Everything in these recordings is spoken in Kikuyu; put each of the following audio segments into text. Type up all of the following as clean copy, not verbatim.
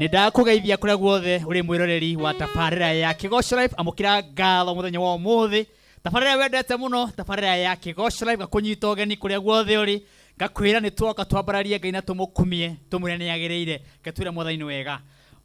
Nĩ ndakũgeithia kũrĩa guothe ũrĩ mwĩroreri wa tabarĩra ya Kĩgoco Live. Amũkĩra ngatho mũthenya wa ũmũthĩ, tabarĩra wendete mũno, tabarĩra ya Kĩgoco Live. Ngakũnyita ũgeni kũrĩa guothe ũrĩ, ngakwĩra nĩ twoka twambararie Ngai na tũmũkumie, tũmwĩre nĩ agĩrĩire. Ngatwĩre Mwathani nĩ wega.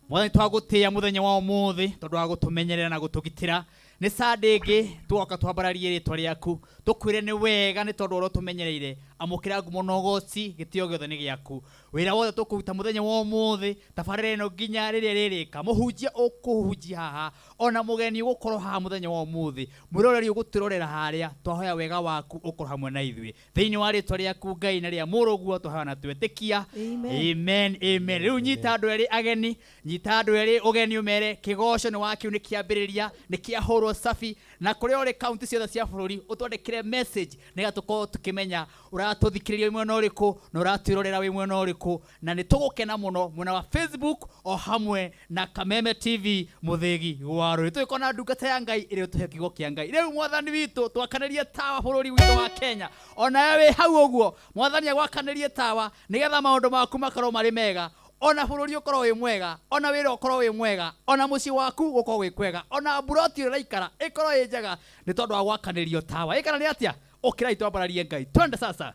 Mwathani, twagũtĩĩa mũthenya wa ũmũthĩ tondũ wa gũtũmenyerera na gũtũgitĩra. Nĩ Sunday ĩngĩ twoka twambararie rĩtwa rĩaku, tũkwĩre nĩ wega nĩ tondũ ũrĩa ũtũmenyereire. Amũkĩra ngumo na ũgoci, gĩtĩo gĩothe nĩ gĩaku. Wĩra wothe tũkũruta mũthenya wa ũmũthĩ, tabarĩra ĩno nginya rĩrĩa ĩrĩrĩka, mũhunjia ũkũhunjia haha, ona mũgeni ũgũkorwo haha mũthenya wa ũmũthĩ, mwĩroreri ũgũtwĩrorera harĩa, twahoya wega waku ũkorwo hamwe na ithuĩ. Thĩinĩ wa rĩtwa rĩaku Ngai na rĩa mũrũguo twahoya na twetĩkia. Amen. Amen, amen. Rĩu nyita andũ erĩ ageni, nyita andũ erĩ ũgeni ũmere kĩgoco nĩ wakiu nĩ kĩambĩrĩria, nĩ kĩahũrwo cabi, na kũrĩa ũrĩ kaunti ciothe cia bũrũri ũtwandĩkĩre message nĩgetha tũkorwo tũkĩmenya ũratũthikĩrĩria wĩ mwena ũrĩkũ na ũratwĩrorera wĩ mwena ũrĩkũ, na nĩ tũgũkena mũno mwena wa Facebook o hamwe na Kameme TV mũthĩgi wa rũrĩ. Tũgĩkorwo na ndungata ya Ngai ĩrĩa ũtũhe kiugo kĩa Ngai. Rĩu Mwathani witũ, twakanĩrie tawa bũrũri witũ wa Kenya. Onawe wĩ hau ũguo, Mwathani agwakanĩrie tawa nĩgetha maũndũ maku makorwo marĩ mega, ona bũrũri ũkorwo wĩ mwega, ona wĩra ũkorwo wĩ mwega, ona mũciĩ waku gũkorwo gwĩ kwega, ona mburoti ĩrĩa ũraikara ĩkorwo ĩ njega nĩ tondũ wa gwakanĩrio tawa. Ĩ kana nĩ atĩa? Ũkĩrai twambararie Ngai. Twende sasa.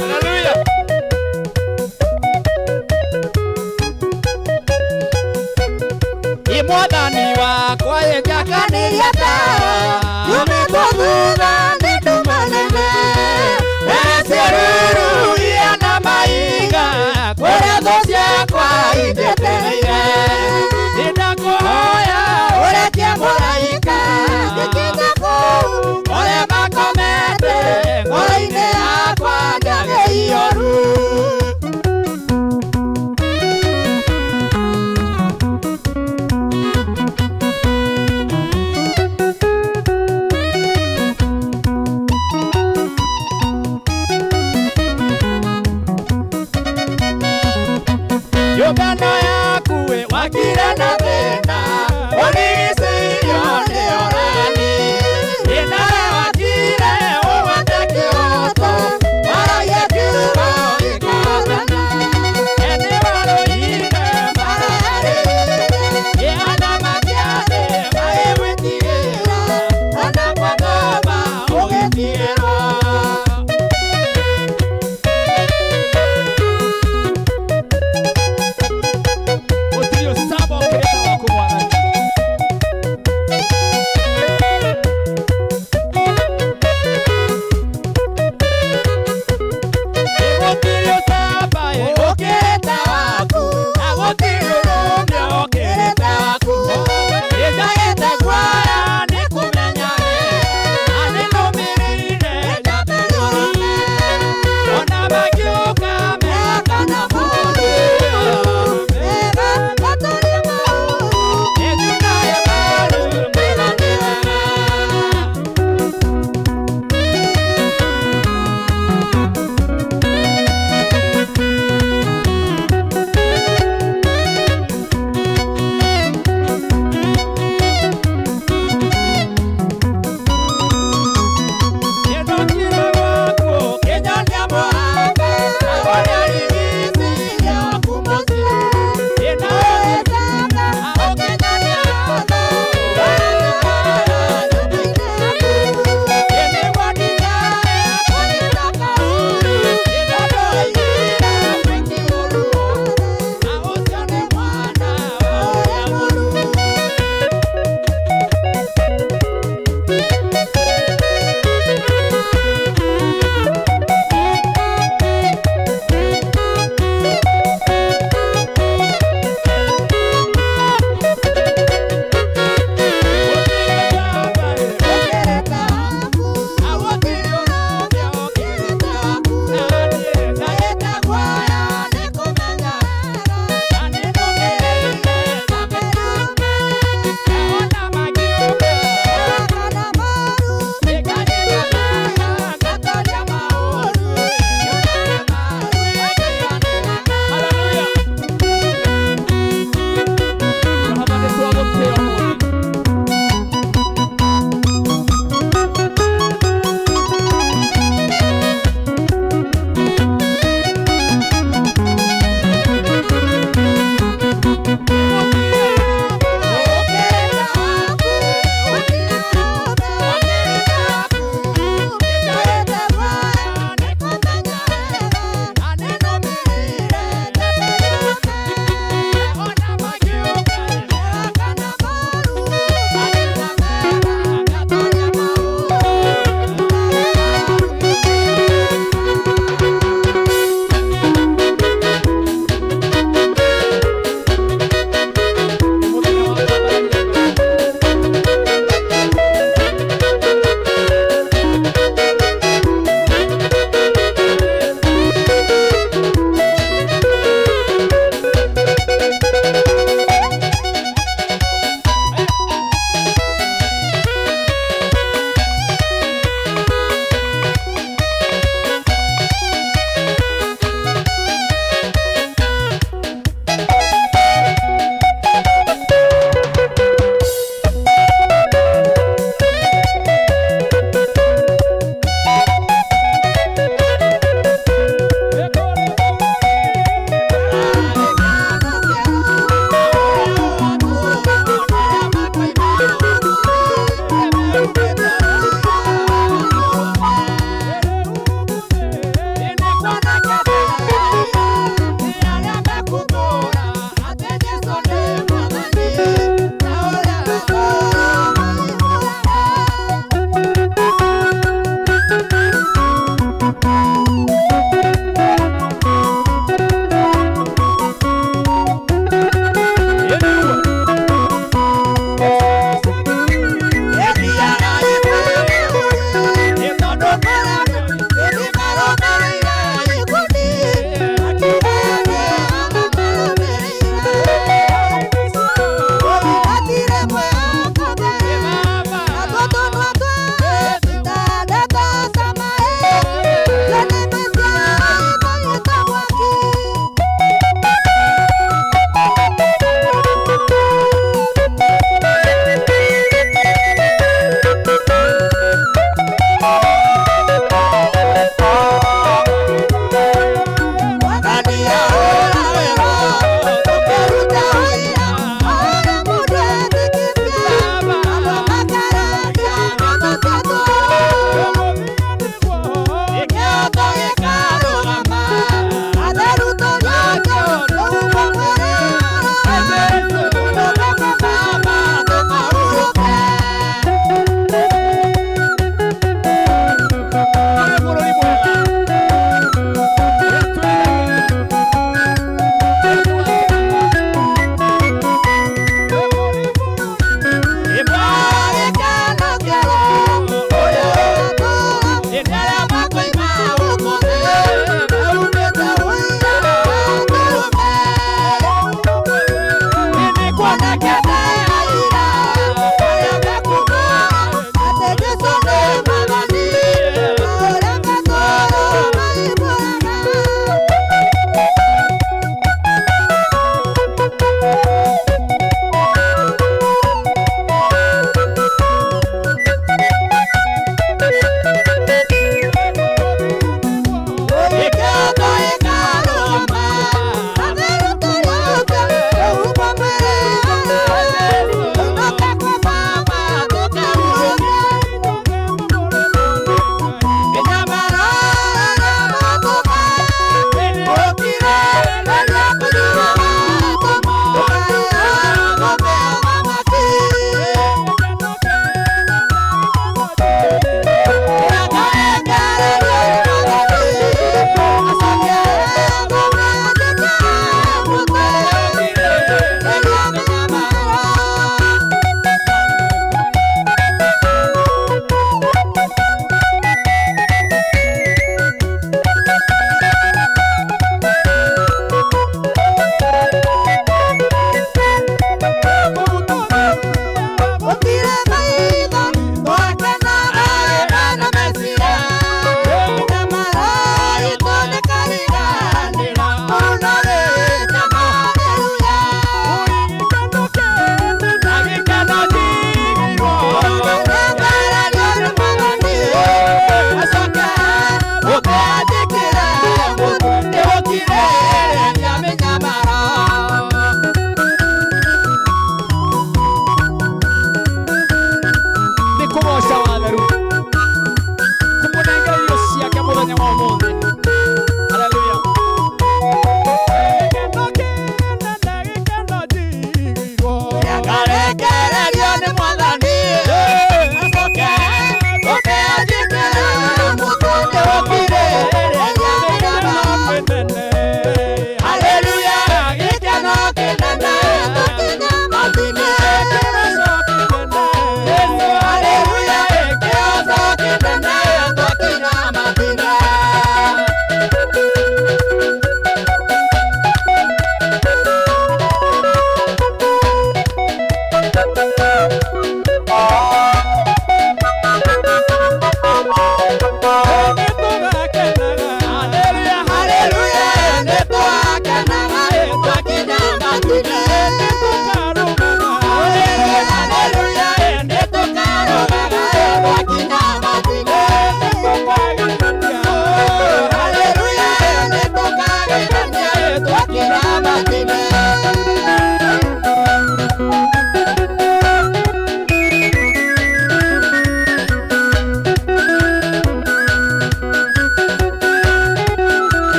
Hallelujah. Ĩ Mwathani wakwa ĩ njakanĩria tawa. Yumĩtwo thutha nĩ nduma nene. Ciĩruru iria na mahiga, kũrĩa thũ ciakwa injetereire.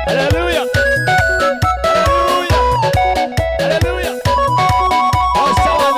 Hallelujah. Hallelujah. Hallelujah. Oh, sawa.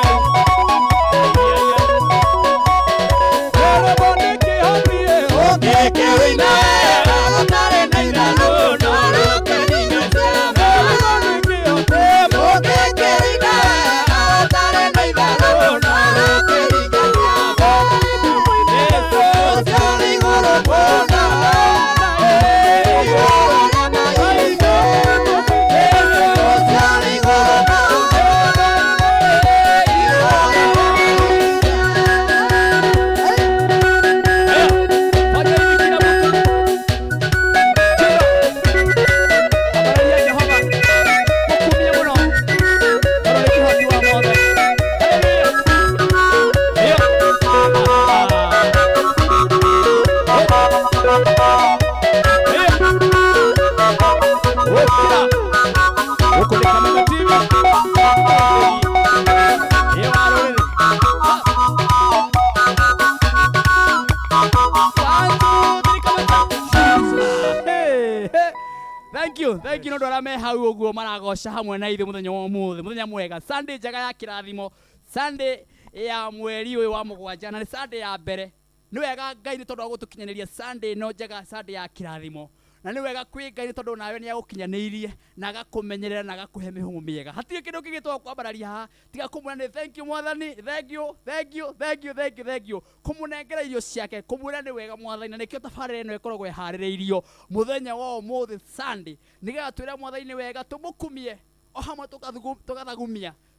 Thank you, thank you nä arĩa me hau ũguo maragoca hamwe na ithuĩ mũthenya wa ũmũthĩ, mũthenya mwega, Sunday njega ya kĩrathimo, Sunday ya mweri ũyũ wa mũgwanja, na nĩ Sunday ya mbere. Nĩ wega Ngai nĩ tondũ wa gũtũkinyanĩria Sunday ĩno njega, Sunday ya kĩrathimo, na nĩ wega kwĩ Ngai nĩ tondũ nawe nĩ agũkinyanĩirie na agakũmenyerera na agakũhe mĩhũmũ mĩega. Hatirĩ kĩndũ kĩngĩ twakwambararia haha tiga kũmwĩra nĩ thank you Mwathani, thank you, thank you, thank you, thank you, thank you, kũmũnengera irio ciake, kũmwĩra nĩ wega Mwathani. Na nĩkĩo tabarĩra ĩno ĩkoragwo ĩharĩrĩirio mũthenya wa ũmũthĩ Sunday, nĩgetha twĩre Mwathani nĩ wega, tũmũkumie o hamwe,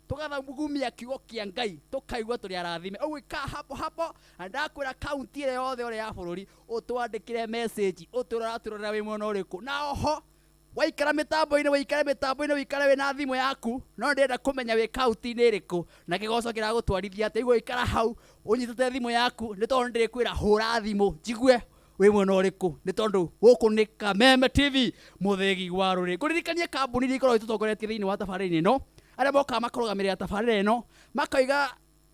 tũgathagumia kiugo kĩa Ngai, tũkaigua tũrĩ arathime. Ũguo ikaa hapo hapo, na ndakwĩra kaunti ĩrĩa yothe ũrĩa ya bũrũri, ũtwandĩkĩre message, ũtwĩre ũratwĩrorera wĩ mwena ũrĩkũ. Na oho waikara mĩtambo-inĩ, wĩikare mĩtambo-inĩ, wĩikare wĩna thimũ yaku, no ndĩrenda kũmenya wĩ kaunti-inĩ ĩrĩkũ na kĩgoco kĩragũtwarithia atĩa. Iguo ikara hau ũnyitĩte thimũ yaku, nĩ tondũ nĩndĩkwĩra hũra thimũ njigue wĩ mwena ũrĩkũ, nĩ tondũ gũkũ nĩ Kameme TV, mũthĩgi wa rũrĩrĩ. Ngũririkanie kambuni iria ikoragwo itũtongoretie thĩinĩ wa tabarĩra ĩno, arĩa mokaga makũrũgamĩrĩra tabarĩra ĩno, makoiga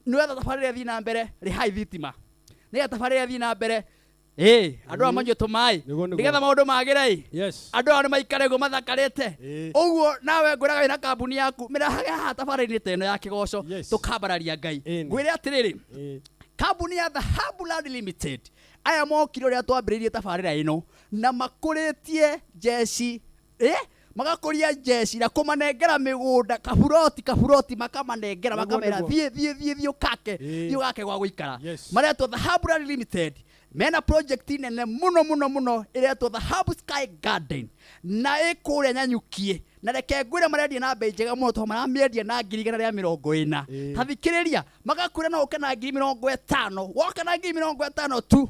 nĩwetha tabarĩra ĩthiĩ na mbere, rĩhai thitima, nĩgetha tabarĩra ĩthiĩ na mbere, ĩĩ, andũ aya manyue tũmaĩ, Nĩguo, nĩguo. nĩgetha maũndũ magĩre ĩ, andũ aya nĩ maikare guo mathakarĩte. Ũguo nawe ngwĩraga wĩna kambuni yaku, mĩrehage haha tabarĩra-inĩ ta ĩno ya kĩgoco, tũkambararia Ngai. Ngwĩre atĩrĩrĩ, kambuni ya Dhahabu Land Limited, aya mokire ũrĩa twambĩrĩirie tabarĩra ĩno na makũrĩtie jeshi, magakũria jeshi na kũmanengera mĩgũnda, kaburoti kaburoti, makamanengera, makamera, "Thiĩ, thiĩ, thiĩ, thiĩ ũkake, thiĩ ũgake gwa gũikara." Maretwo Dhahabu Land Limited, mena project nene mũno mũno mũno ĩretwo Dhahabu Sky Garden, na ĩ kũrĩa Nyanyukie. Na reke ngwĩre, marendia na bei njega mũno, tondũ maramĩendia na 140,000. Tathikĩrĩria, magakwĩra no ũke na 50,000. Woka na 50,000 tu,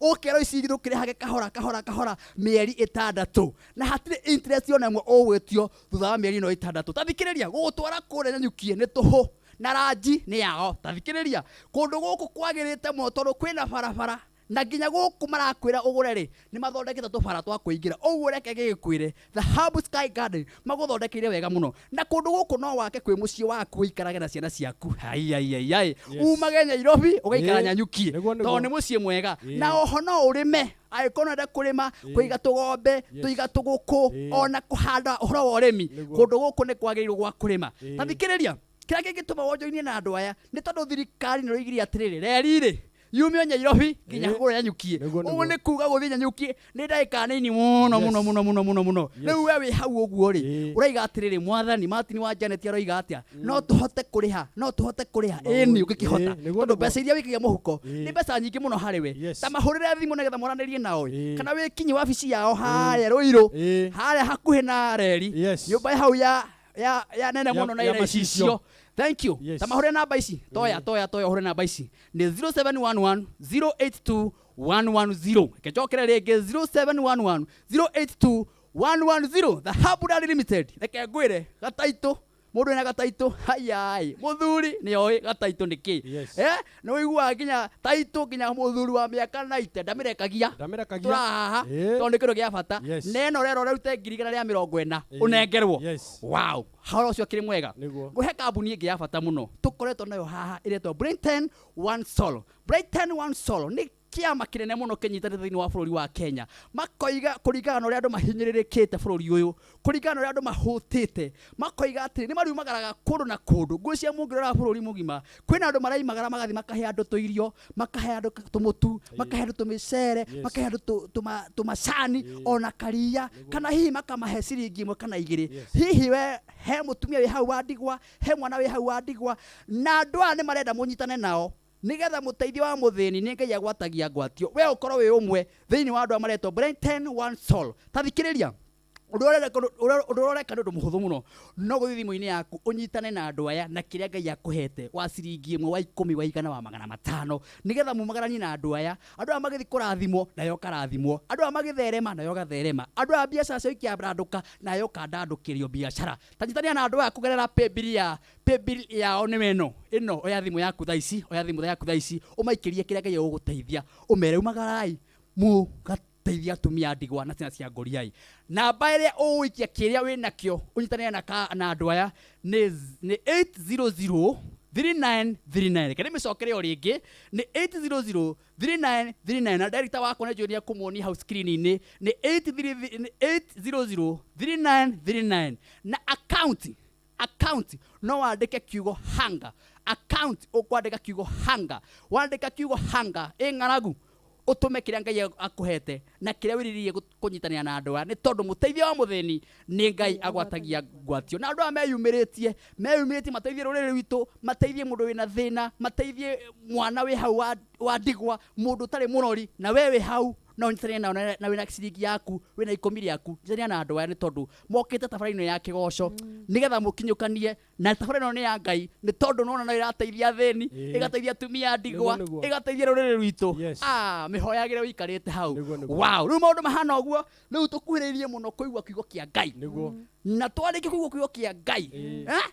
ũkerwo ici ingĩ ũkĩrĩhage kahora kahora kahora mĩeri 6, na hatirĩ interest ona ĩmwe ũgwĩtio thutha wa mĩeri ĩno 6. Tathikĩrĩria, gũgũtwara kũrĩa Nyanyukie nĩ tũhũ, na ranji nĩ yao. Tathikĩrĩria, kũndũ gũkũ kwagĩrĩte mũno tondũ kwĩna barabara, na nginya gũkũ marakwĩra ũgũre rĩ, nĩ mathondekete tũbara twa kũingĩra. Ũguo reke gĩgĩkwĩre, Dhahabu Sky Garden magũthondekeire wega mũno, na kũndũ gũkũ no wake kwĩ mũciĩ waku, ũikarage na ciana ciaku. Aiaiaiai, umage Nyairobi ũgaikara Nyanyukie, Nĩguo. tondũ nĩ mũciĩ mwega. Na oho no ũrĩme angĩkorwo no wende kũrĩma, kũiga tũgombe, tũiga tũgũkũ, ona kũhanda ũhoro wa ũrĩmi. Kũndũ gũkũ nĩ kwagĩrĩirwo gwa kũrĩma. Tathikĩrĩria, kĩrĩa kĩngĩtũma wonjoinie na andũ aya nĩ tondũ thirikari nĩ ĩroigire atĩrĩrĩ, reri rĩ yumio Nyairobi nginya kũrĩa Nyanyukie. Nĩguo. Ũguo nĩ kuga gũthiĩ Nyanyukie nĩ ndagĩka nini mũno, mũno mũno mũno mũno mũno. Rĩu we wĩ hau ũguo rĩ, ũraiga atĩrĩrĩ, Mwathani, Martin wa Janet aroiga atĩa? No tũhote kũrĩha, no tũhote kũrĩha? Ĩni, ũngĩkĩhota, Nĩguo, tondũ mbeca iria wĩikagia mũhuko nĩ mbeca nyingĩ mũno harĩ we. Ta mahũrĩre thimũ nĩgetha moranĩrie nao ĩ, kana wĩkinye wabici yao harĩa Rũirũ, harĩa hakuhĩ na reri, nyũmba hau ya nene mũno na ya ĩna macicio. icicio. Thank you. Ta mahũrĩre namba ici, toya, toya, toya, ũhũre namba ici, nĩ 0711 082 110. Reke njokere rĩngĩ, 0711 082 110, Dhahabu Land Limited. Reke ngwĩre gataitũ. Mũndũ wĩna gataitũ, hayai, mũthuri nĩ oĩ gataitũ nĩ kĩ. Yes. Eh, nĩ ũiguaga nginya taitũ, nginya mũthuri wa mĩaka 90 ndamĩrekagia. Ndamĩrekagia. Tũrahaha Ĩĩ. tondũ nĩ kĩndũ gĩa bata. Yes. Neno rero rĩrute 140,000 Ĩĩ. ũnengerwo. Yes. Wow, horo ũcio ũkĩrĩ mwega. Nĩguo. Ngũhe kambuni ĩngĩ ya bata mũno tũkoretwo nayo haha ĩretwo Brighton One Solo. Brighton One Solo nĩ kĩama kĩnene mũno kĩnyitanĩte thĩinĩ wa bũrũri wa Kenya. Makoiga kũringana na ũrĩa andũ mahinyĩrĩrĩkĩte bũrũri ũyũ, kũringana na ũrĩa andũ mahũtĩte, makoiga atĩ nĩ mariumagaraga kũndũ na kũndũ. Ngwĩciria mũngĩrora bũrũri mũgima, kwĩna andũ maraimagara magathiĩ makahe andũ tũirio, makahe andũ tũmũtu, makahe andũ tũmĩcere, Yes. makahe andũ tũmacani, ona karia, kana hihi makamahe ciringi 1 kana 2. Yes. Hihi we he mũtumia wĩ hau wa ndigwa, he mwana wĩ hau wa ndigwa, na andũ aya nĩ marenda mũnyitane nao nigetha mũteithio wa mũthĩni nĩ Ngai agwatagia ngwatio, we ũkorwo wĩ ũmwe thĩinĩ wa andũ arĩa maretwo Brighton One Soul. Ta thikĩrĩria ũndũ ũrĩa ũreka nĩ ũndũ mũhũthũ mũno, no gũthiĩ thimũ-inĩ yaku ũnyitane na andũ aya na kĩrĩa Ngai akũhete wa ciringi 1, wa 10, wa 100, wa 500, nĩgetha mumagaranie na andũ aya. Andũ aya magĩthiĩ kũrathimwo nayo ũkarathimwo, andũ aya magĩtherema nayo ũgatherema, andũ aya biacara ciao ikĩandandũka nayo ũkandandũkĩrio biacara. Ta nyitania na andũ aya kũgerera paybill ya paybill yao nĩ ĩno ĩno. Oya thimũ yaku thaa ici, oya thimũ yaku thaa ici, ũmaikĩrie kĩrĩa Ngai egũgũteithia, ũmere umagarai mũgateithia atumia a ndigwa na ciana cia ngoriai. Namba ĩrĩa ũgũikia kĩrĩa wĩnakĩo ũnyitanĩre na andũ aya nĩ 8003939. Reke ndĩmĩcokere o rĩngĩ, nĩ 8003939, na director wakwa nĩ njũĩ nĩ ekũmuonia hau screen-inĩ, nĩ 8003939. Na account no wandĩke kiugo hanga. Account ũkwandĩka kiugo hanga, wandĩka kiugo hanga ĩ ng'aragu, ũtũme kĩrĩa Ngai akũhete na kĩrĩa wĩrirĩirie kũnyitanĩra na andũ aya, nĩ tondũ mũteithio wa mũthĩni nĩ Ngai agwatagia ngwatio. Na andũ aya meyumĩrĩtie mateithie rũrĩrĩ rwitũ, mateithie mũndũ wĩna thĩna, mateithie mwana wĩ hau wa ndigwa, mũndũ ũtarĩ mũrori, na we wĩ hau no ũnyitanĩre nao na wĩna ciringi yaku, wĩna 10 rĩaku, nyitanĩra na andũ aya nĩ tondũ mokĩte tabarĩra ĩno ya kĩgoco nĩgetha mũkinyũkanie na tabarĩra ĩno nĩ ya Ngai, nĩ tondũ nona no ĩrateithia athĩni, Ĩĩ. ĩgateithia atumia a ndigwa, Nĩguo, nĩguo. ĩgateithia rũrĩrĩ rwitũ. Yes. Mĩhoyagĩre ũikarĩte hau. Nĩguo, nĩguo. Wow, rĩu maũndũ mahana ũguo, rĩu tũkuhĩrĩirie mũno kũigua kiugo kĩa Ngai. Nĩguo. Na twarĩkia kũigua kiugo kĩa Ngai, Ĩĩ. eh?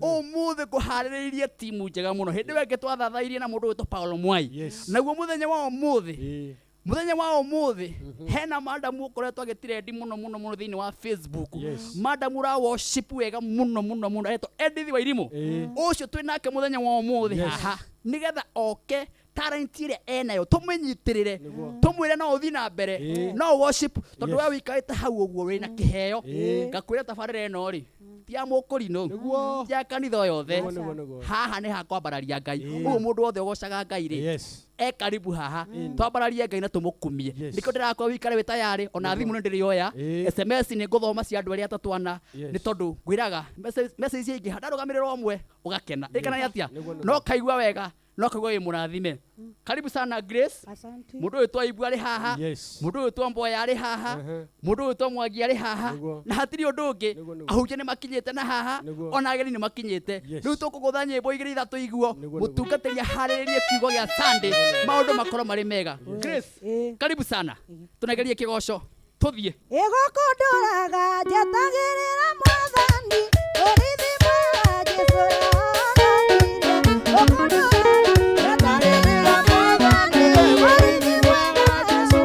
Ũmũthĩ ngũharĩrĩirie timu njega mũno. Hĩndĩ ĩyo ĩngĩ twathathairie na mũndũ wĩtwo Paulo Mwai. Yes. Naguo mũthenya wa ũmũthĩ, Ĩĩ. mũthenya wa ũmũthĩ hena madamu ũkoretwo agĩtirendi mũno mũno mũno thĩinĩ wa Facebook. Yes. Madamu ũra worship wega mũno mũno mũno, aretwo Edith Wairimu. Ĩĩ. Ũcio twĩ nake mũthenya wa ũmũthĩ Yes. haha nĩgetha oke talent ĩrĩa enayo tũmĩnyitĩrĩre, Nĩguo. tũmwĩre no ũthiĩ na mbere, Ĩĩ. no worship, tondũ Yes. we wĩikarĩte hau ũguo wĩna kĩheo. Ĩĩ. Ngakwĩra tabarĩra ĩno rĩ ti ya mũkũrinũ, Nĩguo. ti ya kanitha o yothe. Nĩguo, nĩguo, nĩguo. Haha nĩ ha kwambararia Ngai. Ĩĩ. Ũguo mũndũ wothe ũgocaga Ngai rĩ, Yes. e karibu haha twambararie Ngai na tũmũkumie. Yes. Nĩkĩo ndĩrakora wĩikare wĩ tayarĩ, ona thimũ nĩ ndĩrĩoya, Ĩĩ. SMS nĩ ngũthoma cia andũ arĩa atatũ ana, Yes. nĩ tondũ ngwĩraga message ciaingĩha ndarũgamĩrĩra ũmwe ũgakena. Ĩkana nĩ atĩa? Nĩguo, nĩguo. No kaigua wega, no kaigua wĩ mũrathime. Karibu sana Grace. Asante. Mũndũ ũyũ twa Ibu arĩ haha, Yes. mũndũ ũyũ twa Mboya arĩ haha, Mhm. mũndũ ũyũ twa Mwangi arĩ haha, Nĩguo. na hatirĩ ũndũ ũngĩ. Nĩguo, nĩguo. Ahunjia nĩ makinyĩte na haha, Nĩguo. ona ageni nĩ makinyĩte. Yes. Rĩu tũkũgũtha nyĩmbo 2 3 iguo, Nĩguo, nĩguo. mũtungatĩri aharĩrĩrie kiugo gĩa Sunday, maũndũ makorwo marĩ mega. Grace, Ĩĩ. karibu sana, tũnegerie kĩgoco tũthiĩ. Ĩgũkũndũraga njetagĩrĩra Mwathani, ũrĩithi mwega Jesũ yonanirie. Ũkũndũraga njetagĩrĩra Mwathani, ũrĩithi mwega Jesũ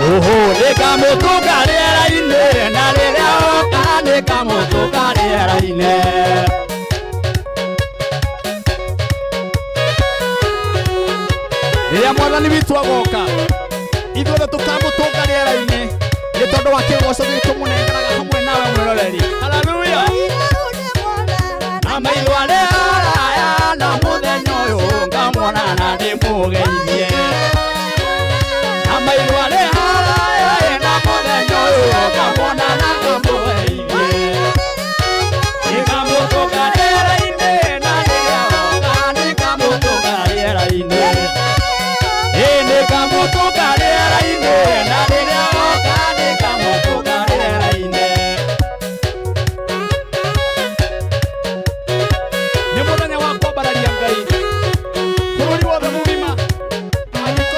Oho, nĩngamũtũnga rĩera-inĩ, na rĩrĩa oka nĩngamũtũnga rĩera-inĩ. Rĩrĩa Mwathani witũ agoka, ithuothe tũkamũtũnga rĩera-inĩ nĩ tondũ wa kĩgoco gĩkĩ tũmũnengeraga hamwe nawe mwĩroreri. Haleluya! Na maitho arĩa araya na mũthenya ũyũ ngamwona na ndĩmũgeithie. Na maitho arĩa araya na mũthenya ũyũ ngamwona na ndĩmũgeithie. Nĩngamũtũnga rĩera-inĩ, na rĩrĩa oka nĩngamũtũnga rĩera-inĩ. Ĩĩ, nĩngamũtũnga rĩera-inĩ, na rĩrĩa oka nĩngamũtũnga rĩera-inĩ. Nĩ mũthenya wa kwambararia Ngai bũrũri wothe mũgima. Angĩkorwo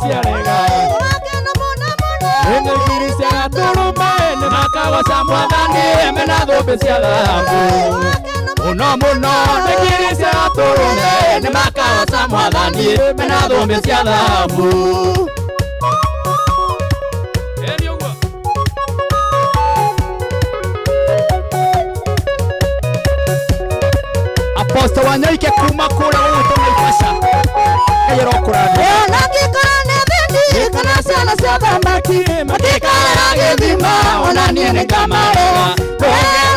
ciarega. Wakena mũno mũno. Nĩ ngiri cia gatũrũme nĩ makagoca mwathani mena thũmbĩ cia thahabu. Wakena Mũno mũno nĩ ngiri cia gatũrũme nĩ makagoca mwathani mena thũmbĩ cia thahabu. Ĩni ũguo. Apostle Wanyoike kuma kũrĩa gũgwĩtwo Naivasha. Ngai arokũrathima. Ona ngĩkora nĩ thĩni kana ciana cia thamaki Matikarera gĩthima ona niĩ nĩngamarera. Kwĩra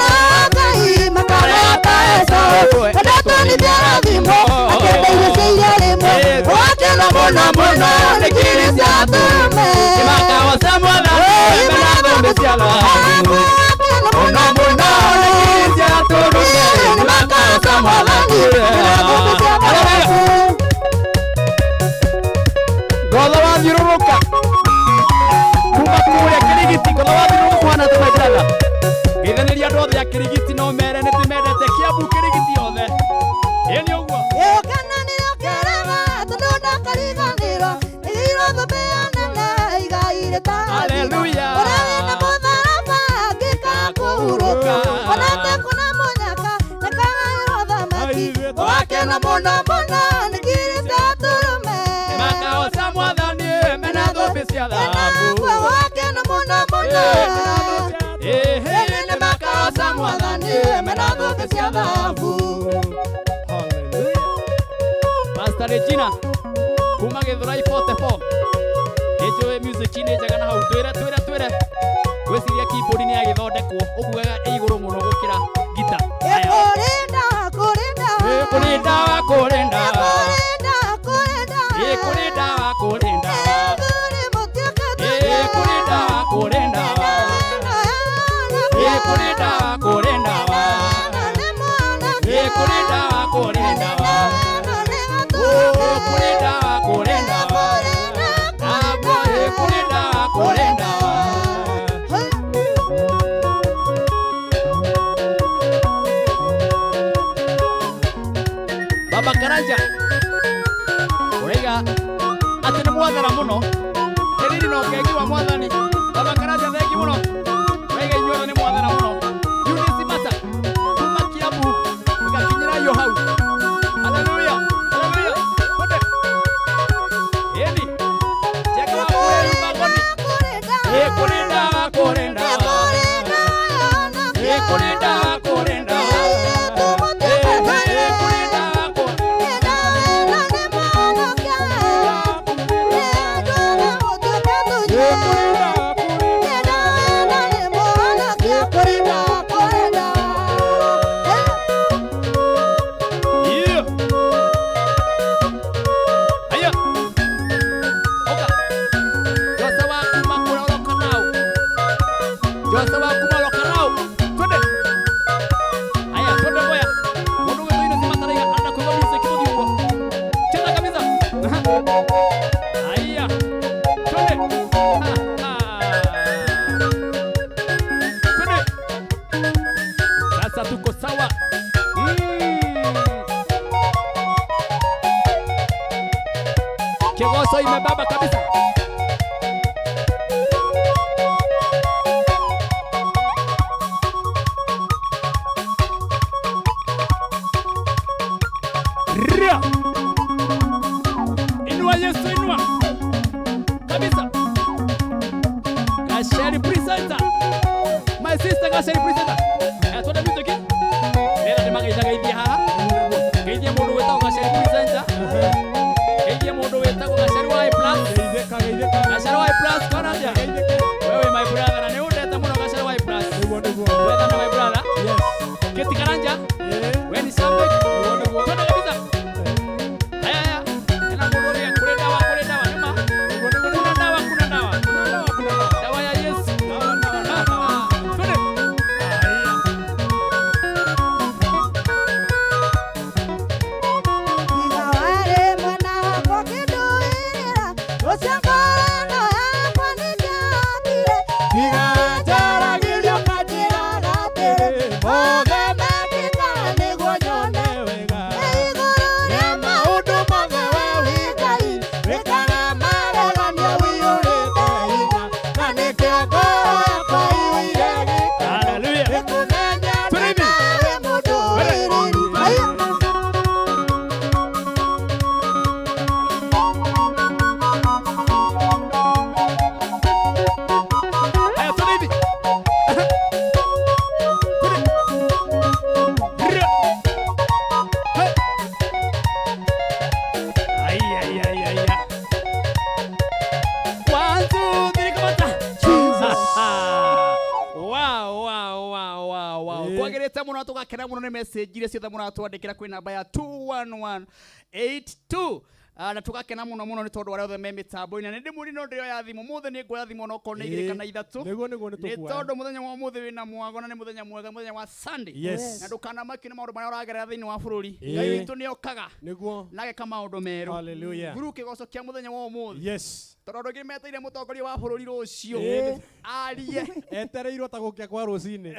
Ngai makarega ta Esau Wendetwo nĩ kĩrathimo akĩenda irio cia iria rĩmwe. Wakena mũno mũno nĩ ngiri cia atũme. Nĩmakagoca mwathani mena thũmbĩ cia thahabu. Wakena Mũno mũno nĩ ngiri cia tũrũme nĩmakagoca mwathani mena thũmbĩ cia thahabu. Ngotho wathiũrũrũka kuma kũrĩa Kĩrigiti, ngotho wathiũrũrũka kũhana atĩ my brother. Geithanĩria andũ othe a Kĩrigiti no mere nĩ tũmendete Kiambu Kĩrigiti othe. Ĩĩ nĩ ũguo. Kana nĩũkerega tondũ ndakariganĩrwo nĩgĩirwo thũmbĩ ya nene igai rĩtarathira. Hallelujah. Ũrĩa wĩna mũtharaba angĩkakũhurũka ona atekũna mũnyaka nĩkagaĩrwo thamaki. Wakena mũno mũno nĩ ngiri cia tũrũme. Nĩmakagoca mwathani mena thũmbĩ cia thahabu. Wakena mũno mũno. Ĩhĩ nĩmakagoca mwathani mena thũmbĩ cia thahabu. Hallelujah. Pastor Regina kuma Githurai 44 nĩnjũĩ music nĩ njega na hau twĩre twĩre twĩre ngwĩciria keyboard nĩ yagĩthondekwo ũkugaga ĩ igũrũ mũno gũkĩra gita. Aya. Kũrĩ ndawa, kũrĩ ndawa. Ĩ kũrĩ ndawa kũrĩ ndawa. Kũrĩ ndawa, kũrĩ ndawa. Ĩ kũrĩ ndawa kũrĩ ndawa. Ĩ Ĩ kũrĩ ndawa kũrĩ ndawa. Ĩ kũrĩ ndawa kũrĩ ndawa. Ĩ kũrĩ ndawa kũrĩ ndawa. Ũ kũrĩ ndawa kũrĩ ndawa. Nagwo ĩ kũrĩ ndawa kũrĩ ndawa. Baba Karanja ũraiga atĩ nĩ mwathara mũno ĩriri na ũkengi wa mwathani. Baba Karanja thengi mũno ũraiga inyuothe nĩ mwathara mũno. Eunice Mata kuma Kiambu ũgakinyĩra iyo hau. Haleluya, haleluya, twende. Ĩni cheka wa kũrĩ mbagoni. Ĩ kũrĩ ndawa kũrĩ ndawa. Ĩ kũrĩ ndawa kũrĩ ndawa. Ĩ kũrĩ ndawa kũrĩ Yeah. Aya. Oka. Jose wa kuma kura oroka nau. Jose wa kuma oroka nau. Twende. Aya, twende boya. Mundu witũ ino si mataraiga anda kuigua music tũthiĩ ũguo. Cheza kabisa. Aha. Aya. Twende. Ha, ha. Twende. Sasa tuko sawa. Kigoso imebaba kabisa. Ria. Inua Yesu, inua kabisa. Gasheri presenter. My sister Gasheri presenter. Eh, twende music. Rĩera nĩ mageithagaithia haha. Geithia mũndũ wĩtagwo Gasheri presenter. Geithia mũndũ wĩtagwo Gasheri wa A plus. Geithĩka, geithĩka. Gasheri wa A plus kona atĩa? Geithĩka. Wewe my brother na nĩ ũndete mũno Gasheri wa A plus. Nĩguo, nĩguo. Twendane my brother. Yes. Keti Karanja, Ĩĩ. we ni shabiki. Nĩguo, nĩguo. Twende kabisa. Haya haya. Ena mũndũ ũrĩa kũrĩ ndawa kũrĩ ndawa nĩma. Nĩguo, nĩguo, Kuna nĩguo. ndawa kuna ndawa. Kuna ndawa, kuna ndawa. Dawa ya Yesu. Dawa, dawa, dawa, dawa. Twende. Haya. Tiga njaragĩrio kanjĩraga atĩrĩ, mothe mekĩkaga nĩguo nyone wega. Rĩa maũndũ mothe we wĩ Ngai, wĩkaga marega. Tũkenete mũno, tũgakena mũno nĩ message iria ciothe mũratwandĩkĩra kwĩ namba ya 21182. Na tũgakena mũno mũno nĩ tondũ arĩa othe me mĩtambo-inĩ. Na nĩ ndĩmwĩrire no ndĩoya thimũ mũthĩ, nĩ nguoya thimũ onokorwo nĩ igĩrĩ kana ithatũ. Nĩguo nĩ Nĩ tũkuoya. tondũ mũthenya wa ũmũthĩ wĩna mwago na nĩ mũthenya mwega, mũthenya wa Sunday. Na ndũkanamakio nĩ maũndũ marĩa ũragerera thĩinĩ wa bũrũri. Ngai witũ nĩ okaga na ageka maũndũ merũ. Guru kĩgoco kĩa mũthenya wa ũmũthĩ. Tondũ andũ aingĩ meteire mũtongoria wa bũrũri rũciũ arie. Etereirwo ta gũkĩa kwa rũcinĩ.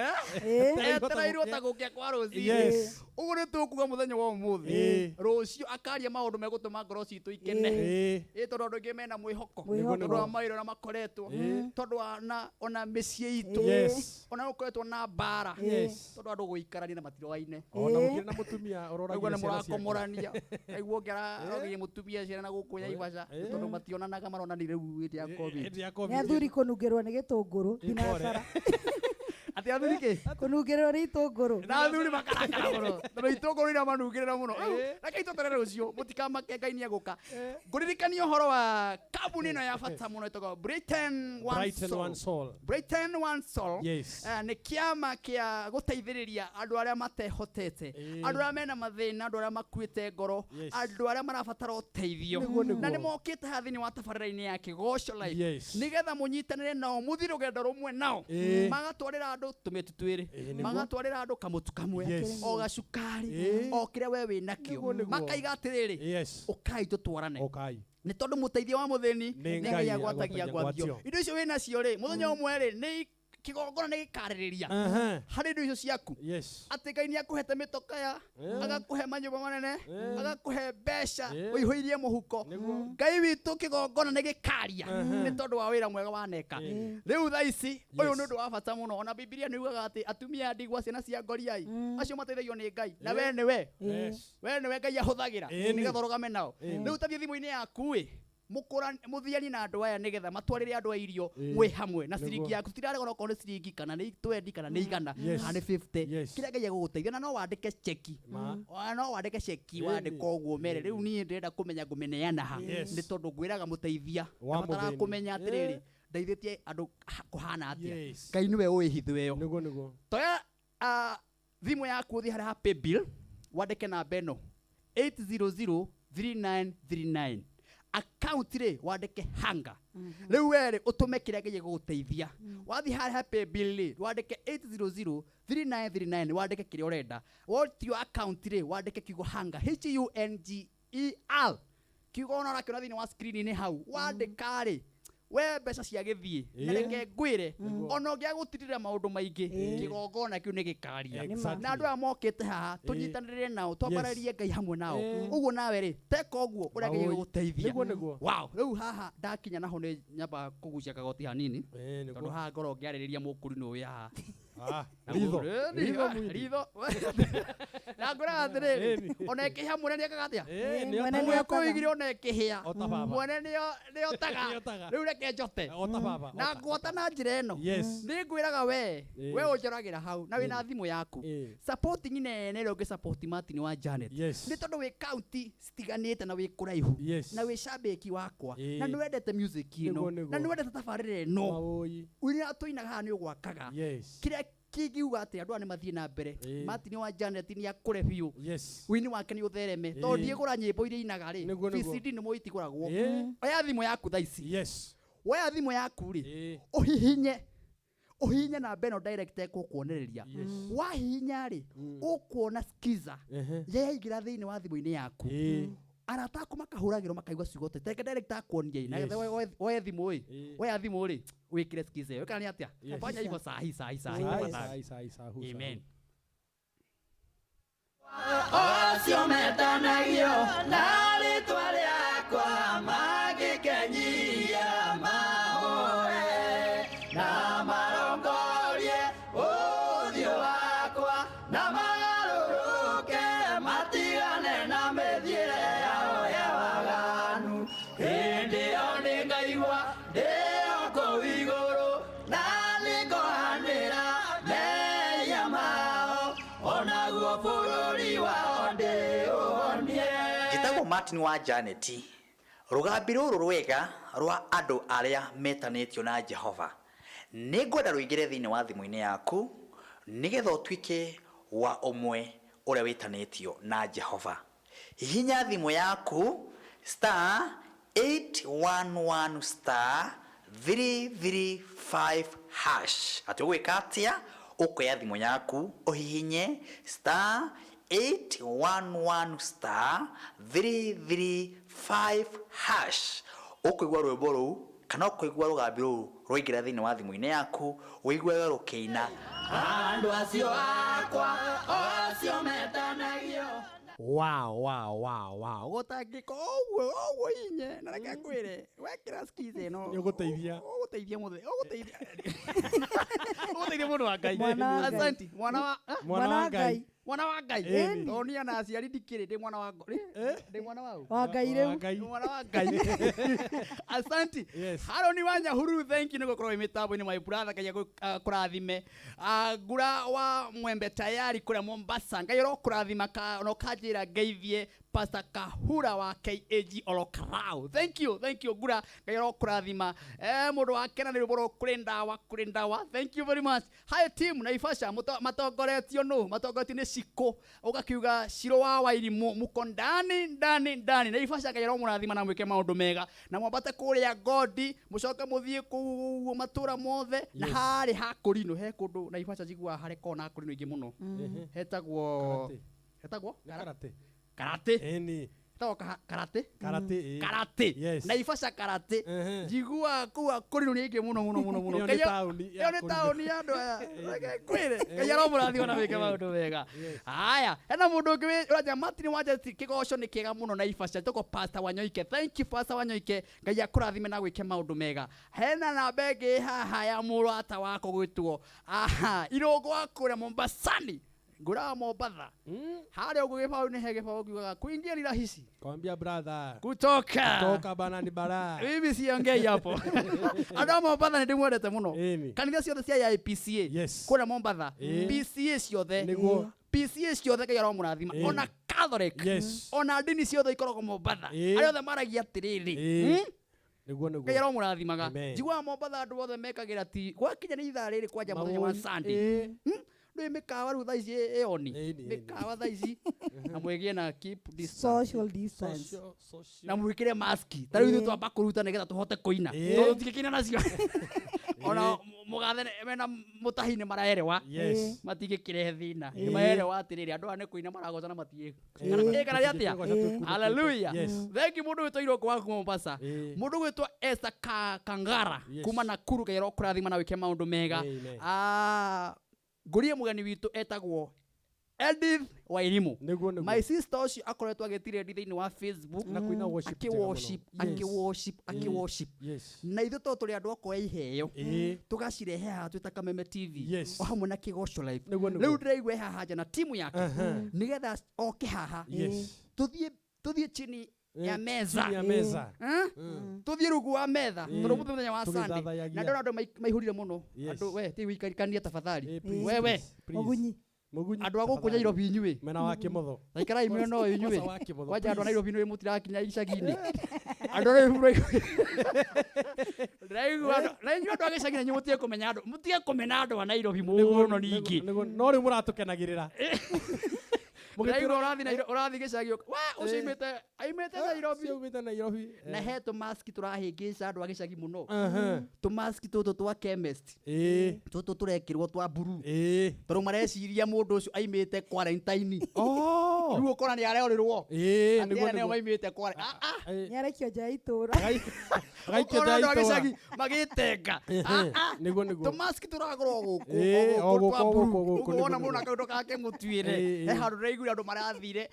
Etereirwo ta gũkĩa kwa rũcinĩ. Ũguo nĩ tũkuga mũthenya wa ũmũthĩ rũciũ akaria maũndũ megũtũma ngoro citũ ikene. Ĩ tondũ andũ aingĩ mena mwĩhoko Mwĩhoko. tondũ wa mawĩra ũrĩa makoretwo, tondũ wa ona mĩciĩ itũ ona gũkoretwo na mbara, tondũ andũ gũikarania na matiroaine. Ona gũkĩrĩ na mũtumia Aigua ũroragire nĩ ciana ciake. mũrakomorania, aigua ũngĩ arorire mũtumia ciana na gũkũ Naivasha tondũ mationanaga, maronanire rĩu hĩndĩ ya COVID. Hĩndĩ ya COVID. Nĩ athuri kũnungĩrwo nĩ gĩtũngũrũ thinacara. Atĩ athuri kĩ? Kũnungĩrwo nĩ itũngũrũ. Na athuri makarakara mũno tondũ itũngũrũ iramanungĩrĩra mũno. Rĩu reke itũterere rũciũ, mũtikamake, Ngai nĩ egũka. Ngũririkania ũhoro wa kambuni ĩno ya bata mũno ĩtagwo Brighten One Brighten Soul. One Soul. Brighten One Soul. Nĩ kĩama kĩa gũteithĩrĩria andũ arĩa matehotete, andũ arĩa mena mathĩna, andũ arĩa makuĩte ngoro, andũ arĩa marabatara ũteithio. Nĩguo. Na nĩ mokĩte haha thĩinĩ wa tabarĩra-inĩ ya Kĩgoco Live nĩgetha mũnyitanĩre nao, mũthiĩ rũgendo rũmwe nao. Magatwarĩra andũ tũmĩtu twĩrĩ, magatwarĩra andũ kamũtu kamwe, o gacukari, o kĩrĩa we wĩ nakĩo. Nĩguo. Makaiga atĩrĩrĩ, ũkai tũtwarane, Ũkai. nĩ tondũ mũteithia wa mũthĩni Nĩ nĩ Ngai Ngai agwatagia agwatagia ngwatio. ngwatio. Indo icio wĩ nacio rĩ, mũthenya ũmwe rĩ, nĩ kĩgongona nĩ gĩkarĩrĩria harĩ indo icio ciaku atĩ Ngai nĩ akũhete mĩtokaya, agakũhe manyũmba manene, agakũhe mbeca ũihũirie mũhuko. Ngai witũ kĩgongona nĩ gĩkaria nĩ tondũ wa wĩra mwega waneka. Rĩu thaa ici ũyũ nĩ ũndũ wa bata mũno. Ona Bibilia nĩ yugaga atĩ atumia a ndigwa, ciana cia ngoriai, acio mateithagio nĩ Ngai. Na we nĩwe we nĩwe Ngai ahũthagĩra nĩgetha ũrũgame nao. Rĩu tathiĩ thimũ-inĩ yaku ĩ, mũthiani na andũ aya nĩgetha matwarĩre andũ a irio mwĩ hamwe na ciringi yaku. Tiraregwo okorwo nĩ ciringi kana nĩ 20 kana nĩ 100 kana nĩ 50, kĩrĩa Ngai egũgũteithia. Na no wandĩke cheki. Ona no wandĩke cheki, wandĩka ũguo mere rĩu niĩ ndĩrenda kũmenya ngũmĩneana ha, nĩ tondũ ngwĩraga mũteithia Wa abataraga mũthĩni. kũmenya atĩrĩrĩ, ndeithĩtie andũ kũhana atĩa. Ngai nĩwe ũĩ hitho ĩyo. Nĩguo. Toya thimũ yaku, ũthiĩ harĩa ha paybill, wandĩke namba ĩno 8003939, account rĩ wandĩke hanga. Rĩu we rĩ, ũtũme kĩrĩa Ngai egũgũteithia. Wathiĩ harĩa ha paybill rĩ, wandĩke 8003939, wandĩke kĩrĩa ũrenda. Wotio account rĩ, wandĩke kiugo hanga, H U N G E R, kiugo ona ũrakĩona thĩinĩ wa screen-inĩ hau. Wandĩka rĩ, we mbeca cia gĩthiĩ. Na reke ngwĩre, ona ũngĩaga gũtirĩra maũndũ maingĩ, kĩgongona kĩu nĩ gĩkaria. Na andũ aya mokĩte haha tũnyitanĩre nao, twambararie Ngai hamwe nao. Ũguo nawe rĩ, teka ũguo ũrĩa Ngai Maũĩ. egũgũteithia. Nĩguo. Wow, rĩu haha ndakinya naho nĩ nyambaga kũgucia kagoti hanini, Nĩguo. tondũ haha ngorwo ngĩarĩrĩria mũkũrinũ wĩ haha. Ritho. Ritho mwini. Ritho. Na ngwĩraga atĩrĩrĩ, ona ĩkĩhĩa mwene nĩekaga atĩa? Mwene nĩ otaga. Mwĩkũigire ona ĩkĩhĩa Ota baba. mwene nĩotaga. Nĩotaga. Rĩu reke njote Ota baba. na Ota. ngwata na njĩra ĩno. Nĩ ngwĩraga we, we ũnjoragĩra hau na wĩna thimũ yaku, supporting nene ĩrĩa ũngĩ support Martin wa Janet, nĩ tondũ wĩ county citiganĩte na wĩ kũraihu, na wĩ cambĩki wakwa, na nĩ wendete music ĩno, na nĩ wendete tabarĩra ĩno. Maũĩ. Ũrĩa tũinaga haha nĩ ũgwakaga. Kĩrĩa kĩngiuga atĩ andũ aya nĩ mathiĩ na mbere, Martin wa Janet nĩ akũre biũ, wini wake nĩ ũthereme, tondũ ndiĩgũra nyĩmbo iria inaga rĩ, Nĩguo. VCD nĩ mũĩ itigũragwo. Oya thimũ yaku thaa ici. Woya thimũ yaku rĩ, ũhihinye namba ĩno direct ĩgũkuonereria. Wahihinya rĩ, ũkuona skiza yaingĩra thĩinĩ wa thimũ-inĩ yaku. Arata aku makahũragĩrwo makaigua ciugo ta reke direct akuonie. Na woe thimũ ĩ, woya thimũ rĩ, wĩkĩre skiza ĩyo. Kana nĩ atĩa? Fanya hivyo sahi sahi sahi, tafadhali. Sai, sai, sahu, sahu. Amen. Ocio metanagio na rĩtwa rĩakwa mangĩkenyia mahoe na marongorie ũthiũ wakwa na magarũrũke matigane na mĩthiĩre yao ya waganu, hĩndĩ ĩyo nĩngaigua ndĩ o kũu igũrũ na nĩngohanĩra mehia mao onaguo bũrũri wao ndĩũhonie. Njĩtagwo Martin wa Janet. Rũgambi rũrũ rwega rwa andũ arĩa metanĩtio na Jehova, nĩ ngwenda rũingĩre thĩinĩ wa thimũ-inĩ yaku nĩgetha ũtuĩke Wa ũmwe ũrĩa wĩtanĩtio na Jehova. Hihinya thimũ yaku star 811 star 335 hash. Atĩ ũgwĩka atĩa? Ũkoya thimũ yaku ũhihinye star 811 star 335 hash. Ũkũigua rwĩmbo rũu kana ũkũigua rũgambi rũu rwaingĩra thĩinĩ wa thimũ-inĩ yaku, ũiguage rũkĩina. Andũ acio akwa o acio metanagio. Wow, gũtangĩka ũguo ũguo inye na reke ngwĩre, wekĩra skills ĩno Nĩ ũgũteithia. Ũgũteithia mũthĩ, ũgũteithia, ũgũteithia mũndũ wa Ngai. Mwana wa Ngai. Asante, mwana wa, ah? Mwana wa Ngai. Mwana wa Ngai. Ĩni. Tondũ niĩ ona aciari ndikĩrĩ, ndĩ mwana wa ndĩ mwana wa ũ? Wa Ngai Wa rĩu. Ngai. Mwana wa Ngai. Asante. Yes. Haroni wa Nyahururu, thank you nĩ gũkorwo wĩ mĩtambo-inĩ, my brother. Ngai akũrathime. Ah, Ngura wa Mwembe Tayari kũrĩa Mombasa, Ngai ũrokũrathima na ũkanjĩra ngeithie Pastor Kahura wa KAG Olokarau. Thank you, thank you Ngura, Ngai ũrokũrathima. Mũndũ wa kena nĩ rwĩmbo rwa kũrĩ ndawa, kũrĩ ndawa. Thank you very much. Hi team Naivasha, matongoretio nũ? Matongoretio nĩ Cikũ. Ũgakiuga Ciro wa Wairimũ, muko ndani ndani ndani. Naivasha, Ngai aromũrathima na mwĩke maũndũ mega. Na mwambate kũrĩa Godi, mũcoke mũthiĩ kũu ũguo matũra mothe. Na harĩ ha Kũrinũ, he kũndũ Naivasha njiguaga harĩ kona Kũrinũ aingĩ mũno. Hetagwo Karate. Hetagwo? Karate. Karate. Ĩni. Hetagwo karate. Karate, ĩĩ. Karate. Yes. Naivasha karate. Njiguaga kũu Akũrinũ nĩ aingĩ mũno mũno mũno mũno. Ĩyo nĩ taũni ya Ĩyo nĩ Akũrinũ. taũni ya andũ aya. Reke ngwĩre. Ngai aromũrathima na wĩke maũndũ mega. Haya, hena mũndũ ũngĩ ũranja Martin Wanja ti kĩgoco nĩ kĩega mũno Naivasha. Toko Pastor Wanyoike. Thank you Pastor Wanyoike. Ngai akũrathime na gwĩke maũndũ mega. Hena namba ĩngĩ haha ya mũrata wakwa gwĩtwo. Aha, Irũngũ wa kũrĩa Mombasani. Ngũraga Mombatha. Harĩa ũguo gĩbaũ-inĩ he gĩbaũ kiugaga kuingia ni rahisi. Kwambia brother. Kutoka. Kutoka bana ni balaa. Mimi siongei hapo. Andũ a Mombatha nĩ ndĩmwendete mũno. Ĩni. Kanitha ciothe cia IPCA. Yes. Kũrĩa Mombatha. Ĩĩ. PCA ciothe. Nĩguo. PCA ciothe Ngai aromũrathima. Ĩĩ. Ona Catholic. Yes. Ona ndini ciothe ikoragwo Mombatha. Ĩĩ. Arĩa othe maragia atĩrĩrĩ. Ĩĩ. Nĩguo, nĩguo. Ngai aromũrathimaga. Amen. Njiguaga Mombatha andũ othe mekagĩra ti gwakinya nĩ ithaa rĩrĩ kwanja mũthenya wa Mawoni. Sunday. Ĩĩ. Ndũĩ mĩkawa rĩu thaa ici ĩoni. Ĩni, ĩni. Mĩkawa thaa ici. Na mwĩgĩe na keep distance. Social distance. Social, social. Na mwĩkĩre maski. Ta rĩu ithuĩ twamba kũruta nĩgetha tũhote kũina. Ĩĩ. Tondũ tũtingĩkĩina nacio. Ona mũgathe mena mũtahi nĩ maraerewa. Yes. Matingĩkĩrehe thĩna. Ĩĩ. Nĩ marerewa atĩrĩrĩ, andũ aya nĩ kũina maragoca na matigĩ. Ĩĩ. Ĩĩ, kana nĩ atĩa? Tũtingĩkĩgoca twĩkundĩkĩte. Hallelujah. Yes. Thank you mũndũ wĩtwo Irũngũ wa kuma Mombasa. Ĩĩ. Mũndũ gwĩtwo Esther Kangara Yes. kuma Nakuru, Ngai arokũrathima na wĩke maũndũ mega. Amen. Ngũrie mũgeni witũ etagwo Edith Wairimu. Nĩguo, nĩguo. My sister ũcio akoretwo agĩtirendi thĩinĩ wa Facebook. Na kũina worship njega mũno. Akĩ-worship, Yes. akĩ-worship, akĩ-worship. Yes. Na ithuĩ tondũ tũrĩ andũ a kuoya iheo, Ĩĩ. tũgacirehe haha twĩ ta Kameme TV. Yes. O hamwe na Kĩgoco Live. Nĩguo, nĩguo. Rĩu ndĩraigua e haha nja na timu yake. Nĩgetha oke haha. Yes. Tũthiĩ chini ya meza. Chini ya meza. Eh? Tũthiĩ rungu wa metha. Ĩĩ. Tondũ mũthenya wa Sunday. Tũgĩthathayagia. Na ndona andũ maihũrire mũno. Yes. Andũ, we, ti wĩikarikanie tafadhali. Ĩĩ, please, Wewe. please, please. Mũgunyi. Mũgunyi, Andũ a gũkũ tafadhali. Nairobi inyuĩ. Mwena wa Kĩmotho. Taikarai mwena ũyũ inyuĩ. Kwanza wa Kĩmotho, Kwanja andũ a please. Nairobi nĩ mũtirakinya icagi-inĩ. Andũ a Nairobi mũraigua. Ndĩraigua andũ, na inyuĩ andũ a gĩcagi na inyuĩ mũtige kũmenya andũ, mũtige kũmena andũ a Nairobi mũno ningĩ. Nĩguo, no rĩu mũratũkenagĩrĩra. Ndĩraigua ũrathiĩ Nairobi, ũrathiĩ gĩcagi wa, ũcio aimĩte Nairobi. Ũcio aumĩte Nairobi. Na he tũmaski tũrahĩngĩca andũ a gĩcagi mũno. Aha. Tũmaski tũtũ twa chemist. Ĩĩ. Tũtũ tũrekĩrwo twa blue. Ĩĩ. Tondũ mareciria mũndũ ũcio aimĩte quarantine. Oh. Rĩu ũkora nĩ arerorĩrwo. Ĩĩ, Atĩ nĩguo, aya nĩo nĩguo. maimĩte quarantine. Ah, ah. Ĩĩ. Nĩ arekio nja ya itũũra. Agaikio Ũkona nja ya andũ a itũũra. gĩcagi magĩtenga. Ehe, Ah, ah. nĩguo, nĩguo. Tũmaski tũragũrwo gũkũ, Ĩĩ, o o gũkũ twa gũkũ, blue. gũkũ, gũkũ, Ũguo wona nĩguo, mũndũ nĩguo. na kaũndũ kake mũtuĩre. Ĩĩ, He ĩĩ. handũ ndĩraiguire andũ marathire,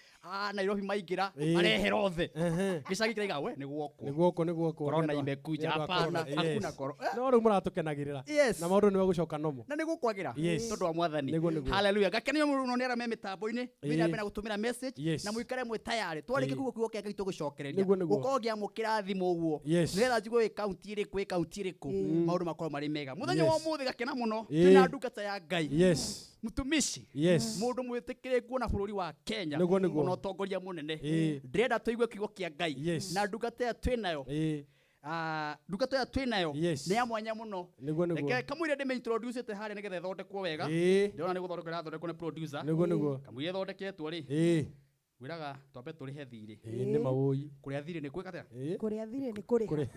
Nairobi maingĩra, Ĩĩ. marehera othe. Ehe. Gĩcagi kĩraiga, we, nĩ gwokwo. Nĩ gwokwo, nĩ gwokwo. Corona Nĩ andũ a- imekuja. nĩ andũ a Hapana, corona. hakuna Yes. corona. No rĩu mũratũkenagĩrĩra. Yes. Na maũndũ nĩ megũcoka nomo. Na nĩ gũkwagĩra. Yes. Tondũ wa Mwathani. Nĩguo, nĩguo. Hallelujah. Ngakenio mũno nĩ arĩa me mĩtambo-inĩ. Ĩĩ. Thiĩ na mbere na gũtũmĩra message. Yes. Na mũikare mwĩ tayarĩ. Twarĩkia Ĩĩ. kuga kiugo kĩa Ngai tũgũcokereria. Nĩguo, nĩguo. Gũkorwo ngĩamũkĩra thimũ ũguo. Yes. Nĩgetha njigue wĩ kaunti ĩrĩkũ, wĩ kaunti ĩrĩkũ. Maũndũ makorwo marĩ mega. Mũthenya wa Yes. ũmũthĩ gakena mũno. Ĩĩ. Twĩna ndungata ya Ngai. Yes. Mũtumishi. Yes. Mũndũ mwĩtĩkĩrĩku ona bũrũri wa Kenya. Nĩguo, nĩguo. Ona ũtongoria mũnene. Ĩĩ. Ndĩrenda tũigue kiugo kĩa Ngai. Yes. Na ndungata ĩyo twĩnayo. Ĩĩ. Ah, ndungata ĩyo twĩ nayo Yes. nĩ ya mwanya mũno. Nĩguo, nĩguo. Reke kamũira ndĩmĩ introduce harĩa nĩgetha ĩthondekwo wega. Ĩĩ. Ndĩrona nĩ gũthondekwo ĩrathondekwo nĩ producer. Nĩguo, nĩguo. Kamũira ĩthondeketwo rĩ, Ĩĩ. ngwĩraga twambe tũrĩhe thirĩ. Ĩĩ, nĩ mawũi. Kũrĩa thirĩ nĩ kwĩka atĩa? Ĩĩ. Kũrĩa thirĩ nĩ kũrĩha. Kũrĩha.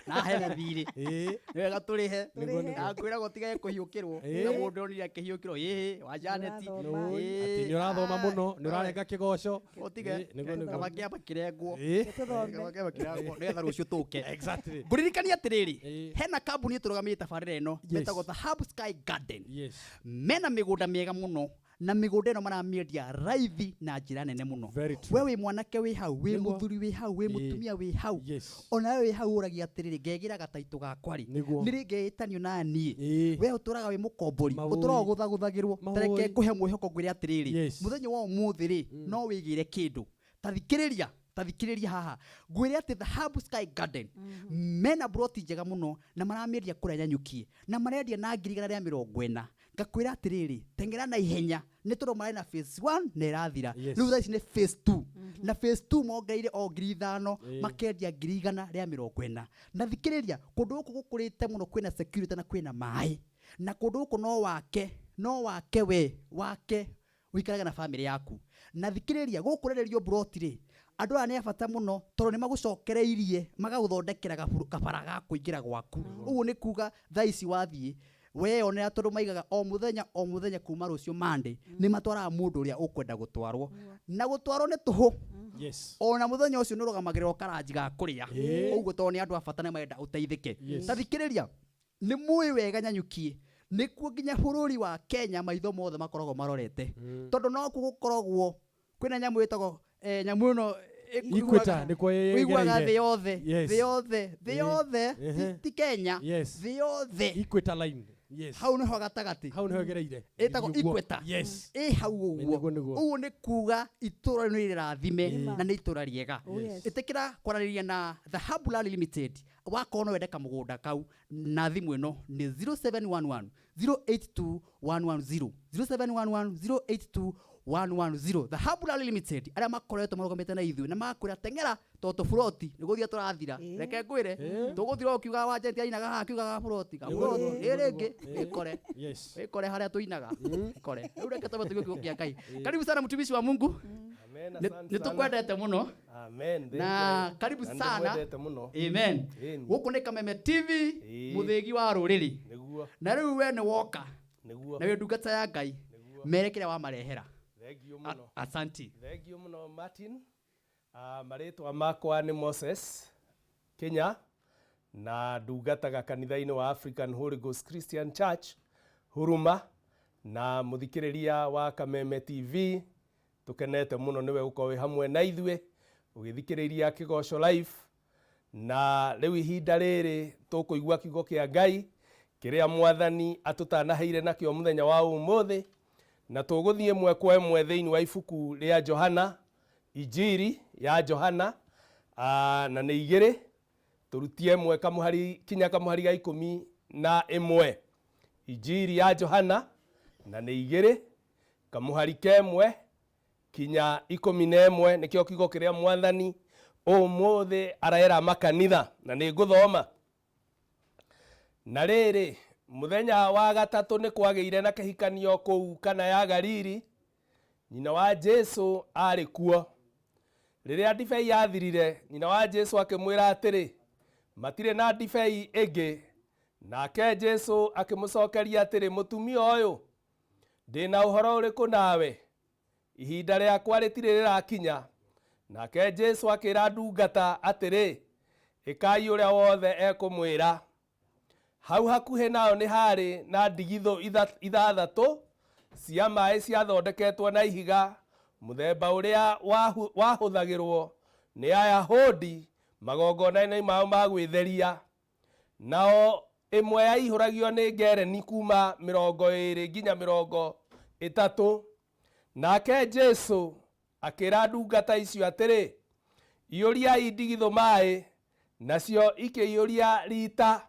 Na hena thirĩ. Ĩĩ. Nĩ wega tũrĩhe. Nĩguo, nĩguo. Na ngwĩraga ũtigage kũhiũkĩrwo. Ĩĩ. Na mũndũ onire akĩhiũkĩrwo, ĩĩ, wa Janet. Ũrathoma. Ĩĩ. Atĩ nĩ ũrathoma mũno, nĩ ũrarenga kĩgoco. Ũtige. Ĩĩ, nĩguo, nĩguo. Kaba kĩamba kĩrengwo. Ĩĩ. Tũthome. Kaba kĩamba kĩrengwo nĩgetha rũciũ tũke. Exactly. Ngũririkania atĩrĩrĩ, Ĩĩ. hena kambuni ĩtũrũgamĩrĩire tabarĩra ĩno Yes. ĩtagwo The Hub Sky Garden. Yes. Mena mĩgũnda mĩega mũno na mĩgũnda ĩno maramĩendia raithi na njĩra nene mũno. Very true. We wĩ mwanake wĩ hau, wĩ Nĩguo. mũthuri wĩ hau, wĩ Ĩĩ. mũtumia wĩ hau, Yes. ona we wĩ hau ũragia atĩrĩrĩ, ngegĩra gataitũ gakwa rĩ, Nĩguo. nĩ rĩ ngeĩtanio na niĩ? Ĩĩ. We ũtũraga wĩ mũkombori, Mawũi. ũtũraga ũgũthagũthagĩrwo. Mawũi. Tareke ngũhe mwĩhoko ngwĩre atĩrĩrĩ, Yes. mũthenya wa ũmũthĩ rĩ, no wĩgĩre kĩndũ. Ta thikĩrĩria haha ngwĩre atĩ The Hub Sky Garden mena broti njega mũno na maramĩendia kũrĩa Nyanyukie na marendia na 140,000. Ngakwĩra atĩrĩrĩ, teng'era na ihenya nĩ tondũ marĩ na phase 1 na ĩrathira. Yes. Rĩu thaa ici nĩ phase 2 na phase 2 mongereire o 5,000, Ĩĩ. makendia 140,000. Na thikĩrĩria, kũndũ gũkũ gũkũrĩte mũno, kwĩna security na kwĩna maĩ, na kũndũ gũkũ no wake, no wake we wake ũikarage na bamĩrĩ yaku. Na thikĩrĩria, gũkũ rererio broti rĩ, andũ aya nĩ a bata mũno tondũ nĩ magũcokereirie magagũthondekera kabara ga kũingĩra gwaku. Ũguo nĩ kuga thaa ici wathiĩ weyonera, tondũ maigaga o mũthenya o mũthenya kuma rũciũ Monday nĩ matwaraga mũndũ ũrĩa ũkwenda gũtwarwo, na gũtwarwo nĩ tũhũ. Yes. Ona mũthenya ũcio nĩ ũrũgamagĩrĩrwo karanji ga kũrĩa. Ĩĩ. Ũguo tondũ nĩ andũ a bata nĩ marenda ũteithĩke. Yes. Ta thikĩrĩria, nĩ mũĩ wega Nyanyukie nĩkuo nginya bũrũri wa Kenya maitho mothe makoragwo marorete, tondũ nokuo gũkoragwo kwĩna nyamũ ĩtagwo nyamũ ĩno Equator, nĩkuo ĩiguaga ĩgereire. thĩ yothe, Yes. thĩ yothe, thĩ Ĩĩ. yothe, Ehe. ti Kenya, Yes. thĩ yothe. Equator line. Yes. Hau nĩho gatagatĩ. Hau nĩho ĩgereire. Ĩtagwo Nĩguo. Equator. Yes. Ĩ hau ũguo. Nĩguo, nĩguo. Ũguo nĩ kuga itũra nĩ rĩrathime Ĩĩ. na nĩ itũra rĩega. Oh, yes. Ĩtĩkĩra kwaranĩria na The Hub Land Limited wakorwo no wende kamũgũnda kau, na thimũ ĩno nĩ 0711 082 110, 0711 082 110. The Hub Land Limited arĩa makoretwo marũgamĩte na ithuĩ na magakwĩra teng'era tondũ tũburoti nĩ gũthira tũrathira. Ĩĩ. Reke ngwĩre, Ĩĩ. tũgũthira ũkiugaga wa Jenti ainaga haha akiugaga buroti Nĩguo, kaburoti nĩguo, ĩ rĩngĩ nĩguo. ĩkore Yes. ĩkore harĩa tũinaga ĩkore. Rĩu reke twambe tũigue kiugo kĩa Ngai. Karibu sana mtumishi wa Mungu. Amen, Nĩ asante nĩ sana. tũkwendete mũno. Amen. Thank Na you. karibu Na sana. ndĩmwendete mũno. Amen. Ĩni. Gũkũ nĩ Kameme TV, Ĩĩ. mũthĩgi wa rũrĩrĩ. Nĩguo, Na rĩu we nĩ woka nĩguo. na wĩ ndungata ya Ngai, Nĩguo. mere kĩrĩa wamarehera. Thank you mũno. Asanti. Thank you mũno Martin. Marĩtwa makwa nĩ Moses Kenya na ndungataga kanitha-inĩ wa African Holy Ghost Christian Church Huruma, na mũthikĩrĩria wa Kameme TV tũkenete mũno nĩwe gũkorwo wĩ hamwe na ithuĩ ũgĩthikĩrĩria Kĩgoco Live. Na rĩu ihinda rĩrĩ tũkũigua kiugo kĩa Ngai kĩrĩa Mwathani atũtanaheire nakĩo mũthenya wa ũmũthĩ, na tũgũthiĩ ĩmwe kwa ĩmwe thĩinĩ wa ibuku rĩa Johana, Injiri ya Johana, na nĩ igĩrĩ, tũrutie ĩmwe kamũhari kinya kamũhari ga 11. Injiri ya Johana na nĩ igĩrĩ kamũhari kemwe kinya 11, nĩkĩo kiugo kĩrĩa Mwathani ũmũthĩ araera makanitha, na nĩ ngũthoma. Na rĩrĩ, mũthenya wa gatatũ nĩ kwagĩire na kĩhikanio kũu Kana ya Galili, nyina wa Jesũ arĩ kuo. Rĩrĩa ndibei yathirire, nyina wa Jesũ akĩmwĩra atĩrĩ, matirĩ na ndibei ĩngĩ. Nake Jesũ akĩmũcokeria atĩrĩ, mũtumia ũyũ, ndĩna ũhoro ũrĩkũ nawe? Ihinda rĩakwa rĩtirĩ rĩrakinya. Nake Jesũ akĩra ndungata atĩrĩ, ĩkai ũrĩa wothe ekũmwĩra. Hau hakuhĩ nao nĩ harĩ na ndigithũ ithathatũ cia maĩ ciathondeketwo na ihiga, mũthemba ũrĩa wahũthagĩrwo nĩ Ayahudi magongona-inĩ mao ma gwĩtheria. Nao ĩmwe yaihũragio nĩ ngereni kuma 20 nginya 30. Nake Jesũ akĩra ndungata icio atĩrĩ, iyũriai ndigithũ maĩ, nacio ikĩiyũria rita.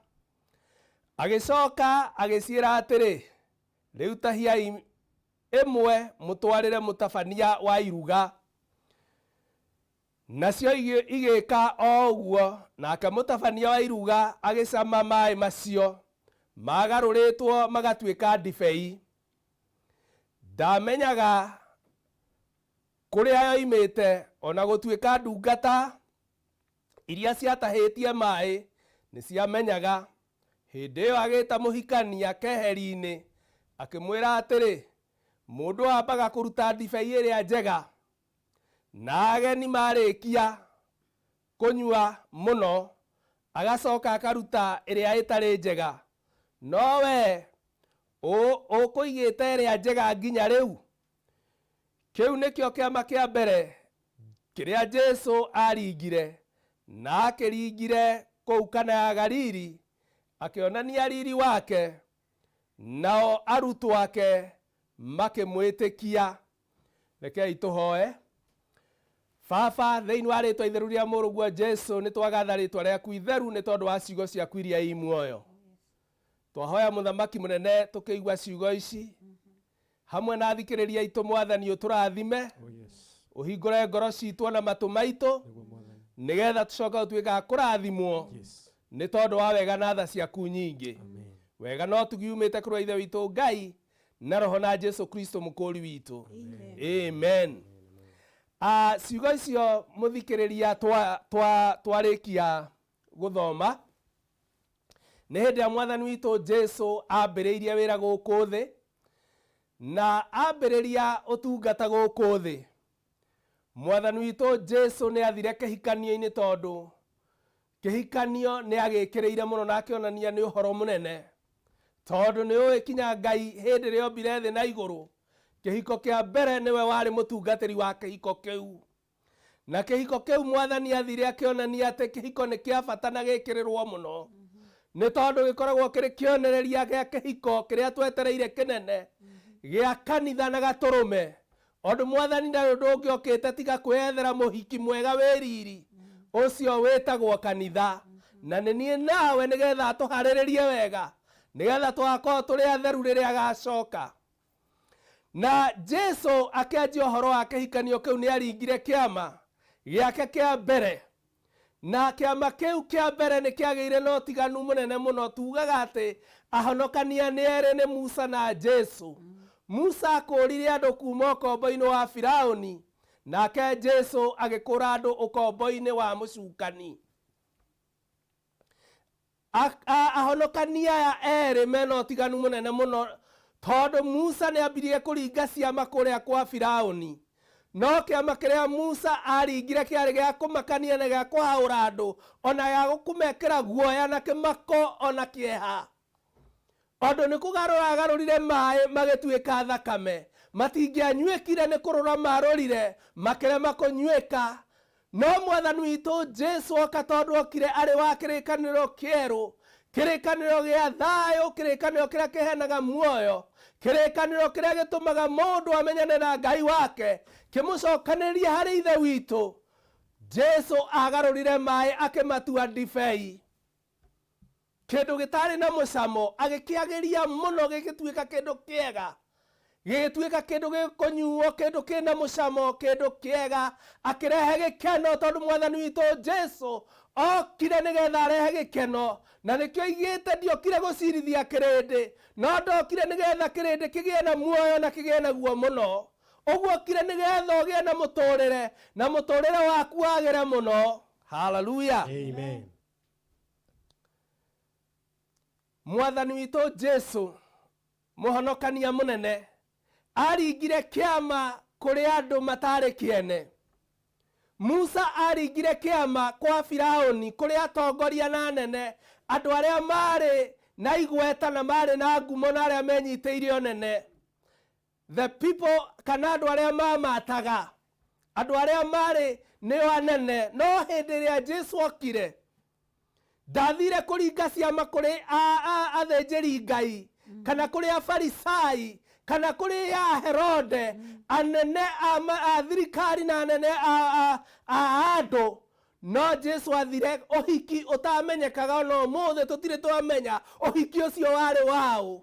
Agĩcoka agĩciĩra atĩrĩ, rĩu tahiai ĩmwe mũtwarĩre mũtabania wa iruga. Nacio igĩka o ũguo, nake mũtabania wa iruga agĩcama maĩ macio magarũrĩtwo magatuĩka ndibei. Ndamenyaga kũrĩa yoimĩte, ona gũtuĩka ndungata iria ciatahĩtie maĩ nĩciamenyaga. Hĩndĩ ĩyo agĩta mũhikania keheri-inĩ, akĩmwĩra atĩrĩ, mũndũ ambaga kũruta ndibei ĩrĩa njega, na ageni marĩkia kũnyua mũno, agacoka akaruta ĩrĩa ĩtarĩ njega. No wee ũkũigĩte ĩrĩa njega nginya rĩu. Kĩu nĩkĩo kĩama kĩa mbere kĩrĩa Jesũ aringire, na akĩringire kũu Kana ya Galili, akĩonania riri wake, nao arutwo ake makĩmwĩtĩkia. Rekei tũhoe. Baba, thĩinĩ wa rĩtwa itheru rĩa mũrũguo Jesũ, nĩ twagatha rĩtwa rĩaku itheru nĩ tondũ wa ciugo ciaku iria i muoyo. Twahoya mũthamaki mũnene tũkĩigua ciugo ici hamwe na athikĩrĩria aitũ, mwathani ũtũrathime, ũhingũre ngoro citũ ona matũ maitũ, nĩgetha tũcoke gũtuĩka a kũrathimwo nĩ tondũ wa wega na tha ciaku nyingĩ. Wega no ũtugi umĩte kũrĩ Ithe witũ Ngai na Roho na Jesu Kristo mũkũri witũ. Amen. Ciugo icio mũthikĩrĩria twarĩkia gũthoma nĩ hĩndĩ ya mwathani witũ Jesu ambĩrĩirie wĩra gũkũ thĩ, na ambĩrĩria ũtungata gũkũ thĩ. Mwathani witũ Jesu nĩ athire kĩhikanio-inĩ, tondũ kĩhikanio nĩ agĩkĩrĩire mũno na akĩonania nĩ ũhoro mũnene, tondũ nĩ ũĩ kinya Ngai hĩndĩ ĩrĩa ombire thĩ na igũrũ, kĩhiko kĩa mbere nĩwe warĩ mũtungatĩri wa kĩhiko kĩu. Na kĩhiko kĩu mwathani athire akĩonania atĩ kĩhiko nĩ kĩa bata na gĩkĩrĩrwo mũno, nĩ tondũ gĩkoragwo kĩrĩ kĩonereria gĩa kĩhiko kĩrĩa twetereire kĩnene gĩa kanitha na gatũrũme. Ũndũ mwathani ndarĩ ũndũ ũngĩ okĩte tiga kwĩyethera mũhiki mwega wĩ riri, ũcio wĩtagwo kanitha, na nĩ niĩ nawe, nĩgetha atũharĩrĩrie wega, nĩgetha tũgakorwo tũrĩ atheru rĩrĩa agacoka. Na Jesu akĩanjia ũhoro wa kĩhikanio kĩu, nĩ aringire kĩama gĩake kĩa mbere, na kĩama kĩu kĩa mbere nĩ kĩagĩire na ũtiganu mũnene mũno. Tugaga atĩ ahonokania nĩ erĩ, nĩ Musa na Jesu. Musa akũrire andũ kuma ũkombo-inĩ wa Firaũni, nake Jesu agĩkũra andũ ũkombo-inĩ wa mũcukani. Ahonokania aya erĩ mena ũtiganu mũnene mũno, tondũ Musa nĩ ambirie kũringa ciama kũrĩa kwa Firaũni, no kĩama kĩrĩa Musa aringire kĩarĩ gĩa kũmakania na gĩa kũhaũra andũ, ona gĩa kũmekĩra guoya na kĩmako ona kĩeha. Ũndũ nĩ kũgarũra agarũrire maĩ magĩtuĩka thakame, matingĩanyuĩkire, nĩ kũrũra marũrire makĩrema kũnyuĩka. No mwathani witũ Jesu oka, tondũ okire arĩ wa kĩrĩkanĩro kĩerũ, kĩrĩkanĩro gĩa thayũ, kĩrĩkanĩro kĩrĩa kĩheanaga muoyo, kĩrĩkanĩro kĩrĩa gĩtũmaga mũndũ amenyane na Ngai wake, kĩmũcokanĩrĩrie harĩ Ithe witũ. Jesu agarũrire maĩ akĩmatua ndibei, kĩndũ gĩtarĩ na mũcamo agĩkĩagĩria mũno, gĩgĩtuĩka kĩndũ kĩega, gĩgĩtuĩka kĩndũ gĩkũnyuo, kĩndũ kĩna mũcamo, kĩndũ kĩega, akĩrehe gĩkeno, tondũ mwathani witũ Jesu okire nĩgetha arehe gĩkeno. Na nĩkĩo igĩte ndiokire gũcirithia kĩrĩndĩ, no ndokire nĩgetha kĩrĩndĩ kĩgĩe na muoyo na kĩgĩe naguo mũno. Ũguo okire nĩgetha ũgĩe na mũtũrĩre, na mũtũrĩre waku wagĩre mũno. Haleluya. Amen. Mwathani witũ Jesu mũhonokania mũnene aringire kĩama kũrĩ andũ matarĩ kĩene. Musa aringire kĩama kwa Firaũni, kũrĩ atongoria na anene, andũ arĩa marĩ na igweta na marĩ na ngumo na arĩa menyitĩire ũnene, the people, kana andũ arĩa mamataga, andũ arĩa marĩ nĩo anene. No hĩndĩ ĩrĩa Jesu okire, ndathire kũringa ciama kũrĩ athĩnjĩri Ngai, kana kũrĩ Afarisai, kana kũrĩ a Herode, anene a thirikari na anene a andũ. No Jesu athire ũhiki ũtamenyekaga, ona ũmũthĩ tũtirĩ twamenya ũhiki ũcio warĩ waũ.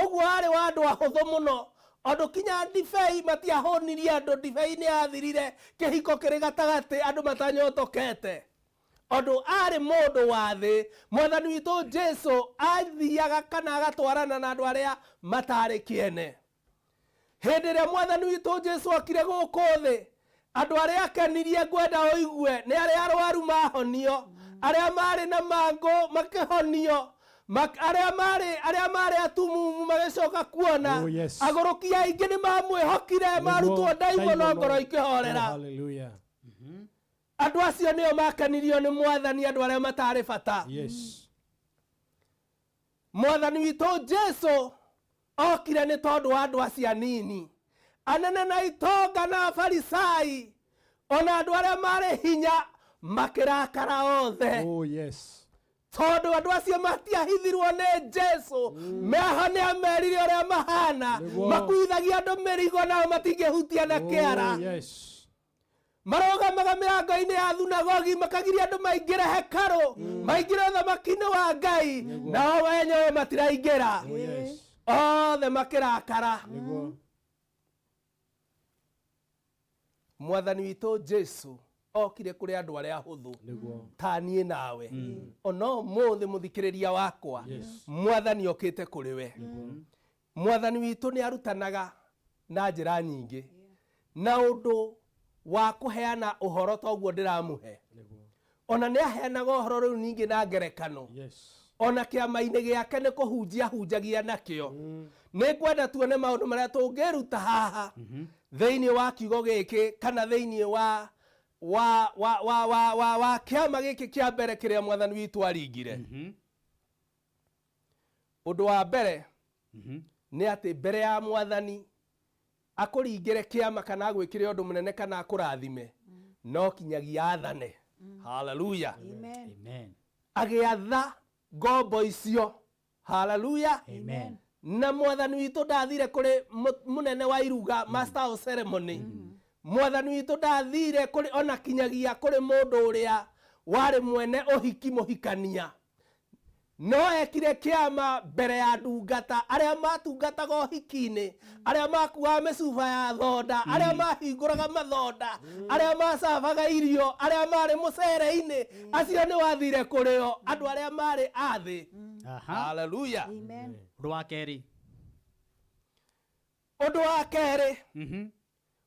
Ũguo warĩ wa andũ ahũthũ mũno. Ondũ kinya ndibei matiahũnirie andũ, ndibei nĩ yathirire, kĩhiko kĩrĩ gatagatĩ andũ matanyotokete. Ondũ arĩ mũndũ wa thĩ, mwathani witũ Jesu athiaga kana agatwarana na andũ arĩa matarĩ kĩene. Hĩndĩ ĩrĩa mwathani witũ Jesu okire gũkũ thĩ, andũ arĩa akenirie ngwenda ũigue nĩ arĩa arwaru mahonio, arĩa marĩ na mangũ makĩhonio, arĩa marĩ arĩa marĩ atumumu magĩcoka kuona. Oh, yes. Agũrũki aingĩ nĩ mamwĩhokire, marutwo ndaimono ngoro ikĩhorera. Oh, hallelujah. Andũ acio nĩo makenirio nĩ mwathani, andũ arĩa matarĩ bata. Yes. Mwathani witũ Jesu okire nĩ tondũ wa andũ acio anini, anene na itonga na afarisai, ona andũ arĩa marĩ hinya makĩrakara othe. Oh, yes. Tondũ andũ acio matiahithirwo nĩ Jesu, meho nĩ amerire ũrĩa mahana. Nĩguo. Makuithagia andũ mĩrigo nao matingĩhutia na kĩara. Oh, yes. Marũgamaga mĩrango-inĩ ya thunagogi makagiria andũ maingĩre hekarũ, maingĩre ũthamaki-inĩ wa Ngai, nao wenyewe matiraingĩra. Oh, yes. Othe makĩrakara. Nĩguo. Mwathani witũ Jesu okire kũrĩ andũ arĩa ahũthũ. Nĩguo. Ta niĩ nawe, ona ũmũthĩ mũthikĩrĩria wakwa. Yes. Mwathani okĩte kũrĩ we. Mwathani witũ nĩ arutanaga na njĩra nyingĩ, na ũndũ wa kũheana ũhoro toguo ndĩramũhe. Nĩguo. Ona nĩ aheanaga ũhoro rĩu ningĩ na ngerekano. Yes. Ona kĩama-inĩ gĩake nĩ kũhunjia hunjagia nakĩo. Nĩ ngwenda tuone maũndũ marĩa tũngĩruta haha thĩinĩ wa kiugo gĩkĩ, kana thĩinĩ wa wa wa wa wa wa wa kĩama gĩkĩ kĩa mbere kĩrĩa mwathani witũ aringire. Ũndũ wa mbere nĩ atĩ mbere ya mwathani akũringĩre kĩama kana agwĩkĩre ũndũ mũnene kana akũrathime, no kinyagia athane. Haleluya. Amen. Amen. Agĩatha ngombo icio. Haleluya. Amen. Na mwathani witũ ndathire kũrĩ mũnene wa iruga, master of ceremony. Mwathani witũ ndathire kũrĩ ona kinyagia kũrĩ mũndũ ũrĩa warĩ mwene ũhiki, mũhikania. No ekire kĩama mbere ya ndungata, arĩa matungataga ũhiki-inĩ, arĩa makuaga mĩcuba ya thonda, arĩa mahingũraga mathonda, arĩa macabaga irio, arĩa marĩ mũcere-inĩ, acio nĩ wathire kũrĩ o, andũ arĩa marĩ a thĩ. Aha. Haleluya. Amen. Ũndũ wa kerĩ. Ũndũ wa kerĩ,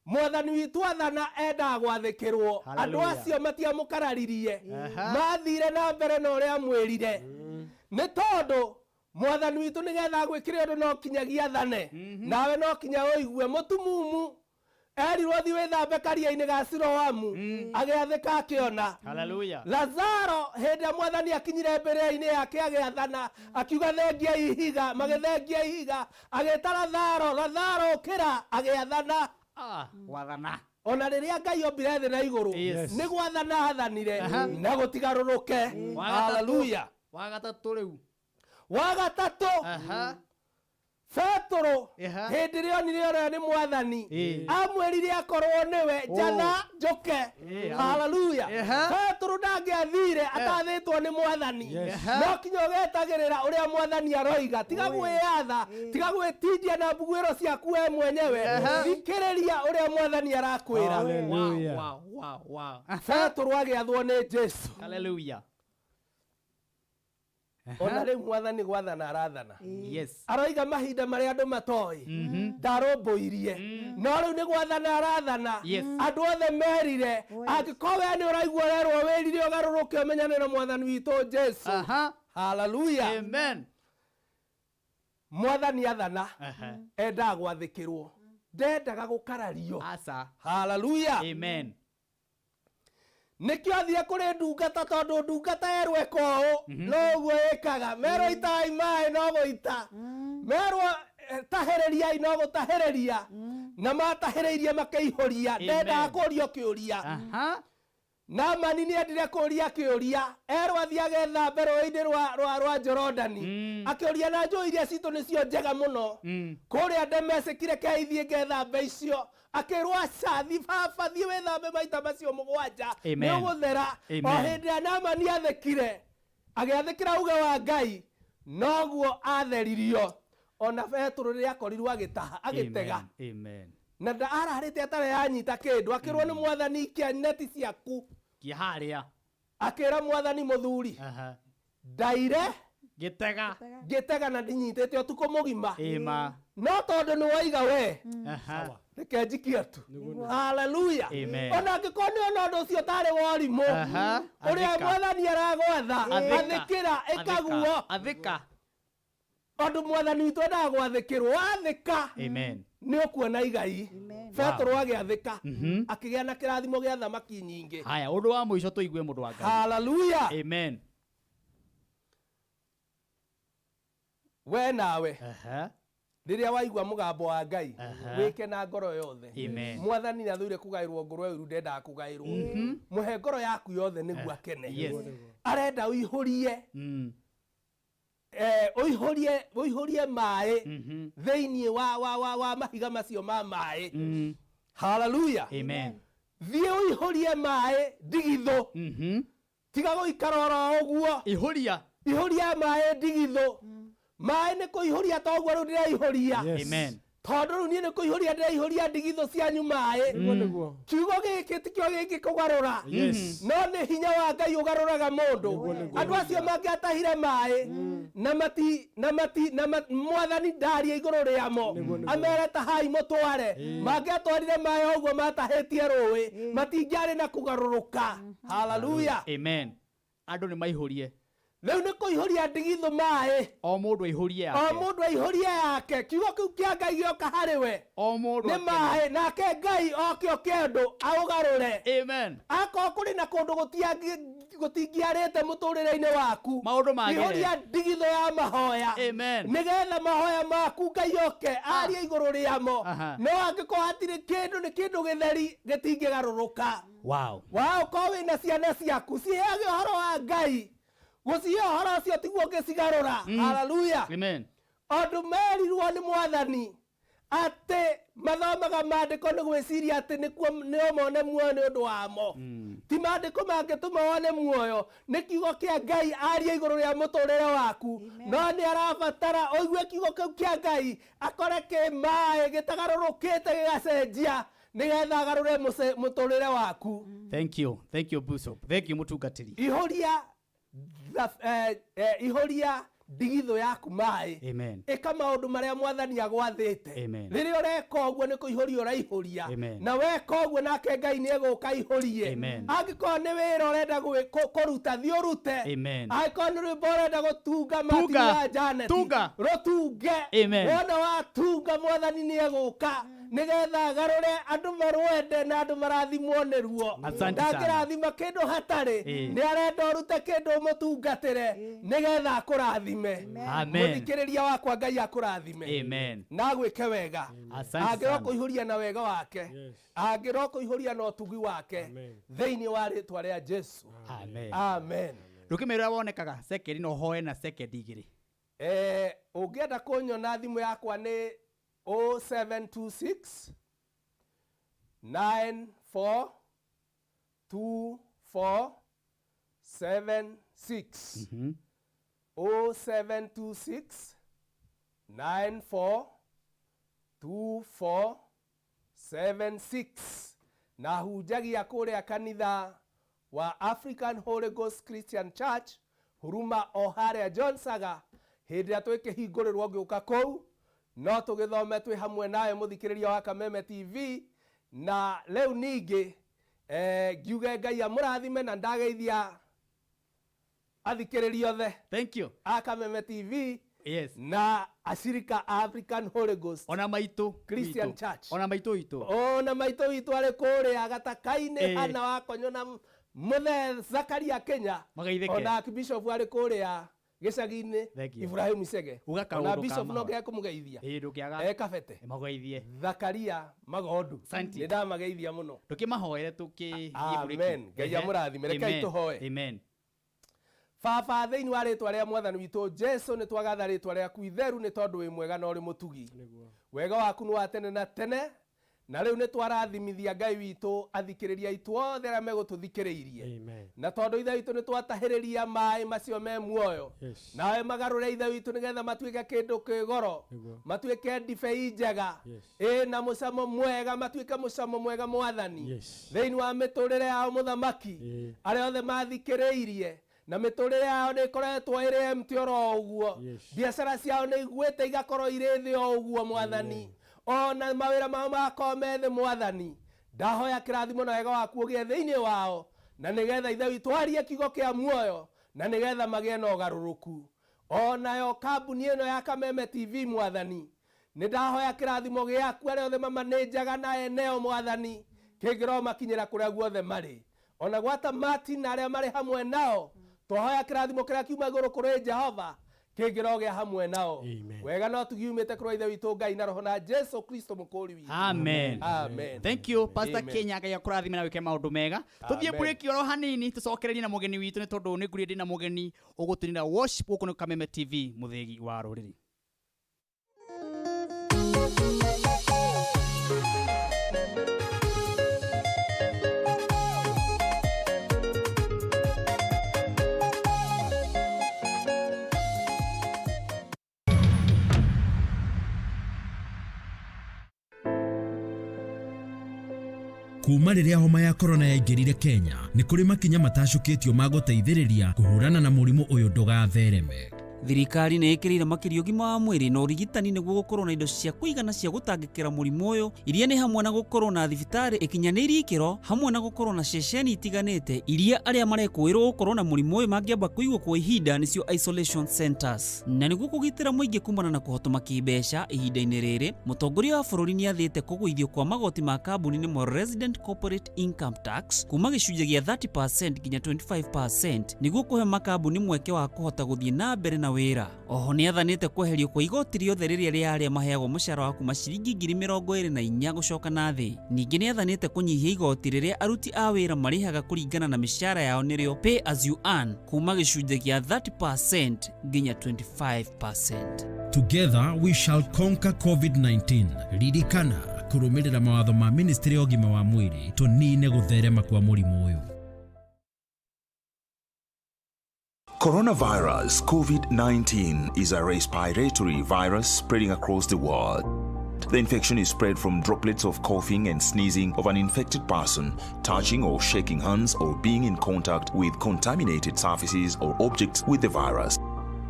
mwathani witũ athana endaga gwathĩkĩrwo. Andũ Hallelujah. acio matiamũkararirie, Aha. mathire na mbere na ũrĩa amwĩrire, nĩ tondũ mwathani witũ nĩgetha agwĩkĩre ũndũ no kinyagia athane, nawe no kinya ũigue. Mũtumumu erirwo thiĩ wĩthambe karia-inĩ ga Siloamu, agĩathĩka akĩona. Hallelujah. Lazaro hĩndĩ ĩrĩa mwathani akinyire mbĩrĩra-inĩ yake agĩathana, akiuga thengia ihiga, magĩthengia ihiga, agĩta Lazaro, Lazaro ũkĩra, agĩathana. Ah, gwathana. Ona rĩrĩa Ngai ombire thĩ na igũrũ, Yes. nĩ gwathana athanire na gũtigarũrũke. Wa gatatũ. Haleluya. Wa gatatũ rĩu. Wa gatatũ, Aha. Petũrũ Aha. hĩndĩ ĩrĩa onire ũrĩa nĩ mwathani, Ĩĩ. amwĩrire akorwo nĩwe, njatha njũke. Ĩĩ, Haleluya. Aha. Petũrũ ndangĩathire atathĩtwo nĩ mwathani. Yes. No kinya ũgetagĩrĩra ũrĩa mwathani aroiga, tiga gwĩyatha, tiga gwĩtindia na mbuguĩro ciaku we mwenyewe, thikĩrĩria ũrĩa mwathani arakwĩra. Hallelujah. Wow, wow, wow. Petũrũ agĩathwo nĩ Jesu. Hallelujah. Ona rĩu mwathani gwathana arathana. Yes. Aroiga mahinda marĩa andũ matoĩ ndarũmbũirie, no rĩu nĩ gwathana arathana. Yes. Andũ othe merire, angĩkorwo we nĩ ũraigua ũrerwo wĩrire ũgarũrũke ũmenyane na mwathani witũ Jesu. Aha. Haleluya. Amen. Mwathani athana Aha. endaga gwathĩkĩrwo, ndendaga gũkarario. Asa. Haleluya. Amen. Nĩkĩo athire kũrĩ ndungata, tondũ ndungata yerwo ĩka ũũ no ũguo ĩkaga, merwo itai maĩ no gũita, merwo tahĩrĩriai no gũtahĩrĩria, na matahĩrĩirie makĩihũria. Ndendaga kũrio kĩũria. Aha. Naamani nĩ endire kũria kĩũria, erwo athiĩ agethambe rũĩ-inĩ rwa Jorodani, akĩũria na njũĩ iria citũ nĩcio njega mũno kũrĩa Ndemeceki, reke ithiĩ ngethambe icio. Akĩrwo aca, thiĩ baba, thiĩ wĩthambe maita macio mũgwanja, Amen. nĩ ũgũthera. O Amen. hĩndĩ ĩrĩa Naamani athĩkire, agĩathĩkĩra uge wa Ngai, noguo atheririo. Ona Betũrũ rĩrĩa akorirwo agĩtaha agĩtega, Amen. Amen. Na ararĩte atarĩ yanyita kĩndũ, akĩrwo nĩ Mwathani, ikia neti ciaku. Kia harĩa. Akĩra Mwathani, mũthuri, ndaire Gĩtega. Ngĩtega na ndinyitĩte ũtukũ mũgima, Ĩma. No tondũ nĩ waiga we, reke njikie tu. Haleluya. Amen. Ona angĩkorwo nĩ ona ũndũ ũcio ũtarĩ wa ũrimũ ũrĩa Athĩka. Mwathani aragwatha, Athĩka. athĩkĩra, ĩkaguo. Athĩka. Tondũ Mwathani witũ endaga gwathĩkĩrwo. Wathĩka, Amen. nĩ ũkuona igai. Petũrũ agĩathĩka, akĩgĩa na kĩrathimo gĩa thamaki nyingĩ. Haya, ũndũ wa mũico tũigue, mũndũ wa Ngai. Haleluya. Amen. We nawe, rĩrĩa waigua mũgambo wa Ngai, wĩke na ngoro yothe. Amen. Mwathani nĩ athũire kũgaĩrwo ngoro ĩru, ndendaga kũgaĩrwo. Mũhe ngoro yaku yothe nĩguo akene. Arenda ũihũrie, ũihũrie maĩ thĩinĩ wa mahiga macio ma maĩ. Haleluya. Amen. Thiĩ ũihũrie maĩ ndigithũ. Tiga gũikara oro ũguo. Ihũria. Ihũria maĩ ndigithũ. Maĩ nĩ kũihũria toguo rĩu ndĩraihũria. Amen. Tondũ rĩu niĩ nĩ kũihũria ndĩraihũria ndigithũ cianyu maĩ. Nĩguo, nĩguo. Kiugo gĩkĩ tikĩo gĩngĩ kũgarũra, no nĩ hinya wa Ngai ũgarũraga mũndũ. Andũ acio mangĩatahire maĩ na mati na mati na Mwathani ndarie igũrũ rĩamo amere tahai mũtware, mangĩatwarire maĩ o ũguo matahĩtie rũĩ, matingĩarĩ na kũgarũrũka. Haleluya. Amen. Andũ nĩ maihũrie. Rĩu nĩ kũihũria ndigithũ maĩ. O mũndũ aihũrie O yake. Mũndũ aihũrie yake. Kiugo kĩu kĩa Ngai gĩoka harĩ we, O mũndũ nĩ akene. Maĩ nake Ngai oke oke ũndũ aũgarũre. Amen. Akorwo kũrĩ na kũndũ gũtingĩarĩte mũtũrĩre-inĩ waku, Maũndũ magĩre. ihũria ndigithũ ya mahoya, Amen. nĩgetha mahoya maku Ngai oke arie igũrũ rĩamo. No angĩkorwo hatirĩ kĩndũ, nĩ kĩndũ gĩtheri, gĩtingĩgarũrũka. Waũkorwo wĩna ciana ciaku, ciheage ũhoro wa Ngai. Gũcihe ũhoro ũcio tiguo ũngĩcigarũra. Haleluya. Amen. Andũ merirwo nĩ Mwathani atĩ mathomaga maandĩko nĩ gwĩciria atĩ nĩkuo nĩo mone muoyo nĩ ũndũ wamo. Ti maandĩko mangĩtũma wone muoyo, nĩ kiugo kĩa Ngai arie igũrũ rĩa mũtũrĩre waku. No nĩ arabatara ũigue kiugo kĩu kĩa Ngai, akore kĩ maĩ gĩtagarũrũkĩte gĩgacenjia, nĩgetha agarũre mũtũrĩre waku. Thank you. Thank you, Bishop. Thank you, mũtungatĩri. Ihũria ihũria ndigithũ yaku maĩ. Amen. Ĩka maũndũ marĩa Mwathani agwathĩte. Amen. Rĩrĩa ũreka ũguo, nĩ kũihũria ũraihũria. Amen. Na weka ũguo, nake Ngai nĩ egũka aihũrie. Amen. Angĩkorwo nĩ wĩra ũrenda kũruta, thiĩ ũrute. Amen. Angĩkorwo nĩ rwĩmbo ũrenda gũtunga, Tunga. Martin wa Janet, Tunga. rũtunge. Amen. Wona watunga, Mwathani nĩ egũka nĩgetha agarũre andũ marwende na andũ marathimwo nĩruo. Asante sana. Ndangĩrathima kĩndũ hatarĩ. Nĩ arenda ũrute kĩndũ ũmũtungatĩre nĩgetha akũrathime. Amen. Mũthikĩrĩria wakwa, Ngai akũrathime Amen. na agwĩke wega. Asante Angĩro sana. kũihũria na wega wake, angĩro kũihũria na ũtugi wake, Amen. thĩinĩ wa rĩtwa rĩa Jesu. Amen. Amen. Ndũkĩmĩra ũrĩa wonekaga sekendi no hoe na sekendi igĩrĩ. Ũngĩenda kũnyona, thimũ yakwa nĩ 0726 94 24 76, 0726 94 24 76, na hunjagia kũrĩa kanitha wa African Holy Ghost Christian Church, Huruma, o harĩa John Saga. Hĩndĩ ĩrĩa twĩkĩhingũrĩrwo ngĩũka kũu, no tũgĩthome twĩ hamwe nawe, mũthikĩrĩria wa Kameme TV. Na rĩu ningĩ ngiuge Ngai amũrathime, na ndageithia athikĩrĩria othe Thank you. a Kameme TV na acirika a African Holy Ghost Ona maitũ Christian witũ. Church. Ona maitũ witũ. Ona maitũ witũ arĩ kũrĩa gataka-inĩ, Hana Wakonyo na mũthee Zakaria Kenya. Magaithĩke. Ona Archbishop arĩ kũrĩa gĩcagi-inĩ, Thank you. Ibrahim Icege. Uga Ona kaũndũ ka Bishop no mahoya. nginya kũmũgeithia. Ĩĩ, ndũkĩaga. E kabete. Mageithie. Zakaria Magondu. Asante. Nĩ ndamageithia mũno. Ndũkĩmahoere tũkĩthiĩ break. Amen. Ngai amũrathime. Rekei tũhoe. Amen. Baba, thĩinĩ wa rĩtwa rĩa Mwathani witũ Jesu, nĩ twagatha rĩtwa rĩaku itheru nĩ tondũ wĩ mwega na ũrĩ mũtugi. Wega waku nĩ wa tene na tene. Na rĩu nĩ twarathimithia Ngai witũ athikĩrĩria aitũ othe arĩa megũtũthikĩrĩirie. Amen. Na tondũ Ithe witũ nĩ twatahĩrĩria maĩ macio me muoyo. Yes. Nawe magarũre Ithe witũ nĩgetha matuĩke kĩndũ kĩgoro. Nĩguo. Matuĩke ndibei njega. Yes. Ĩna mũcamo mwega, matuĩke mũcamo mwega Mwathani. Yes. Thĩinĩ wa mĩtũrĩre yao mũthamaki. Ĩĩ. Arĩa othe mathikĩrĩirie na mĩtũrĩre yao nĩ ĩkoretwo ĩrĩ empty oro ũguo. Yes. Biacara ciao nĩ igwĩte igakorwo irĩ thĩ o ũguo Mwathani. Ona mawĩra mao magakorwo me thĩ Mwathani. Ndahoya kĩrathimo na wega waku ũgĩe thĩinĩ wao na nĩgetha Ithe witũ arie kiugo kĩa muoyo na nĩgetha magĩe na ũgarũrũku. Onayo kambuni ĩno ya Kameme TV Mwathani, nĩ ndahoya kĩrathimo gĩaku arĩa othe mamanĩnjaga na eneo Mwathani kĩngĩro makinyĩra kũrĩa guothe marĩ. Ona gwata Martin na arĩa marĩ hamwe nao twahoya kĩrathimo kĩrĩa kiuma igũrũ kũrĩ Jehova kĩngĩro gĩa hamwe nao. Amen. Wega no tugiumĩte kũrĩ Ithe witũ Ngai na Roho na Jesu Kristo mũkũũri witũ. Amen. Amen. Thank you Pastor Amen. Kenya, Ngai akũrathime na wĩke maũndũ mega. Tũthiĩ Amen. break oro hanini tũcokererie na mũgeni witũ nĩ tondũ nĩ ngurie ndĩ na mũgeni ũgũtũnĩra worship gũkũ nĩ Kameme TV mũthĩgi wa rũrĩrĩ. Kuma rĩrĩa homa ya korona yaingĩrire Kenya, nĩ kũrĩ makinya matacũkĩtio ma gũteithĩrĩria kũhũrana na mũrimũ ũyũ ndũgathereme. Thirikari nĩ ĩkĩrĩire makĩria ũgima wa mwĩrĩ na ũrigitani nĩguo gũkorwo na indo cia kũigana cia gũtangĩkĩra mũrimũ ũyũ, iria nĩ hamwe na gũkorwo na thibitarĩ ĩkinyanĩirie ikĩro, hamwe na gũkorwo na ceceni itiganĩte iria arĩa marekũĩrwo gũkorwo na mũrimũ ũyũ mangĩamba kũigwo kwa ihinda, nĩcio isolation centers. Na nĩguo kũgitĩra mũingĩ kumana na kũhotoma kĩmbeca ihinda-inĩ rĩrĩ, mũtongoria wa bũrũri nĩ athĩte kũgũithio kwa magoti ma kambuni nĩmo Resident Corporate Income Tax kuma gĩcunjĩ gĩa 30% nginya 25% nĩguo kũhe makambuni mweke wa kũhota gũthiĩ na mbere na wĩra. Oho nĩ athanĩte kweherio kwa igoti rĩothe rĩrĩa rĩa arĩa maheagwo mũcara wa kuma ciringi 24,000 gũcoka na thĩ. Ningĩ nĩ athanĩte kũnyihia igoti rĩrĩa aruti a wĩra marĩhaga kũringana na mĩcara yao nĩrĩo pay as you earn kuma gĩcunjĩ gĩa 30% nginya 25%. Together we shall conquer COVID-19. Ririkana kũrũmĩrĩra mawatho ma Ministry ya ũgima wa mwĩrĩ tũnine gũtherema kwa mũrimũ ũyũ. Coronavirus COVID-19 is a respiratory virus spreading across the world. The infection is spread from droplets of coughing and sneezing of an infected person, touching or shaking hands, or being in contact with contaminated surfaces or objects with the virus.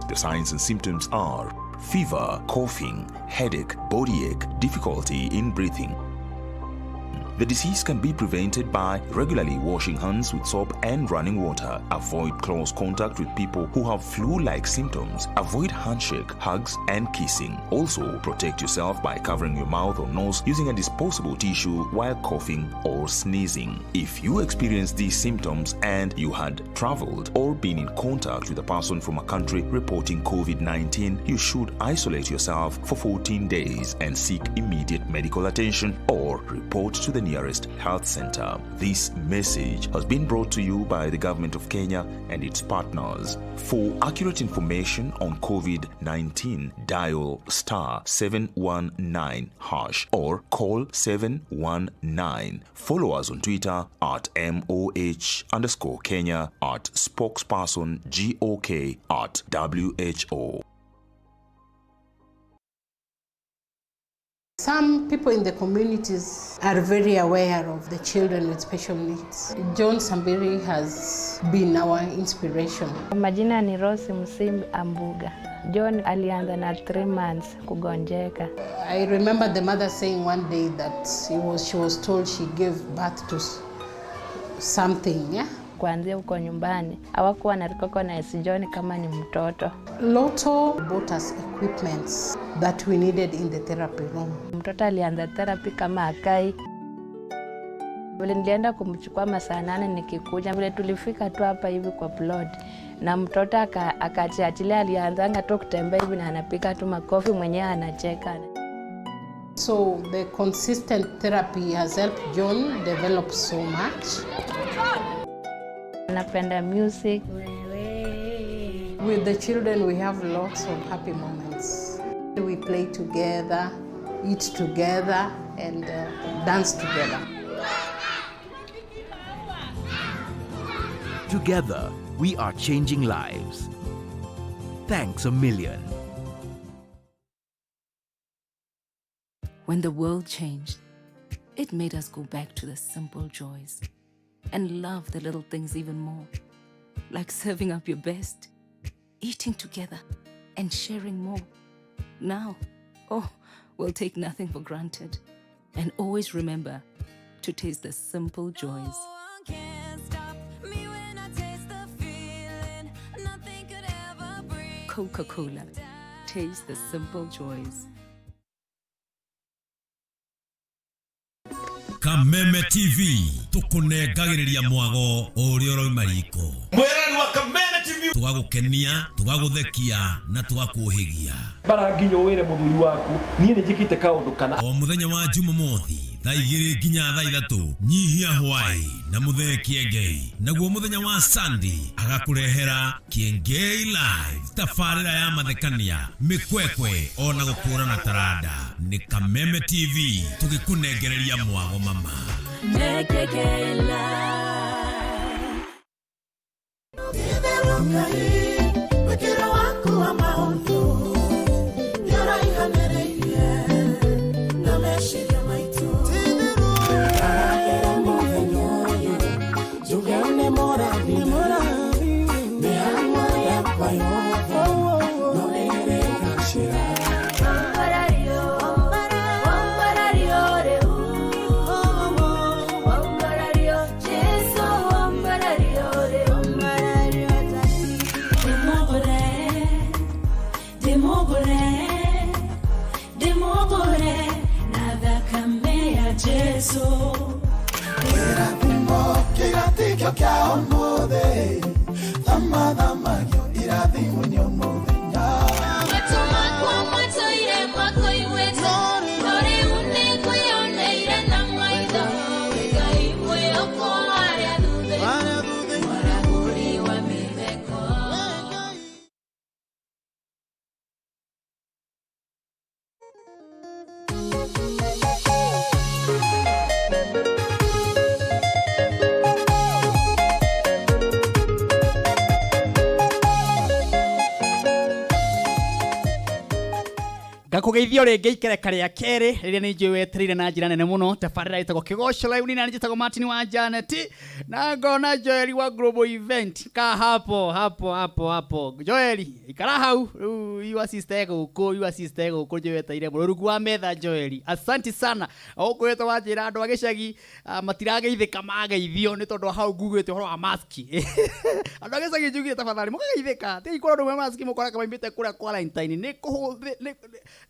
The signs and symptoms are fever, coughing, headache, body ache, difficulty in breathing. The disease can be prevented by regularly washing hands with soap and running water. Avoid close contact with people who have flu-like symptoms. Avoid handshake, hugs, and kissing. Also, protect yourself by covering your mouth or nose using a disposable tissue while coughing or sneezing. If you experience these symptoms and you had traveled or been in contact with a person from a country reporting COVID-19, you should isolate yourself for 14 days and seek immediate medical attention or report to the nearest health center. This message has been brought to you by the government of Kenya and its partners. For accurate information on COVID-19, dial star 719 hash or call 719. Follow us on Twitter at MOH_Kenya, at spokesperson GOK, at WHO. Some people in the communities are very aware of the children with special needs. John Sambiri has been our inspiration. Majina ni Rose Msimbi Ambuga. John alianza na 3 months kugonjeka. I remember the mother saying one day that she was told she gave birth to something, yeah? Kuanzia huko nyumbani hawakuwa na recognize John kama ni mtoto. Lotto bought us equipments that we needed in the therapy room. Mtoto alianza therapy kama akai. Vile nilienda kumchukua masaa 8 nikikuja, vile tulifika tu hapa hivi kwa plot na mtoto akachiachilia, alianzanga tu kutembea hivi na anapika tu makofi mwenyewe anacheka. So the consistent therapy has helped John develop so much. Napenda music. With the children we have lots of happy moments. We play together. eat together, and dance together. Together, we are changing lives. Thanks a million. When the world changed, it made us go back to the simple joys and love the little things even more, like serving up your best, eating together, and sharing more. Now, oh, we'll take nothing for granted and always remember to taste the simple joys. Coca Cola. Taste the simple joys. Kameme TV tukunengagĩrĩria mwago ũrĩa ũrauma riko. Mwĩrani wa Kameme TV. Tũgagũkenia, tũgagũthekia na tũgakũhĩgia. Bara nginya wĩre mũthuri waku niĩ nĩ njĩkĩte kaũndũ kana. O mũthenya wa Jumamothi thaa igĩrĩ nginya thaa ithatũ nyihia hwaĩ na mũthee Kĩengei. Naguo mũthenya wa Sunday agakũrehera Kĩengei Live, tabarĩra ya mathekania, mĩkwekwe ona gũkũrana taranda. Nĩ Kameme TV tũgĩkũnengereria mwago mama. Ngakũgeithia rĩngĩ ikereka rĩa kerĩ rĩrĩa nĩ njũĩ wetereire na njĩra nene mũno. Tabarĩra ĩtagwo Kĩgoco Live, nĩ njĩtagwo Martin wa Janet na ngona Joel wa Global Event ka hapo hapo hapo hapo. Joel ikara hau rĩu, your sister gũkũ, your sister gũkũ njũĩ wetereire mũno rungu wa metha. Joel, asanti sana. Ũkwĩtwo wanjĩra andũ a gĩcagi matirageithĩka mageithio nĩ tondũ hau ngugĩte ũhoro wa maski. Andũ a gĩcagi njugire tafadhali mũkageithĩka, tigai kũrora andũ me maski mũkoraga maumĩte kũrĩa quarantine nĩ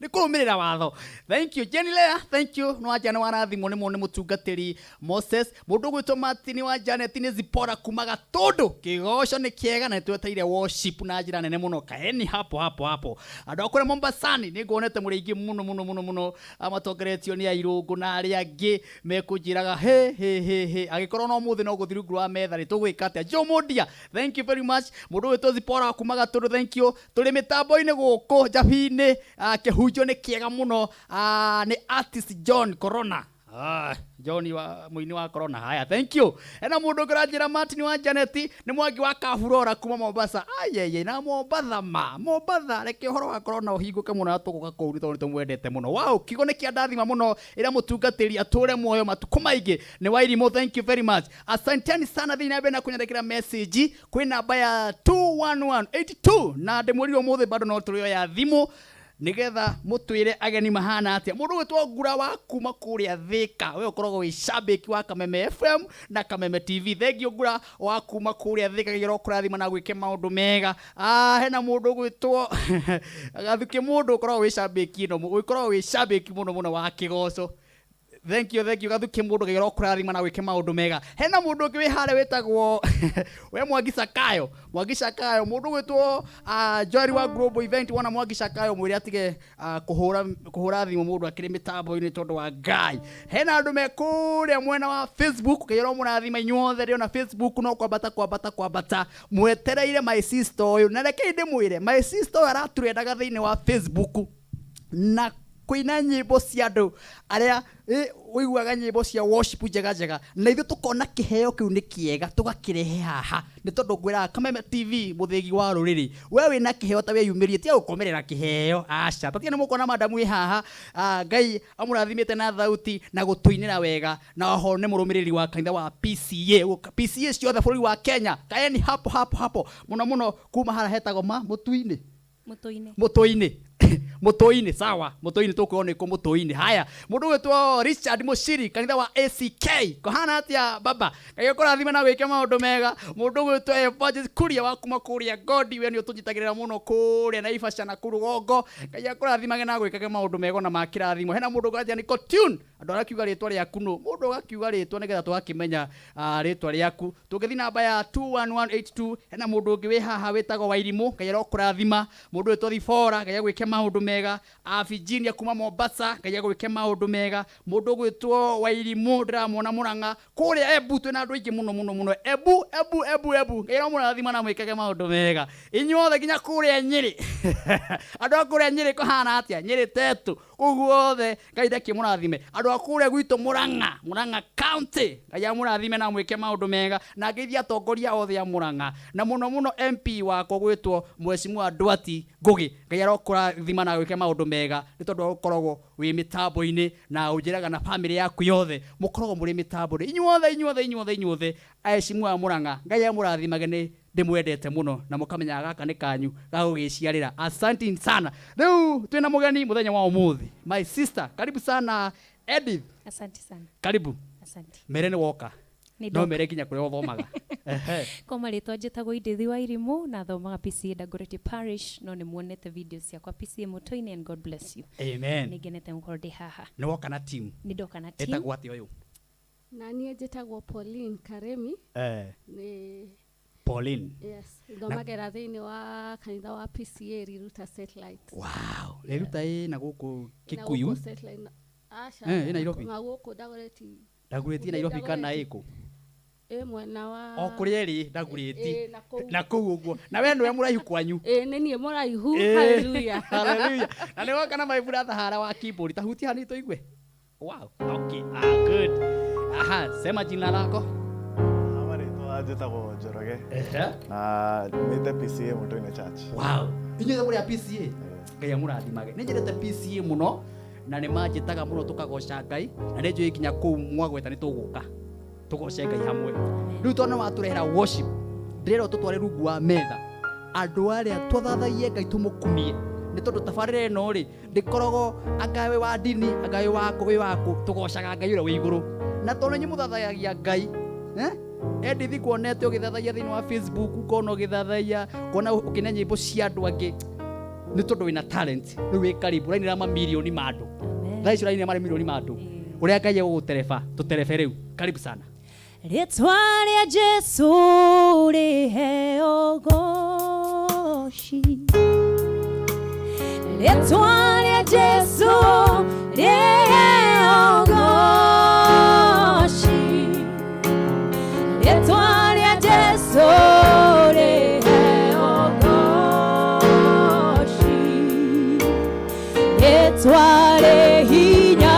nĩ kũrũmĩrĩra watho. Thank you Jenny Lea, thank you. No aja nĩ warathimwo nĩ nĩ mũtungatĩri Moses. Mũndũ ũgwĩtwo Martin wa Janet nĩ Zipora kuma Gatũndũ. Kĩgoco nĩ kĩega na nĩtwetereire worship na njĩra nene mũno. Kaeni hapo hapo hapo. Andũ a kũrĩa Mombasani nĩ nguonete mũrĩ aingĩ mũno mũno mũno mũno, matongoretio nĩ airũngũ na arĩa angĩ mekũnjĩraga he he he he, angĩkorwo no mũthĩ no gũthiĩ rungu rwa metha rĩ, tũgwĩka atĩa? Joe Mondia, thank you very much. Mũndũ ũgwĩtwo Zipora kuma Gatũndũ, thank you. Tũrĩ mĩtambo-inĩ gũkũ Njabi-inĩ, kĩhunjio nĩ kĩega mũno, nĩ artist John Corona. John wa mũini wa Corona. Haya, thank you. Ena mũndũ ũngĩ ũranjĩra Martin wa Janet nĩ mwangi wa Kaburora kuma Mombasa. Ayeye na Mombatha ma Mombatha, reke ũhoro wa Corona ũhingũke mũno na tũgũka kũu nĩ tondũ nĩtũmwendete mũno. Wow, kiugo nĩ kĩa ndathima mũno, ĩra mũtungatĩri atũre muoyo matukũ maingĩ. Nĩ Wairimũ, thank you very much. Asanteni sana thĩinĩ na mbere na kũnyandĩkĩra message kwĩ namba ya 21182 na ndĩmwĩrire ũmũthĩ bado no tũrĩoya thimũ nigetha mutwire ageni mahana atia. Mundu gwitwo Ngura wa kuma kuria Thika, we ukoragwo wi shabiki wa Kameme FM na Kameme TV. Thank you Ngura wa kuma kuria Thika, gero kurathima na gwike maundu mega. Hena mundu gwitwo gathuki, mundu ukoragwo wi shabiki no ukoragwo wi shabiki muno muno wa Kigoco. Thank you, thank you gathuki mundu, gero kurathima na gwike maundu mega. Hena mundu ungi wi hare witagwo we Mwangi Sakayo, Mwangi Sakayo, mundu gwitwo Joel wa Global Event. Wona Mwangi Sakayo mwire atige kuhura thimu mundu akiri mitambo-ini tondu wa Ngai. Hena andu me kuria mwena wa Facebook, gero murathima inyuothe riona Facebook no kwambata kwambata kwambata, mwetereire my sister uyu, na reke ndimwire my sister uyu araturendaga thiini wa Facebook na Kũina nyĩmbo cia andũ arĩa ũiguaga nyĩmbo cia worship njega njega, na ithuĩ tũkona kĩheo kĩu nĩ kĩega tũgakĩrehe haha, nĩ tondũ ngwĩraga Kameme TV mũthĩgi wa rũrĩrĩ, we wĩna kĩheo ta wĩyumĩrie, tiga gũkomerera kĩheo, aca. Tatia nĩ mũkuona madamu wĩ haha, Ngai amũrathimĩte na thauti na gũtũinĩra wega, na oho nĩ mũrũmĩrĩri wa kanitha wa PCA, PCA ciothe bũrũri wa Kenya, kaeni hapo hapo hapo mũno mũno kuma harĩa hetagwo ma mũtu-inĩ. Mũtũ-inĩ. Mũtũ-inĩ. Mũtũ-inĩ, sawa. Mũtũ-inĩ tũkwĩrwo nĩ kũ mũtũ-inĩ. Haya, mũndũ ũgwĩtwo Richard Mũciri, kanitha wa ACK. Kũhana atĩa baba? Ngai akũrathime na wĩke maũndũ mega. Mũndũ ũgwĩtwo Evangelist Kuria wa kuma kũrĩa Godi, we nĩ ũtũnyitagĩrĩra mũno kũrĩa Naivasha na kũu rũgongo. Ngai akũrathimage na gwĩkage maũndũ mega ona ma kĩrathimo. Hena mũndũ ũgwĩtwo Niko Tune. Andũ arĩa akiuga rĩtwa rĩaku nũ? Mũndũ ũgakiuga rĩtwa nĩgetha tũgakĩmenya rĩtwa rĩaku. Tũngĩthiĩ namba ya 21182, hena mũndũ ũngĩ wĩ haha wĩtagwo Wairimũ, Ngai arokũrathima. Mũndũ wĩtwo Thibora, Ngai agwĩke maũndũ mega. Virginia kuma Mombasa, Ngai agwĩke maũndũ mega. Mũndũ ũgwĩtwo Wairimũ ndĩramuona Mũrang'a. Kũrĩa Embu twĩna andũ aingĩ mũno mũno mũno. Embu, Embu, Embu, Embu. Ngai aromũrathima na mwĩkage maũndũ mega. Inyuothe nginya kũrĩa Nyĩrĩ. Andũ a kũrĩa Nyĩrĩ kũhana atĩa? Nyĩrĩ tetu. Kũu guothe Ngai ndakĩmũrathime. Andũ a kũrĩa gwitũ Mũrang'a, Mũrang'a County, Ngai amũrathime na amwĩke maũndũ mega, na ngeithie atongoria othe a Mũrang'a, na mũno mũno MP wakwa gwĩtwo Mheshimiwa Nduati Ngũgĩ. Ngai arokũrathima na agwĩke maũndũ mega nĩ tondũ wa gũkoragwo wĩ mĩtambo-inĩ na ũnjĩraga na famĩlĩ yaku yothe mũkoragwo mũrĩ mĩtambo-inĩ. Inyuothe, inyuothe, inyuothe, inyuothe aheshimiwa a Mũrang'a, Ngai amũrathimage nĩ ndĩmwendete mũno na mũkamenyaga gaka nĩ kanyu ga gũgĩciarĩra. Asante sana. Rĩu twĩna mũgeni mũthenya wa ũmũthĩ. My sister, karibu sana Edith. Asante sana. Karibu. Asante. Mere nĩ woka. Nĩ No ndoka. mere nginya kũrĩa ũthomaga. Ehe. Kwa marĩtwa njĩtagwo Edith wa Irimũ na thomaga PCA Dagoretti Parish, no nĩ muonete video ciakwa PCA Mũtũ-inĩ, and God bless you. Amen. Nĩ ngenete gũkorwo ndĩ haha. Nĩ woka na team. Nĩ ndoka na team. Ĩtagwo atĩa ũyũ? Na niĩ njĩtagwo Pauline Karemi. Nĩ Pauline. Yes, thomagĩra thĩinĩ wa kanitha wa PCA Riruta Satellite. Wow, Riruta ĩ na gũkũ Na Kikuyu. gũkũ Satellite aca. Ĩ Nairobi. Na gũkũ Dagoretti. Dagoretti Nairobi kana ĩkũ? Ĩ mwena wa O kũrĩa ĩrĩ Dagoretti. Ĩ, na kũu. Na kũu ũguo. Na we nĩwe mũraihu kwanyu. Ĩ, nĩ niĩ mũraihu. Hallelujah. Hallelujah. Na nĩ woka na my brother hara wa keyboard. Ta hutia hanini tũigue. Wow. Okay. Good. Aha, sema jina lako. Marĩtwa njĩtagwo Njoroge. Na nĩte PCA Mũtũ-inĩ Church. Wow. Inyuothe mũrĩ a PCA? Ngai amũrathimage. Nĩ nyendete PCA mũno na nĩ manjĩtaga mũno tũkagoca Ngai, na nĩ njũĩ nginya kũu mwagweta nĩ tũgũka tũgoce Ngai hamwe. Rĩu tondũ nĩ watũrehera worship, ndĩrerwo tũtware rungu wa metha andũ arĩa twathathaiye Ngai tũmũkumie, nĩ tondũ tabarĩra ĩno rĩ ndĩkoragwo anga wĩ wa ndini, anga wĩ wakũ, wĩ wakũ, tũgocaga Ngai ũrĩa wĩ igũrũ. Na tondũ inyuĩ mũthathayagia Ngai, Edith kuonete ũgĩthathaiya thĩinĩ wa Facebook, ũkona ũgĩthathaiya, kuona ũkĩina nyĩmbo cia andũ angĩ, nĩ tondũ wĩna talent. Rĩu wĩ karibu, ũrainĩra mamirioni ma andũ. Thaa ici ũrainĩra mamirioni ma andũ. Ũrĩa Ngai egũgũtereba, tũterebe rĩu. Karibu sana. Rĩtwa rĩa Jesũ rĩheo goci. Rĩtwa rĩa Jesũ rĩheo goci. Rĩtwa rĩa Jesũ rĩheo goci. Rĩtwa rĩ hinya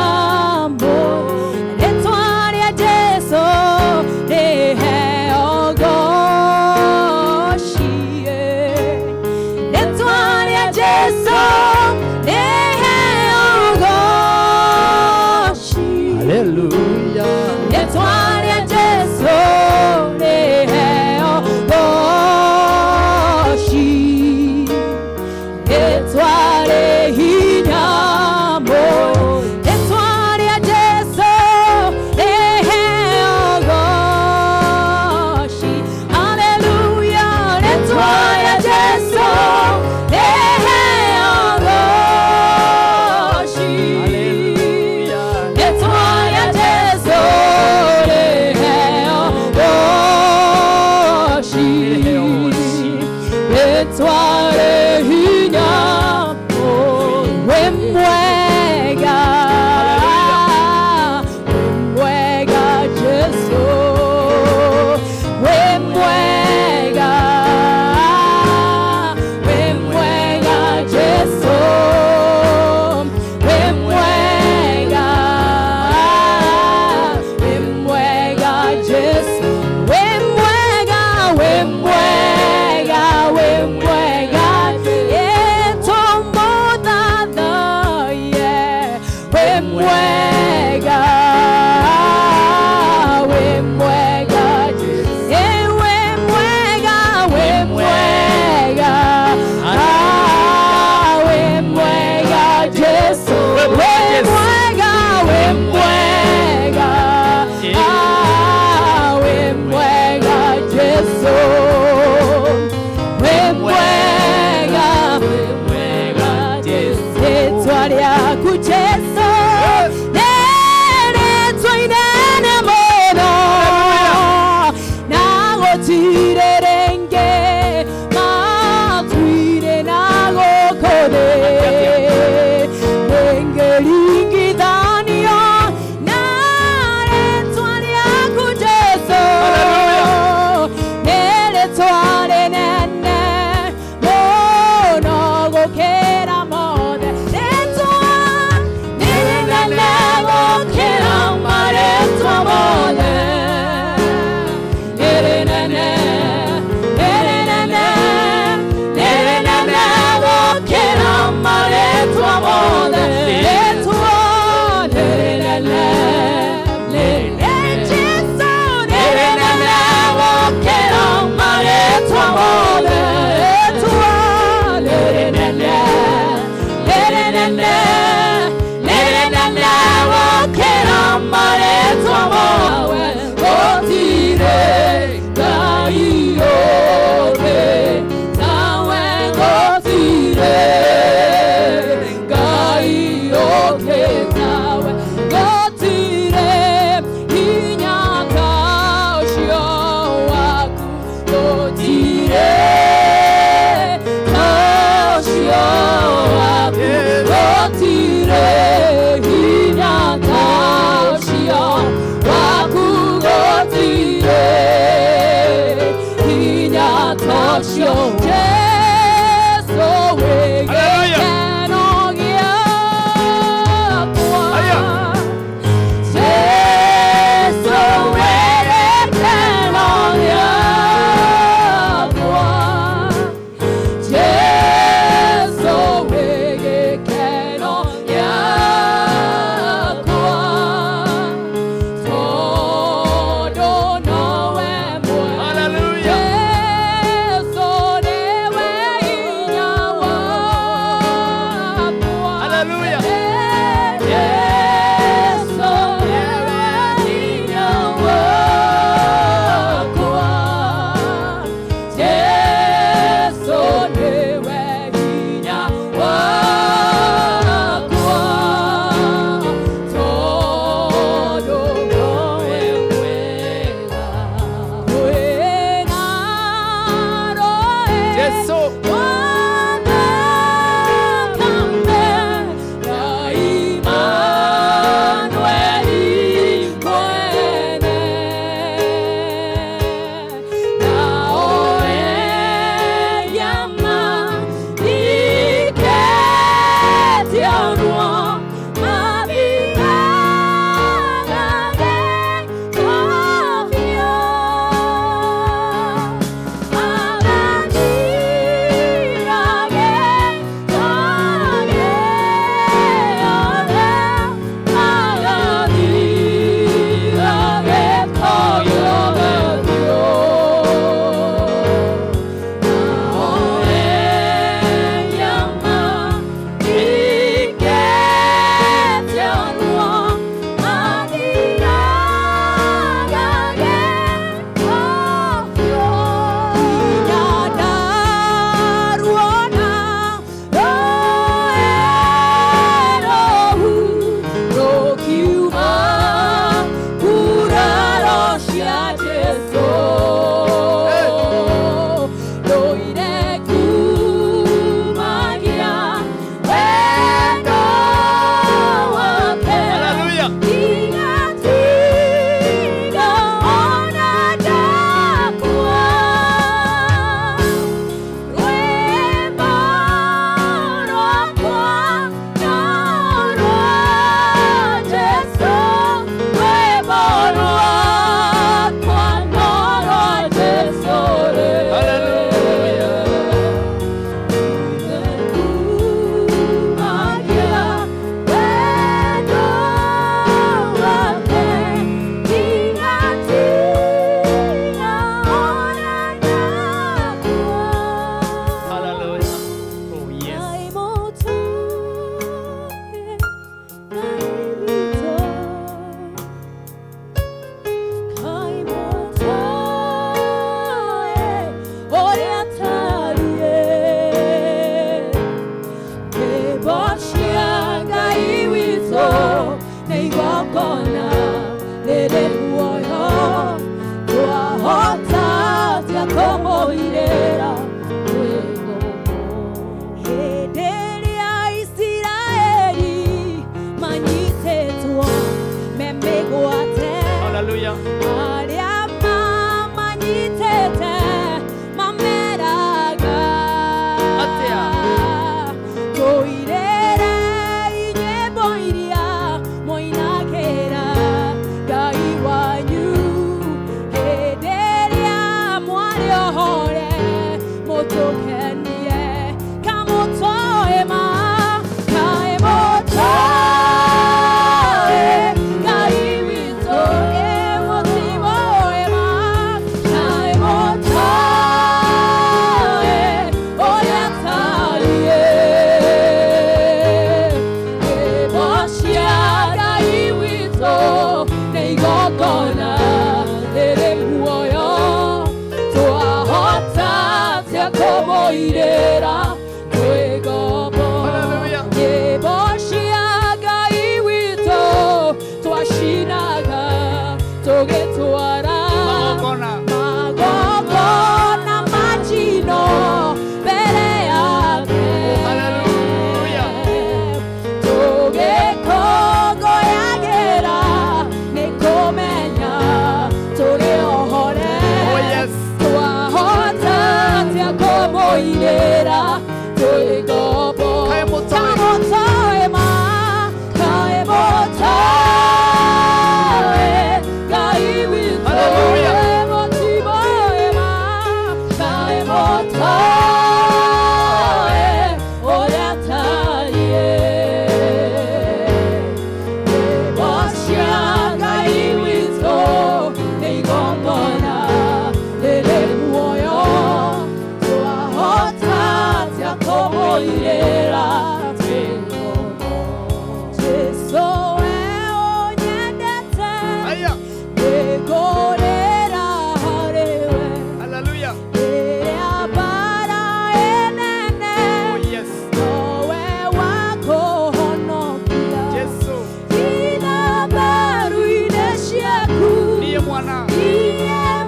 mũno. Rĩtwa rĩa Jesũ rĩheo goci. Rĩtwa rĩa Jesũ rĩheo goci. Hallelujah. Rĩtwa rĩa Jesũ rĩheo goci. Rĩtwa rĩ hinya ũcio waku gũtirĩ hinya ta ũcio waku gũtirĩ hinya ta ũcio Jesu wĩ gĩkeno gĩakwa Jesu wĩ gĩkeno gĩakwa Jesu wĩ gĩkeno gĩakwa tondũ nowe mwega Jesu nĩ Ngakũinĩra twĩ Jesu we ũnyendete Nĩngũrĩra harĩ we Hallelujah. Rĩrĩa mbara ĩ nene Nowe wa kũhonokia Jesu Ina mbaru-inĩ ciaku Niĩ mwana Niĩ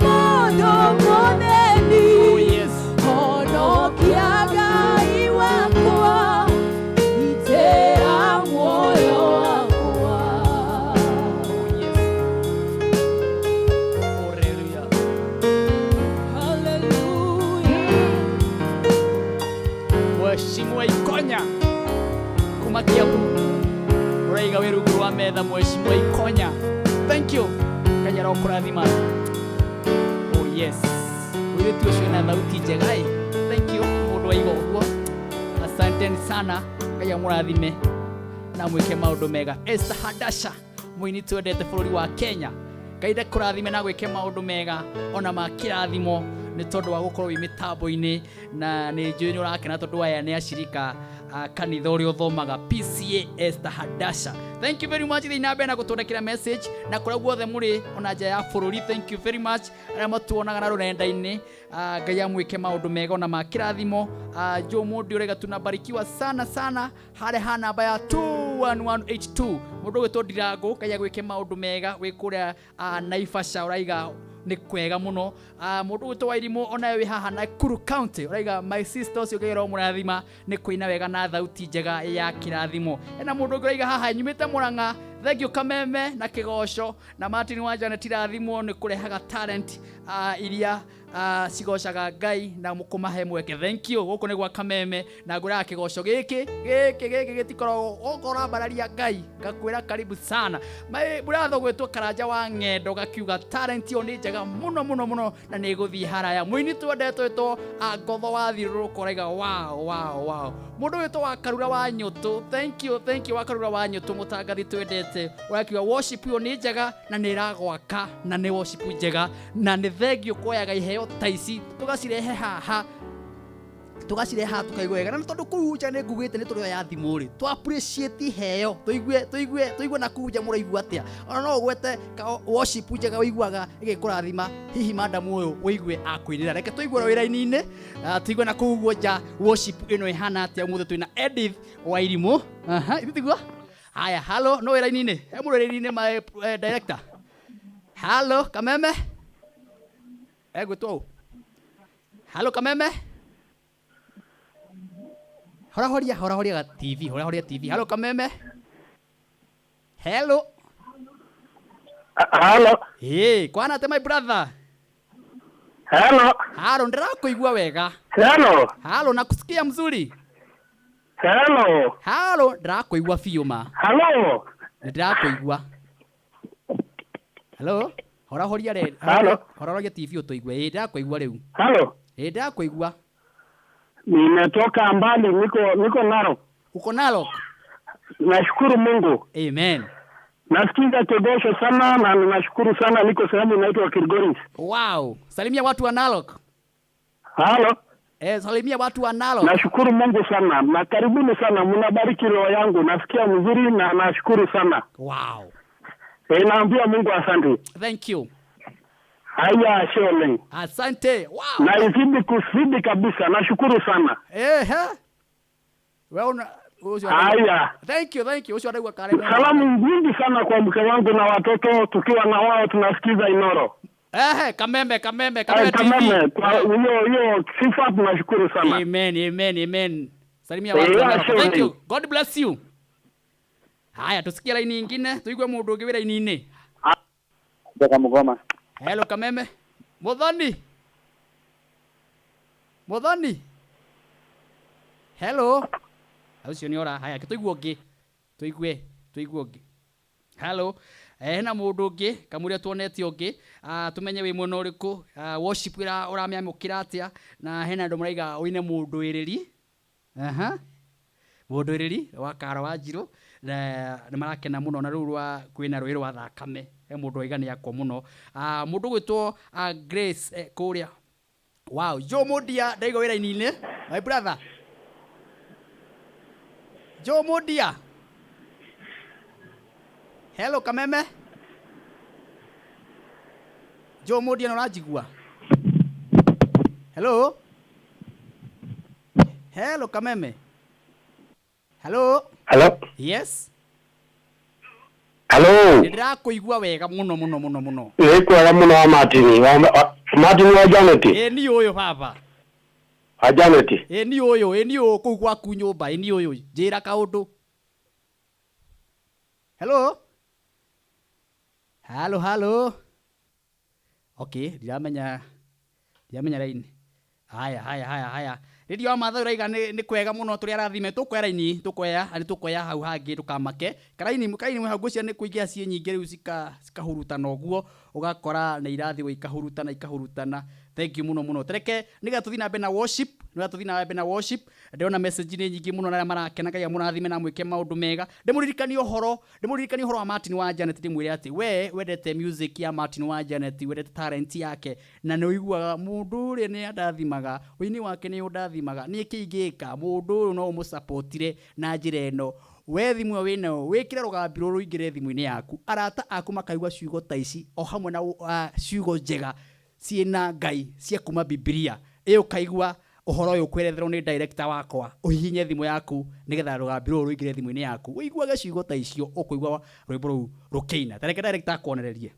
mũndũ mũthĩni Honokia Ngai wakwa Gitĩra muoyo wakwa Mheshimiwa Ikonya kuma Kiambu ũraiga wĩ rungu rwa metha Mheshimiwa Ikonya thank you Ngai arokũrathima oh yes mũirĩtu ũcio ena thauti njega ĩ thank you mũndũ waiga ũguo asanteni sana Ngai amũrathime na mwĩke maũndũ mega Esther Hadasha mũini twendete bũrũri wa Kenya Ngai ndakũrathime na gwĩke maũndũ mega ona ma kĩrathimo nĩ tondũ wa gũkorwo wĩ mĩtambo-inĩ na nĩ njũĩ nĩ ũrakena tondũ aya nĩ acirika a kanitha ũrĩa ũthomaga PCA Esther Hadasha thank you very much thiĩ na mbere na gũtũndekera message na kũrĩa guothe mũrĩ ona nja ya bũrũri thank you very much arĩa matuonaga na rũrenda-inĩ Ngai amwĩke maũndũ mega ona ma kĩrathimo Joe Mũndĩ ũraiga tunabarikiwa sana sana harĩ ha namba ya 21182 mũndũ ũgwĩtwo Ndirango Ngai agwĩke maũndũ mega wĩ kũrĩa Naivasha ũraiga nĩ kwega mũno mũndũ ũgwĩtwo Wairimũ onawe wĩ haha Nakuru County ũraiga my sister ũcio Ngai aromũrathima nĩ kũina wega na thauti njega ya kĩrathimo ena mũndũ ũngĩ ũraiga haha nyumĩte Mũrang'a thank you Kameme na kĩgoco na Martin wa Janet irathimwo nĩ kũrehaga talent iria cigocaga Ngai na kũmahe mweke thank you gũkũ nĩ gwa Kameme na ngũraga kĩgoco gĩkĩ gĩkĩ gĩkĩ gĩtikoragwo okorwo ũrambararia Ngai ngakwĩra karibu sana my brother gwĩtwo Karanja wa Ng'endo gakiuga talent ĩyo nĩ njega mũno mũno mũno na nĩ ĩgũthiĩ haraya mũini twendetwo ĩtwo Ngotho wa Thiũrũrũko ũraiga wow wow wow mũndũ wĩtwo wa Karura wa Nyũtũ thank you thank you wa Karura wa Nyũtũ mũtangathi twendete ũrakiuga worship ĩyo nĩ njega na nĩ ĩragwaka na nĩ worship njega na nĩ thengio kuoyaga iheo ta ici tũgacirehe haha tũgacirehe haha tũkaigua wega na nĩ tondũ kũu nja nĩ ngugĩte nĩ tũrĩoya thimũ rĩ tũ appreciate iheo tũigue tũigue tũigue na kũu nja mũraigua atĩa ona no ũgwete ka worship njega ũiguaga ĩgĩkũrathima hihi madam ũyũ ũigue akũinĩra reke tũigue wĩra-inĩ tũigue na kũu guo nja worship ĩno ĩhana atĩa ũmũthĩ twĩna Edith Wairimũ aha ithuĩ tiguo haya halo no wĩra-inĩ he mũndũ wĩra-inĩ my director halo Kameme egwĩtwo ũ halo Kameme horahoria horahoria ga TV horahoria TV halo Kameme hello Halo. Hey, kwana ate my brother Hello. Halo, ndĩrakuigua wega. Hello. Halo, nakusikia mzuri. Hello. Halo, ndĩrakuigua biũ ma. Hello. Ndĩrakuigua. Hello. Horahoria re. Halo. Horahoria TV ũtũigue. Ĩ, ndĩrakuigua rĩu. Halo. Ĩ, ndĩrakuigua. Nimetoka mbali, niko Narok. Uko Narok? Nashukuru Mungu. Amen. Nasikiza kegosho sana na ninashukuru sana, niko sehemu inaitwa Kilgoris. Wow. Salimia watu wa Narok. Halo. Salimia watu wa Narok. Nashukuru Mungu sana na karibuni sana, mnabariki roho yangu, nasikia mzuri na nashukuru sana. Wow. Naambia Mungu asante. Thank you. Haya, shole. Asante. Wow. Na izidi kuzidi kabisa, nashukuru sana. Ehe. Wewe una ũcio Haya. Thank you, thank you. Ũcio araigua kare. Salamu nyingi sana kwa mke wangu na watoto, tukiwa na wao tunasikiza Inoro. Ehe, Kameme, Kameme, Kameme Eh, TV. Kameme, kwa hiyo hiyo sifa tunashukuru sana. Amen, amen, amen. Salimia Eh, watu wa yeah, Narok. Thank sure. you. God bless you. Haya, tusikie laini nyingine, tuigue mundu ũngĩ wĩ raini-inĩ. Kutoka Mugoma. Hello Kameme. Muthoni. Muthoni. Hello. Ũcio nĩ ora. Haya, tũigue ũngĩ. Tũigue, tũigue ũngĩ. Hello. Hena mũndũ ũngĩ kamũrĩa tuonete ũngĩ tũmenye wĩ mwena ũrĩkũ worship ũramĩamũkĩra atĩa na hena andũ maraiga ũine mũndũ ĩrĩri aha mũndũ ĩrĩri wa Karo wa Njirũ na nĩ marakena mũno na rũu rwa kwĩna rũĩ rwa thakame he mũndũ waiga nĩ akwa mũno mũndũ ũgwĩtwo Grace kũrĩa wow Joe Mundia ndaigua wĩ raini-inĩ my brother Joe Mundia. Hello Kameme. Joe Mundia nĩ ũranjigua? Hello. Hello Kameme. Hello. Hello. Yes. Hello. Nĩ ndĩrakũigua wega mũno mũno mũno mũno. Nĩ kwega mũno wa Martin. Martin wa Janet. Ĩ ni ũyũ baba. Wa Janet. Ĩ ni ũyũ, ĩ ni ũyũ kũu gwaku nyũmba, ĩ ni ũyũ. Njĩra kaũndũ. Hello. Hello, hello. Okay, ndiramenya raini. Haya, haya, haya, haya. Radio wa Mathai ũraiga nĩ kwega mũno tũrĩ arathime tũkoya raini tũkoya arĩ tũkoya hau hangĩ ndũkamake karaini karaini hau ngwĩciria nĩ kũingĩra ciĩ nyingĩ rĩu cikahurutana ũguo ũgakora nĩ irathiĩ ikahurutana ikahurutana. Thank you mũno mũno. Tereke nĩgetha tũthiĩ na mbere na worship, nĩgetha tũthiĩ na mbere na worship. Ndĩrona message nĩ nyingĩ mũno na arĩa marakena Ngai amũrathime na amwĩke maũndũ mega. Ndĩmũririkanie ũhoro wa Martin wa Janet, ndĩmwĩre atĩ we wendete music ya Martin wa Janet, wendete talent yake na nĩ ũiguaga mũndũ ũrĩa nĩ andathimaga, ũini wake nĩ ũndathimaga, niĩ kĩ ingĩka mũndũ ũyũ no ũmũsupportire na njĩra ĩno. We thimũ ĩyo wĩnayo wĩkĩre rũgambi rũrũ rũingĩre thimũ-inĩ yaku, arata aku makaigua ciugo ta ici o hamwe na ciugo njega ciĩna Ngai cia kuma Bibilia. Ĩ ũkaigua ũhoro ũyũ ũkweretherwo nĩ director wakwa, ũhihinye thimũ yaku nĩgetha rũgambi rũrũ rũingĩre thimũ-inĩ yaku, ũiguage ciugo ta icio, ũkũigua rwĩmbo rũu rũkĩina. Ta reke director akuonererie.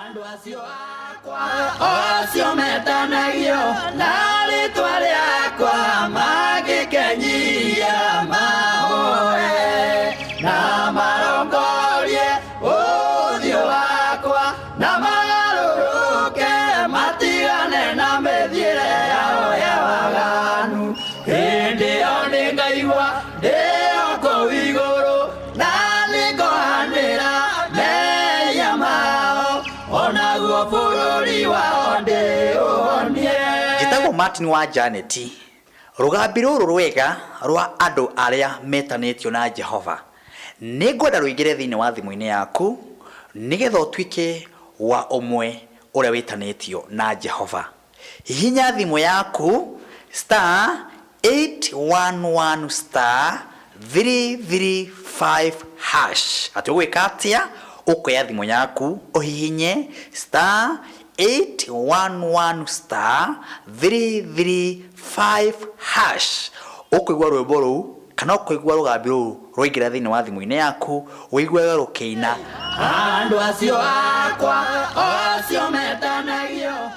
Andũ acio akwa acio metanagio na rĩtwa rĩakwa mangĩkenyia mahoe na marongorie ũthiũ wakwa na magarũrũke matigane na mĩthiĩre yao ya waganu, hĩndĩ ĩyo nĩngaigua ndĩ o kũu igũrũ na nĩngohanĩra mehia mao onaguo bũrũri wao ndĩũhonie. Njĩtagwo Martin wa Janet. Rũgambi rũrũ rwega rwa andũ arĩa metanĩtio na Jehova nĩngwenda rũingĩre thĩinĩ wa thimũ-inĩ yaku nĩgetha ũtuĩke wa ũmwe ũrĩa wĩtanĩtio na Jehova. Hihinya thimũ yaku star 811 star 335 hash. Atĩ ũgwĩka atĩa? Ũkoya thimũ yaku ũhihinye star 811 star 335 hash. Ũkũigua rwĩmbo rũu kana ũkũigua rũgambi rũu rwaingĩra thĩinĩ wa thimũ-inĩ yaku, ũiguage rũkĩina. Andũ acio akwa acio metanagio.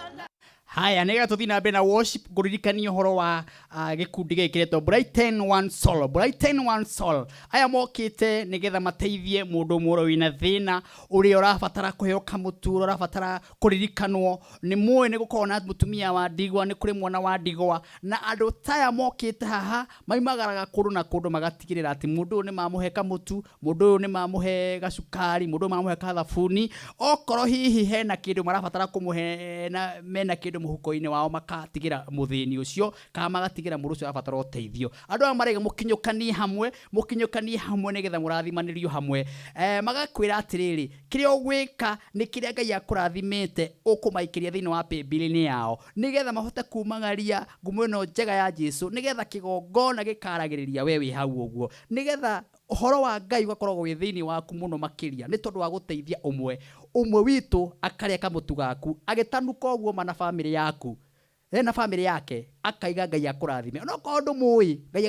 Haya, nĩgetha tũthiĩ na mbere na worship, ngũririkanie ũhoro wa gĩkundi gĩkĩ kĩretwo Brighten One Soul. Brighten One Soul. Aya mokĩte nĩgetha mateithie mũndũ ũmwe ũrĩa wĩna thĩna, ũrĩa ũrabatara kũheo kamũtu, ũrĩa ũrabatara kũririkanwo. Nĩ mũĩ nĩ gũkoragwo na mũtumia wa ndigwa, nĩ kũrĩ mwana wa ndigwa, na andũ ta aya mokĩte haha maimagaraga kũndũ na kũndũ magatigĩrĩra atĩ mũndũ ũyũ nĩ mamũhe kamũtu, mũndũ ũyũ nĩ mamũhe gacukari, mũndũ ũyũ mamũhe kathabuni. Okorwo hihi hena kĩndũ marabatara kũmũhe na mena kĩndũ mũhuko-inĩ wao makatigĩra mũthĩni ũcio kana magatigĩra mũndũ ũcio arabatara ũteithio. Andũ aya maraiga mũkinyũkanie hamwe nĩgetha mũrathimanĩrio hamwe. Magakwĩra atĩrĩrĩ, kĩrĩa ũgwĩka nĩ kĩrĩa Ngai akũrathimĩte ũkũmaikĩria thĩinĩ wa paybill-inĩ yao nĩgetha mahote kumagaria ngumo ĩno njega ya Jesũ, nĩgetha kĩgongona gĩkaragĩrĩria we wĩ hau ũguo, nĩgetha ũhoro wa Ngai ũgakoragwo wĩ thĩinĩ waku mũno makĩria, nĩ tondũ wa gũteithia ũmwe ũmwe witũ akarĩa kamũtu gaku agĩtanuka ũguo ma na bamĩrĩ yaku na bamĩrĩ yake akaiga Ngai akũrathime. Onokorwo ndũmũĩ, Ngai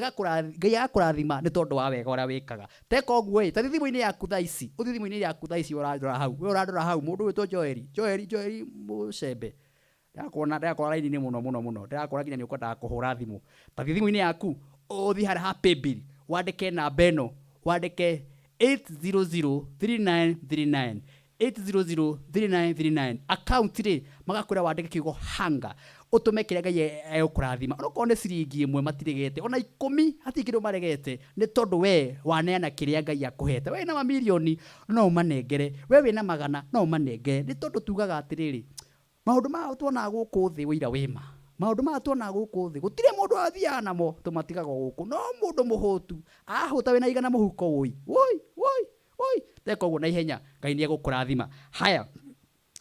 agakũrathima nĩ tondũ wa wega ũrĩa wĩkaga. Teka ũguo ĩ, ta thiĩ thimũ-inĩ yaku thaa ici, ũthiĩ thimũ-inĩ yaku thaa ici ũrandora hau, we ũrandora hau, mũndũ ũgwĩtwo Joeli Mũcembe. Ndĩrakuona raini-inĩ mũno mũno mũno, ndĩrakuona nginya nĩ ũkwendaga kũhũra thimũ. Ta thiĩ thimũ-inĩ yaku, ũthiĩ harĩa ha paybill, wandĩke namba ĩno, wandĩke 8003939 8003939 account rĩ magakwĩra wandĩke kiugo hanga, ũtũme kĩrĩa Ngai egũkũrathima. Onokorwo nĩ ciringi ĩmwe matiregete, ona 10 hatirĩ kĩndũ maregete, nĩ tondũ we waneana kĩrĩa Ngai akũhete. We wĩna mamirioni no ũmanengere, we wĩna magana no ũmanengere, nĩ tondũ tugaga atĩrĩrĩ, maũndũ maya tuonaga gũkũ thĩ ũira wĩma, maũndũ maya tuonaga gũkũ thĩ gũtirĩ mũndũ athiaga namo, tũmatigaga gũkũ. No mũndũ mũhũtu ahũta wĩna igana mũhuko, woi woi woi woi, teka ũguo na ihenya, Ngai nĩ egũkũrathima. Haya,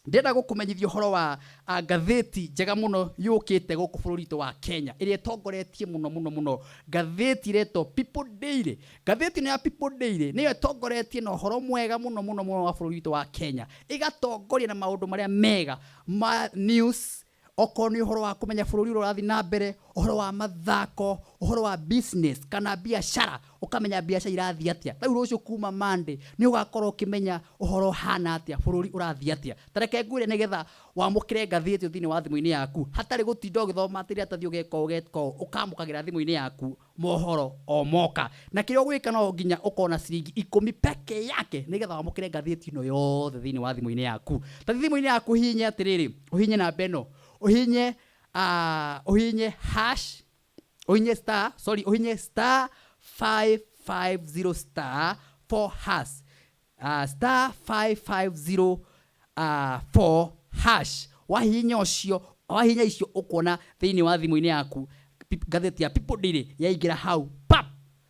Ndĩrenda gũkũmenyithia ũhoro wa ngathĩti njega mũno yũkĩte gũkũ bũrũri witũ wa Kenya, ĩrĩa ĩtongoretie mũno mũno mũno, ngathĩti ĩretwo People Daily. Ngathĩti ĩno ya People Daily nĩyo ĩtongoretie na ũhoro mwega mũno mũno mũno wa bũrũri witũ wa Kenya, ĩgatongoria na maũndũ marĩa mega ma news, okorwo nĩ ũhoro wa kũmenya bũrũri ũrĩa ũrathiĩ na mbere, ũhoro wa mathako, ũhoro wa business kana biacara, ũkamenya biacara irathiĩ atĩa. Rĩu rũciũ kuma Monday nĩ ũgakorwo ũkĩmenya ũhoro ũhana atĩa, bũrũri ũrathiĩ atĩa. Ta reke ngwĩre, nĩgetha wamũkĩre ngathĩti ĩyo thĩinĩ wa thimũ-inĩ yaku hatarĩ gũtinda ũgĩthoma atĩ rĩratathi, ũgeka ũũ, ũgeka ũũ, ũkamũkagĩra thimũ-inĩ yaku mohoro o moka. Na kĩrĩa ũgwĩka, no nginya ũkorwo na ciringi 10 peke yake nĩgetha wamũkĩre ngathĩti ĩno yothe thĩinĩ wa thimũ-inĩ yaku. Ta thimũ-inĩ yaku ũhihinye atĩrĩrĩ, ũhihinye namba ĩno, ũhihinye ũhihinye hash, ũhihinye star, sorry, ũhihinye star 550 star 4 hash, star 550 4 hash. Wahihinya ũcio, wahihinya icio, ũkuona thĩinĩ wa thimũ-inĩ yaku ngathĩti ya People Daily yaingĩra hau pap,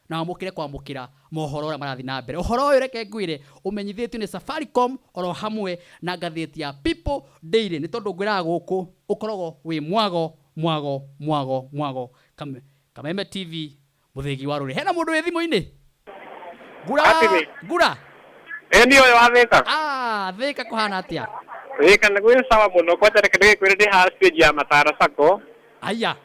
na wamũkĩre kwamũkĩra mohoro ũrĩa marathiĩ na mbere. Ũhoro ũyũ, reke ngwĩre, ũmenyithĩtio nĩ Safaricom oro hamwe na ngathĩti ya People Daily, nĩ tondũ ngwĩraga gũkũ ũkoragwo wĩ mwago mwago mwago mwago. Kameme TV, mũthĩgi wa rũrĩrĩ. Hena mũndũ wĩ thimũ-inĩ? Ngura. Atĩrĩ. Ngura. Ĩ niĩ ũyũ wa Thĩka. Ah, Thĩka kũhana atĩa? Thĩka nĩ gwĩ sawa mũno. Kwanja reke ndĩgĩkwĩre, ndĩ haha stage ya Matara Sacco. Aya.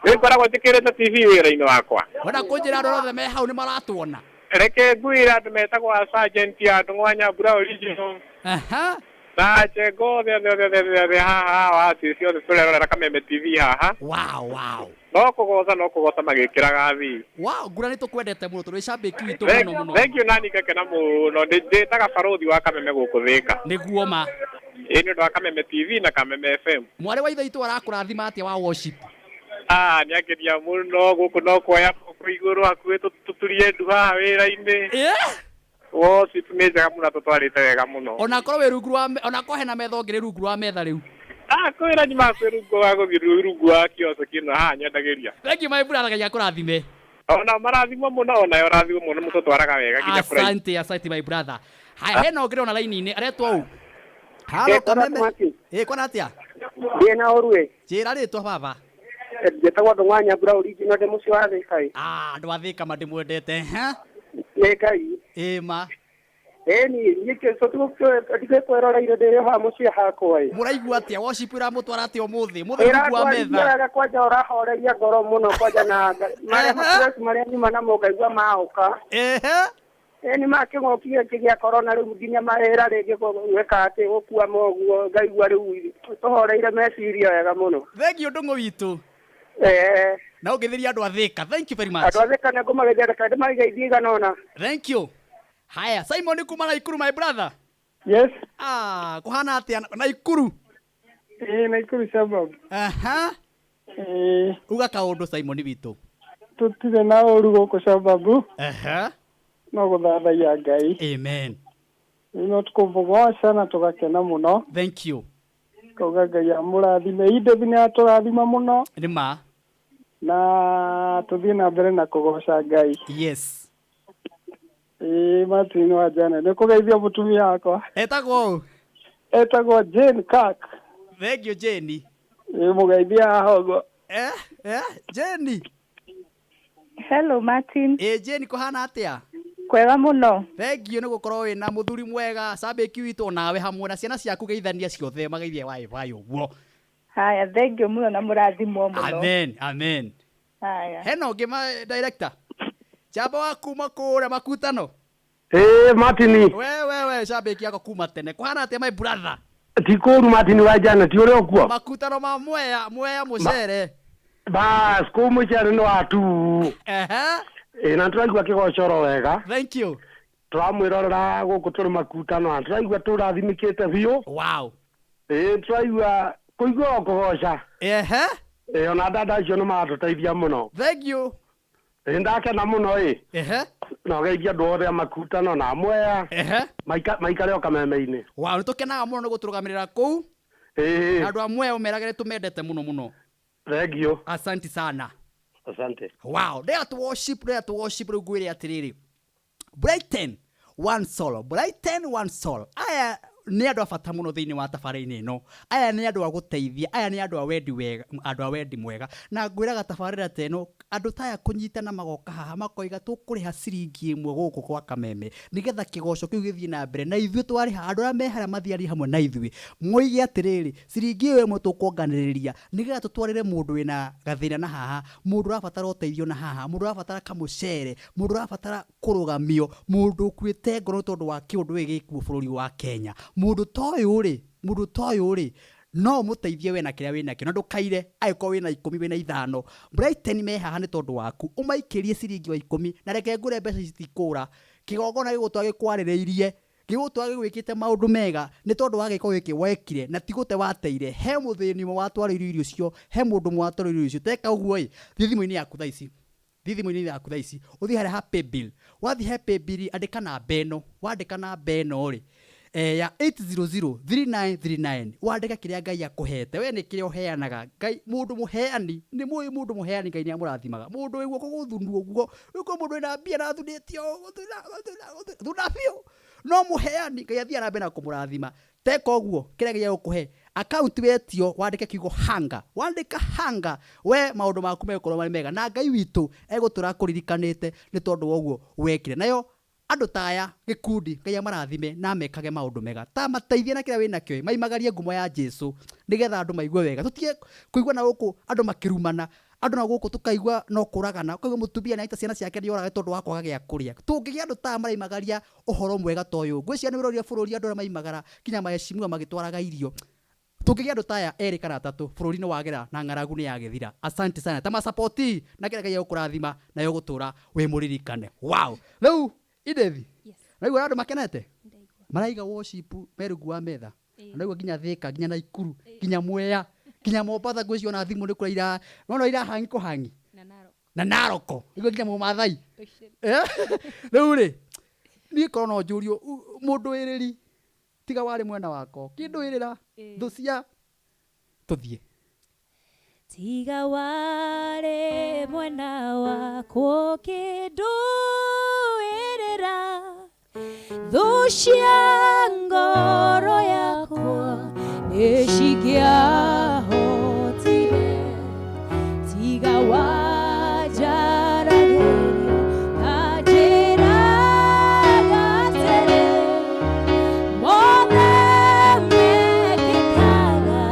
Nĩ ngoragwo njĩkĩrĩte TV wĩra-inĩ wakwa. Wenda kũnjĩra andũ othe me hau nĩ maratuona? Reke ngwĩre andũ metagwo a Sergeant, andũ Mwanya Mbura Original. Aha. Na Njengo othe othe othe othe othe othe haha wacici othe tũrerorera Kameme TV haha. Wow. No kũgoca magĩkĩraga thi. Wow, Ngura, nĩ tũkwendete mũno tondũ wĩ cambĩki witũ mũno mũno. Thank you, nani ngakena mũno. Ndĩtaga barothi wa Kameme gũkũ Thĩka. Nĩguo ma. Ĩ nĩ ũndũ wa Kameme TV na Kameme FM. Mwarĩ wa ithe witũ arakũrathima atĩa wa worship? Ah, nĩ angeria mũno gũkũ, no kuoya moko igũrũ hakuhĩ tũturie ndu haha wĩra-inĩ. Worship nĩ njega mũno, tũtwarĩte wega mũno. Onakorwo wĩ rungu rwa onakorwo hena metha ũngĩrĩ rungu rwa metha rĩu. Ah, kwĩra nyuma kwĩ rungu wa gũthiĩ rungu wa kiosk ĩno haha nyendagĩria. Thank you, my brother, Ngai akũrathime. Ona marathimwo mũno, ona ũrathimwo mũno, mũtũtwaraga wega nginya kũraihu. Asante, asante, my brother. Haya, hena ũngĩ ona raini-inĩ aretwo ũũ. Halo, Kameme. Ĩ kwana atĩa? Ndiĩ na ũru ĩ. Njĩra rĩtwa, baba. Njĩtagwo Ndũng'wa Nyambura original, ndĩ mũciĩ wa Thĩka ĩ. Ah, andũ a Thĩka mandĩmwendete ha. Nĩ Ngai. Ĩ ma. Ĩni niĩ ndigĩkweroreire ndĩ haha mũciĩ hakwa ĩ. Mũraigua atĩa? Worship ĩramũtwara atĩa ũmũthĩ? Mũthĩ rungu wa Ĩrandwarithia metha. wega, kwanja ũrahoreria ngoro mũno, kwanja na marĩa mastress marĩa nyuma namo ngaigua maũka. Ĩni ma kĩng'ũki gĩkĩ gĩa corona rĩu nginya mawĩra rĩngĩ gwĩka atĩ gũkua moguo, ngaigua rĩu tũhoreire meciria wega mũno. Thank you, Ndũng'ũ witũ. Na ũngĩthĩria andũ a Thĩka. Thank you very much. Andũ a Thĩka nĩ ngũmageithia, reke ndĩmageithie igana ũna. Thank you. Haya, Simon kuma Naikuru, my brother. Yes. Ah, kuhana atĩa Naikuru? Ĩĩ, Naikuru suburb. Aha. Ĩĩ. Uga kaũndũ, Simon witũ. Tũtirĩ na ũru gũkũ suburb. Aha. No gũthathaiya Ngai. Amen. No tũkũmũgoca na tũgakena mũno. Thank you. Kauga Ngai amũrathime. Indĩthi nĩ atũrathima mũno. Nĩ ma. Na tũthiĩ na mbere na kũgoca Ngai. Yes. Ĩĩ, Martin wa Janet. Nĩ kũgeithia mũtumia wakwa. Etagwo ũ? Etagwo Jane Kirk. Thank you, Jane. Ĩĩ, mũgeithia haha ũguo. Eh, eh, Jane. Hello, Martin. Ĩ Jane, kũhana atĩa? Kwega mũno. Thank you nĩ gũkorwo wĩna mũthuri mwega, cambĩki witũ, nawe hamwe na ciana ciaku, geithania ciothe, mageithie waĩ waĩ ũguo. Haya, thank you mũno na mũrathimwo mũno. Amen, amen. Haya. Hena ũngĩ ma director. Njamba wa kuma kũrĩa makutano. Ĩĩ Martin. We we we, cambĩki yako kuma tene. Kũhana atĩa, my brother? Ti kũru, Martin wa Janet, ũrĩ ũkuo? Makutano ma Mwea, Mwea mũcere. Bas, kũu mũcere nĩ watu. Ehe. Ĩĩ, na tũraigua kĩgocoro wega. Thank you. Tũramwĩrorera gũkũ tũrĩ makutano na tũraigua tũrathimĩkĩte biũ. Wow. Ĩĩ, tũraigua kũigua o kũgoca. Ehe. Ĩĩ, ona dada acio nĩ maratũteithia mũno. Thank you. Ĩĩ, ndakena mũno ĩ. Ehe. Na ũgeithia andũ othe a makutano na Mwea. Ehe. Maikare o kameme-inĩ. Wow, nĩ tũkenaga mũno nĩ gũtũrũgamĩrĩra kũu. Ĩĩ. Na andũ a Mwea ũmeragĩre tũmendete mũno mũno. Thank you. Asante sana. Asante. Wow, dare to worship, dare to worship. Rĩu ngwĩre atĩrĩrĩ, Brighton one soul, Brighton one soul. Aya Nĩ andũ a bata mũno thĩinĩ wa tabarĩra-inĩ ĩno. Aya nĩ andũ a gũteithia, aya nĩ andũ a wendi wega, andũ a wendi mwega. Na ngwĩraga tabarĩra ta ĩno, andũ ta aya kũnyitana magoka haha makoiga tũkũrĩha ciringi ĩmwe gũkũ gwa Kameme nĩgetha kĩgoco kĩu gĩthiĩ na mbere, na ithuĩ twarĩha, andũ arĩa me harĩa mathiarie hamwe na ithuĩ moige atĩrĩrĩ, ciringi ĩyo ĩmwe tũkuonganĩrĩria nĩgetha tũtwarĩre mũndũ wĩna gathĩna na haha, mũndũ ũrabatara ũteithio na haha, mũndũ ũrabatara kamũcere, mũndũ ũrabatara kũrũgamio, mũndũ ũkuĩte ngoro nĩ tondũ wa kĩũndũ gĩkĩ gĩkuo bũrũri wa Kenya. Mũndũ ta ũyũ rĩ, mũndũ ta ũyũ rĩ, no ũmũteithie we na kĩrĩa wĩnakĩo, na ndũkaire angĩkorwo wĩna ikũmi wĩna ithano. Brighton me haha nĩ tondũ waku, ũmaikĩrie ciringi o ikũmi, na reke ngwĩre mbeca ici citikũra. Kĩgongona gĩgũtũra gĩkwarĩrĩirie, gĩgũtũra gĩgwĩkĩte maũndũ mega nĩ tondũ wa gĩko gĩkĩ wekire, na ti gũte wateire. He mũthĩni ũmwe watwarĩirwo irio icio, he mũndũ ũmwe watwarĩirwo irio icio. Teka ũguo ĩ, thiĩ thimũ-inĩ yaku thaa ici, thiĩ thimũ-inĩ yaku thaa ici, ũthiĩ harĩa ha paybill. Wathiĩ he paybill andĩka namba ĩno, wandĩka namba ĩno rĩ, ya 8003939, wandĩke kĩrĩa Ngai akũhete. We nĩ kĩrĩa ũheanaga. Ngai, mũndũ mũheani, nĩ mũĩ mũndũ mũheani Ngai nĩ amũrathimaga. Mũndũ wĩ guoko gũthunu ũguo, rĩu kwĩ mũndũ wĩna mbia na athunĩte ũũ, gũthuna, gũthuna, gũthuna, thuna biũ. No mũheani, Ngai athiaga na mbere na kũmũrathima. Teka ũguo, kĩrĩa Ngai egũkũhe, account wetio, wandĩke kiugo hunger. Wandĩka hunger, we maũndũ maku megũkorwo marĩ mega. Na Ngai witũ egũtũra akũririkanĩte nĩ tondũ wa ũguo wekire. Nayo andũ ta aya, gĩkundi, Ngai amarathime na amekage maũndũ mega. Ta mateithie na kĩrĩa wĩnakĩo ĩ, maimagarie ngumo ya Jesu, nĩgetha andũ maigue wega. Tũtige kũigua na gũkũ andũ makĩrumana, andũ na gũkũ tũkaigua no kũragana, ũkaigua mũtumia nĩ anyita ciana ciake nĩ orage tondũ wa kwaga gĩa kũrĩa. Tũngĩgĩa andũ ta aya maraimagaria ũhoro mwega ta ũyũ, ngwĩciria nĩ ũrorire bũrũri andũ arĩa maimagara nginya maheshimiwa magĩtwaraga irio. Tũngĩgĩa andũ ta aya erĩ kana atatũ, bũrũri nĩ wagĩra na ng'aragu nĩ yagĩthira. Asante sana. Ta masapoti na kĩrĩa Ngai egũkũrathima nawe ũgũtũra wĩ mũririkane. Wow. Rĩu Edith, naigua andũ makenete? Maraiga worship me rungu wa metha. Naigua nginya Thika, nginya Naikuru, nginya Mwea, nginya Mombatha ngwĩciria ona thimũ nĩ kũrĩa ira, nona irahangi kũhangi. Na Narok. Naigua nginya Mũmathai. Rĩu rĩ, niĩ korwo no njũrio mũndũ wĩrĩri tiga warĩ mwena wakwa ũkĩndũĩrĩra thũ cia tũthiĩ. Tiga warĩ mwena wakwa ũkĩndũĩrĩra thũ cia ngoro yakwa nĩ cingĩahotire. Tiga wanjaragĩria kanjĩraga atĩrĩ, mothe mekĩkaga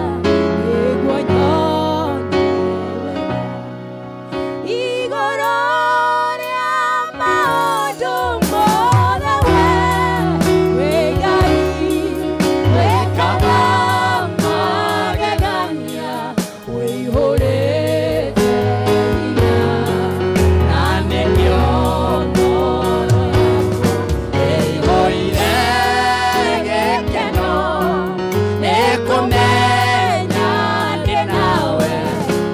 nĩguo nyone wega. Igũrũ rĩa maũndũ mothe we wĩ Ngai, wĩkaga magegania, wĩihũrĩte hinya, na nĩkĩo ngoro yakwa ĩihũire gĩkeno, nĩ kũmenya ndĩ nawe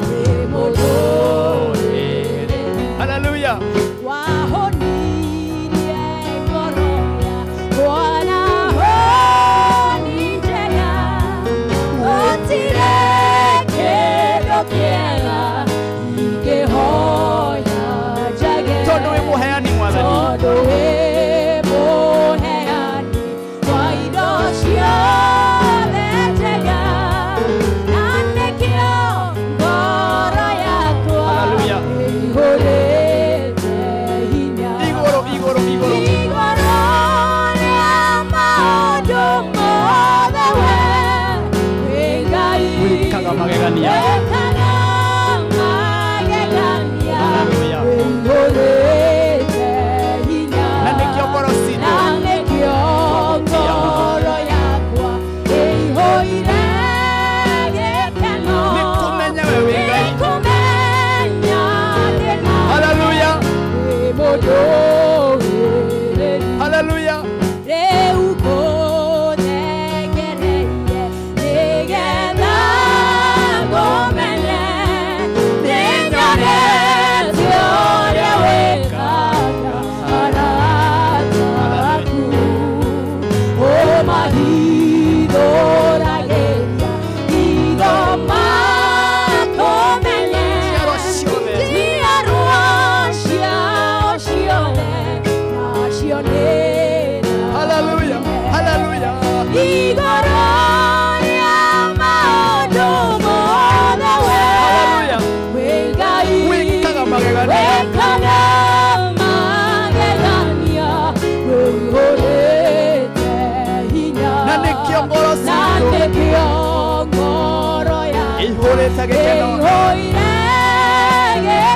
wĩ mũndũrĩrĩ. Hallelujah. Wahonirie ngoro yakwa na honi njega, gũtirĩ kĩndũ kĩega ingĩhoya njage. Tondũ wĩ mũheani Mwathani. Tondũ wĩ mũheani wa indo ciothe njega, na nĩkĩo ngoro yakwa Hallelujah. ĩihũrĩte hinya. Igũrũ, igũrũ, igũrũ. Igũrũ rĩa maũndũ mothe we wĩ Ngai, Wĩkaga magegania. wĩkaga magegania, Hallelujah. wĩihũrĩte hinya. Na nĩkĩo ngoro citũ. Na nĩkĩo ngoro yakwa ĩihũire gĩkeno. Nĩ kũmenya we wĩ Ngai. Nĩ kũmenya ndĩ nawe Hallelujah. wĩ mũndũrĩrĩri. Hallelujah. Rĩu ngũthengereire nĩgetha ngũmenye, nĩnyonete ũrĩa wĩkaga arata aku, ũmahithũragĩria hitho makũmenye. Njiarwa ciothe. Njiarwa ciao ciothe nacio nĩ Hallelujah. Hallelujah. Igũrũ Ĩihũrĩte gĩkeno. Ĩihũire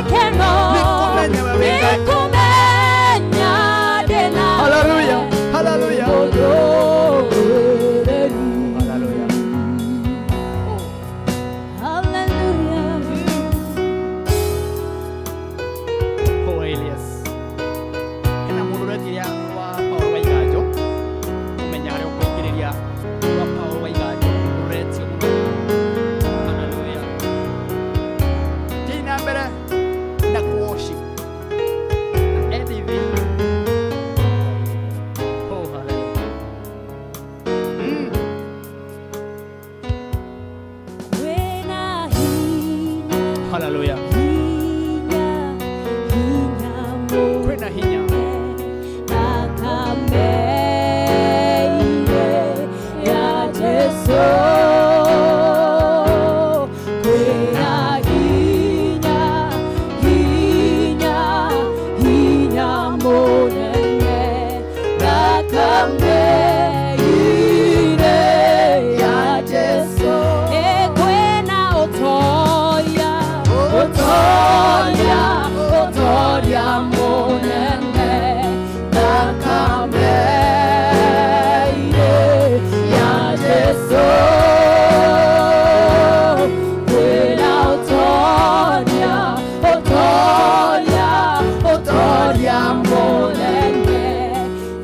gĩkeno. Nĩkũmenya we wĩ Ngai. Nĩkũmenya ndĩ nawe. Hallelujah, hallelujah. Mũndũmĩrĩru. Hallelujah. Hallelujah. Oh, Elias. Hena mũndũ ũretiria wa Paul Waiganjo ũmenya harĩa ũkũingĩrĩria wa Paul Waiganjo ũretio mũno. Hallelujah. Thiĩ na mbere na worship. Na Edith. Oh, hallelujah. Kwĩna hinya, Hallelujah. hinya, hinya Kwĩna hinya. Thakame-inĩ ya Jesũ. Kwĩna hinya, hinya, hinya mũnene thakame-inĩ ya Jesũ. Ĩ kwĩna ũtoria, ũtoria, ũtoria mũnene thakame-inĩ ya Jesũ. Kwĩna ũtoria, ũtoria, ũtoria mũnene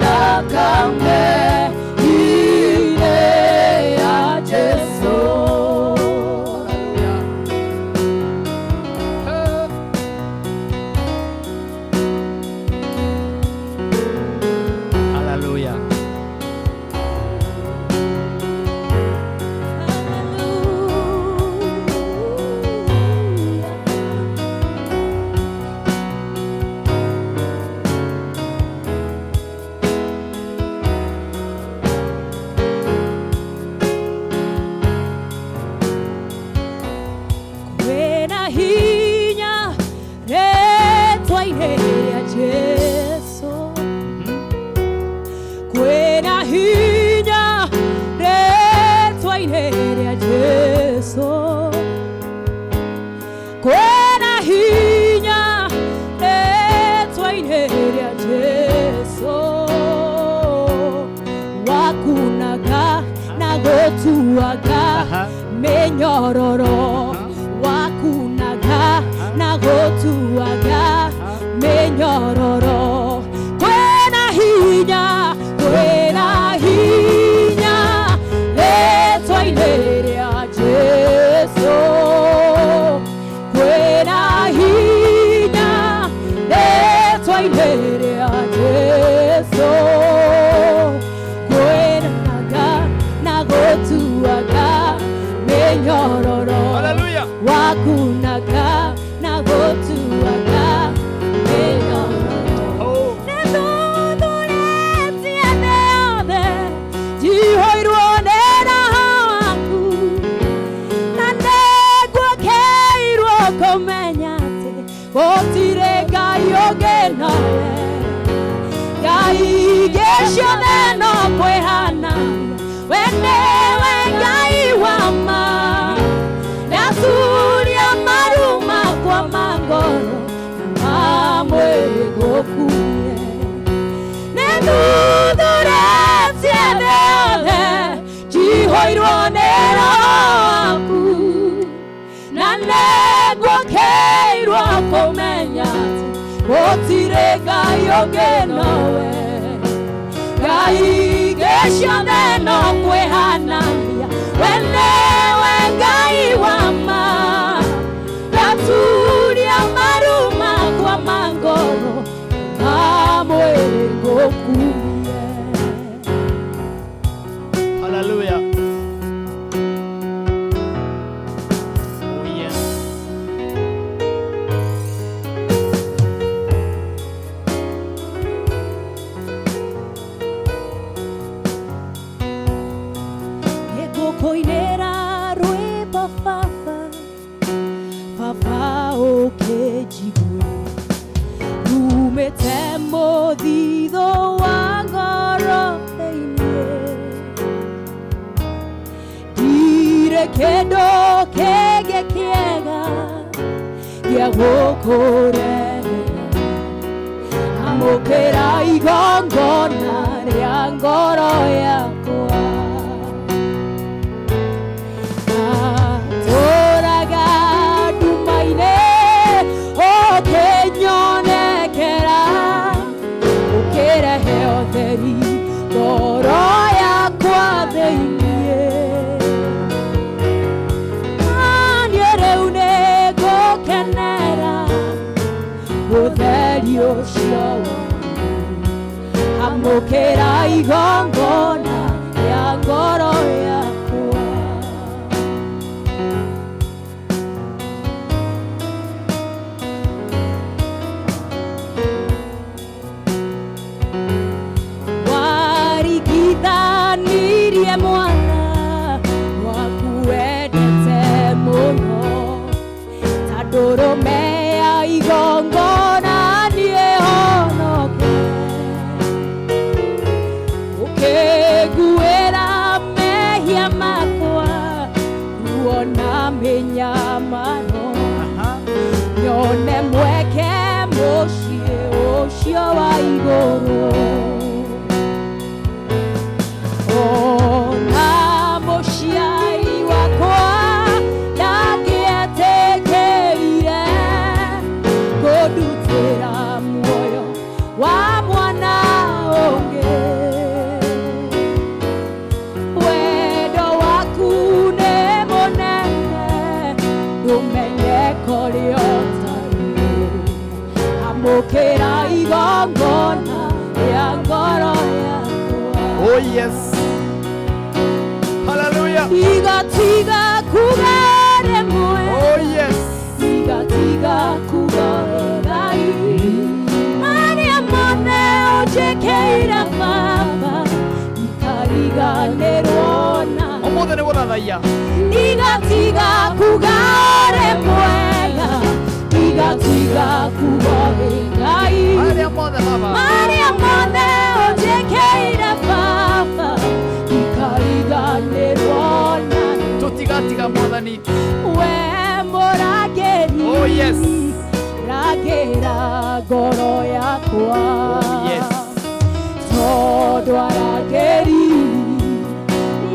thakame-inĩ ya Jesũ. Hallelujah. Kwĩna hinya rĩtwa-inĩ rĩa Jesũ. Kwĩna hinya rĩtwa-inĩ rĩa Jesũ. Kwĩna hinya rĩtwa-inĩ rĩa Jesũ. Wakunaga na gũtuaga mĩnyororo wakunaga na gũtuaga mĩnyororo kwĩna hinya kwĩna hinya rĩtwa-inĩ rĩa Jesũ kwĩna hinya rĩtwa-inĩ rĩa Jesũ kwĩnaga na gũtuaga mĩnyororo wakunaga na gũtuaga mĩnyororo nĩthuthuretie thĩ yothe njihũirwo nĩ roho waku na nĩguokĩirwo kũmenya atĩ gũtirĩ Ngai ũngĩ nowe Ngai ingĩ ciothe no kwĩhana we nĩwe Ngai wa ma ndaturia maru makwa ma ngoro na ma mwĩrĩ gũkuie nĩthuthuretie thĩ yothe njihũirwo nĩ roho waku na nĩguokĩirwo kũmenya atĩ gũtirĩ Ngai ũngĩ nowe Ngai ingĩ ciothe no kwĩhanania we nĩwe Ngai wa ma ndaturia maru makwa ma ngoro na mwĩrĩ ngũkuie Hallelujah. Oh, yes. Nĩngũkũinĩra rwĩmbo baba baba ũkĩnjigue rumĩte mũthithũ wa ngoro thĩiniĩ ndirĩ kĩndũ kĩngĩ. Ndĩrenda gũkũrehera amũkĩra igongona rĩa ngoro yakwa Atũraga nduma-inĩ ũkĩnyonekera ũkĩrehe ũtheri ngoro yakwa thĩiniĩ niĩ rĩu nĩngũkenera ũtheri ũcio waku amũkĩra igongona rĩa ngoro yakwa warigithanirie mwana waku wendete mũno ta ndũrũme ya igongona niĩ honoke ũkĩnguĩra mehia makwa ruo na mĩnyamaro nyone mweke mũciĩ ũcio wa igũrũ ona mũciari wakwa ndangĩetĩkĩrire kũndutĩra muoyo wa mwana ũngĩ wendo waku nĩ mũnene ndũmenye kũrĩa ũtarĩ amũkĩra igongona rĩa ngoro yakwa Oh yes. Hallelujah. Tiga tiga kuga rĩmwe Oh yes. Tiga tiga kuga Ngai marĩa mothe ũnjĩkĩire baba ikariganĩrwo na Ũmũthĩ nĩ gũthathaiya. Tiga tiga kuga rĩmwega Tiga tiga kuga Ngai Marĩa mothe baba. Marĩa mothe ũnjĩkĩire baba ikariganĩrwo na Tũtigatiga mwathani. we mũrangĩri Oh yes. rangĩra ngoro yakwa Oh yes. tondũ arangĩri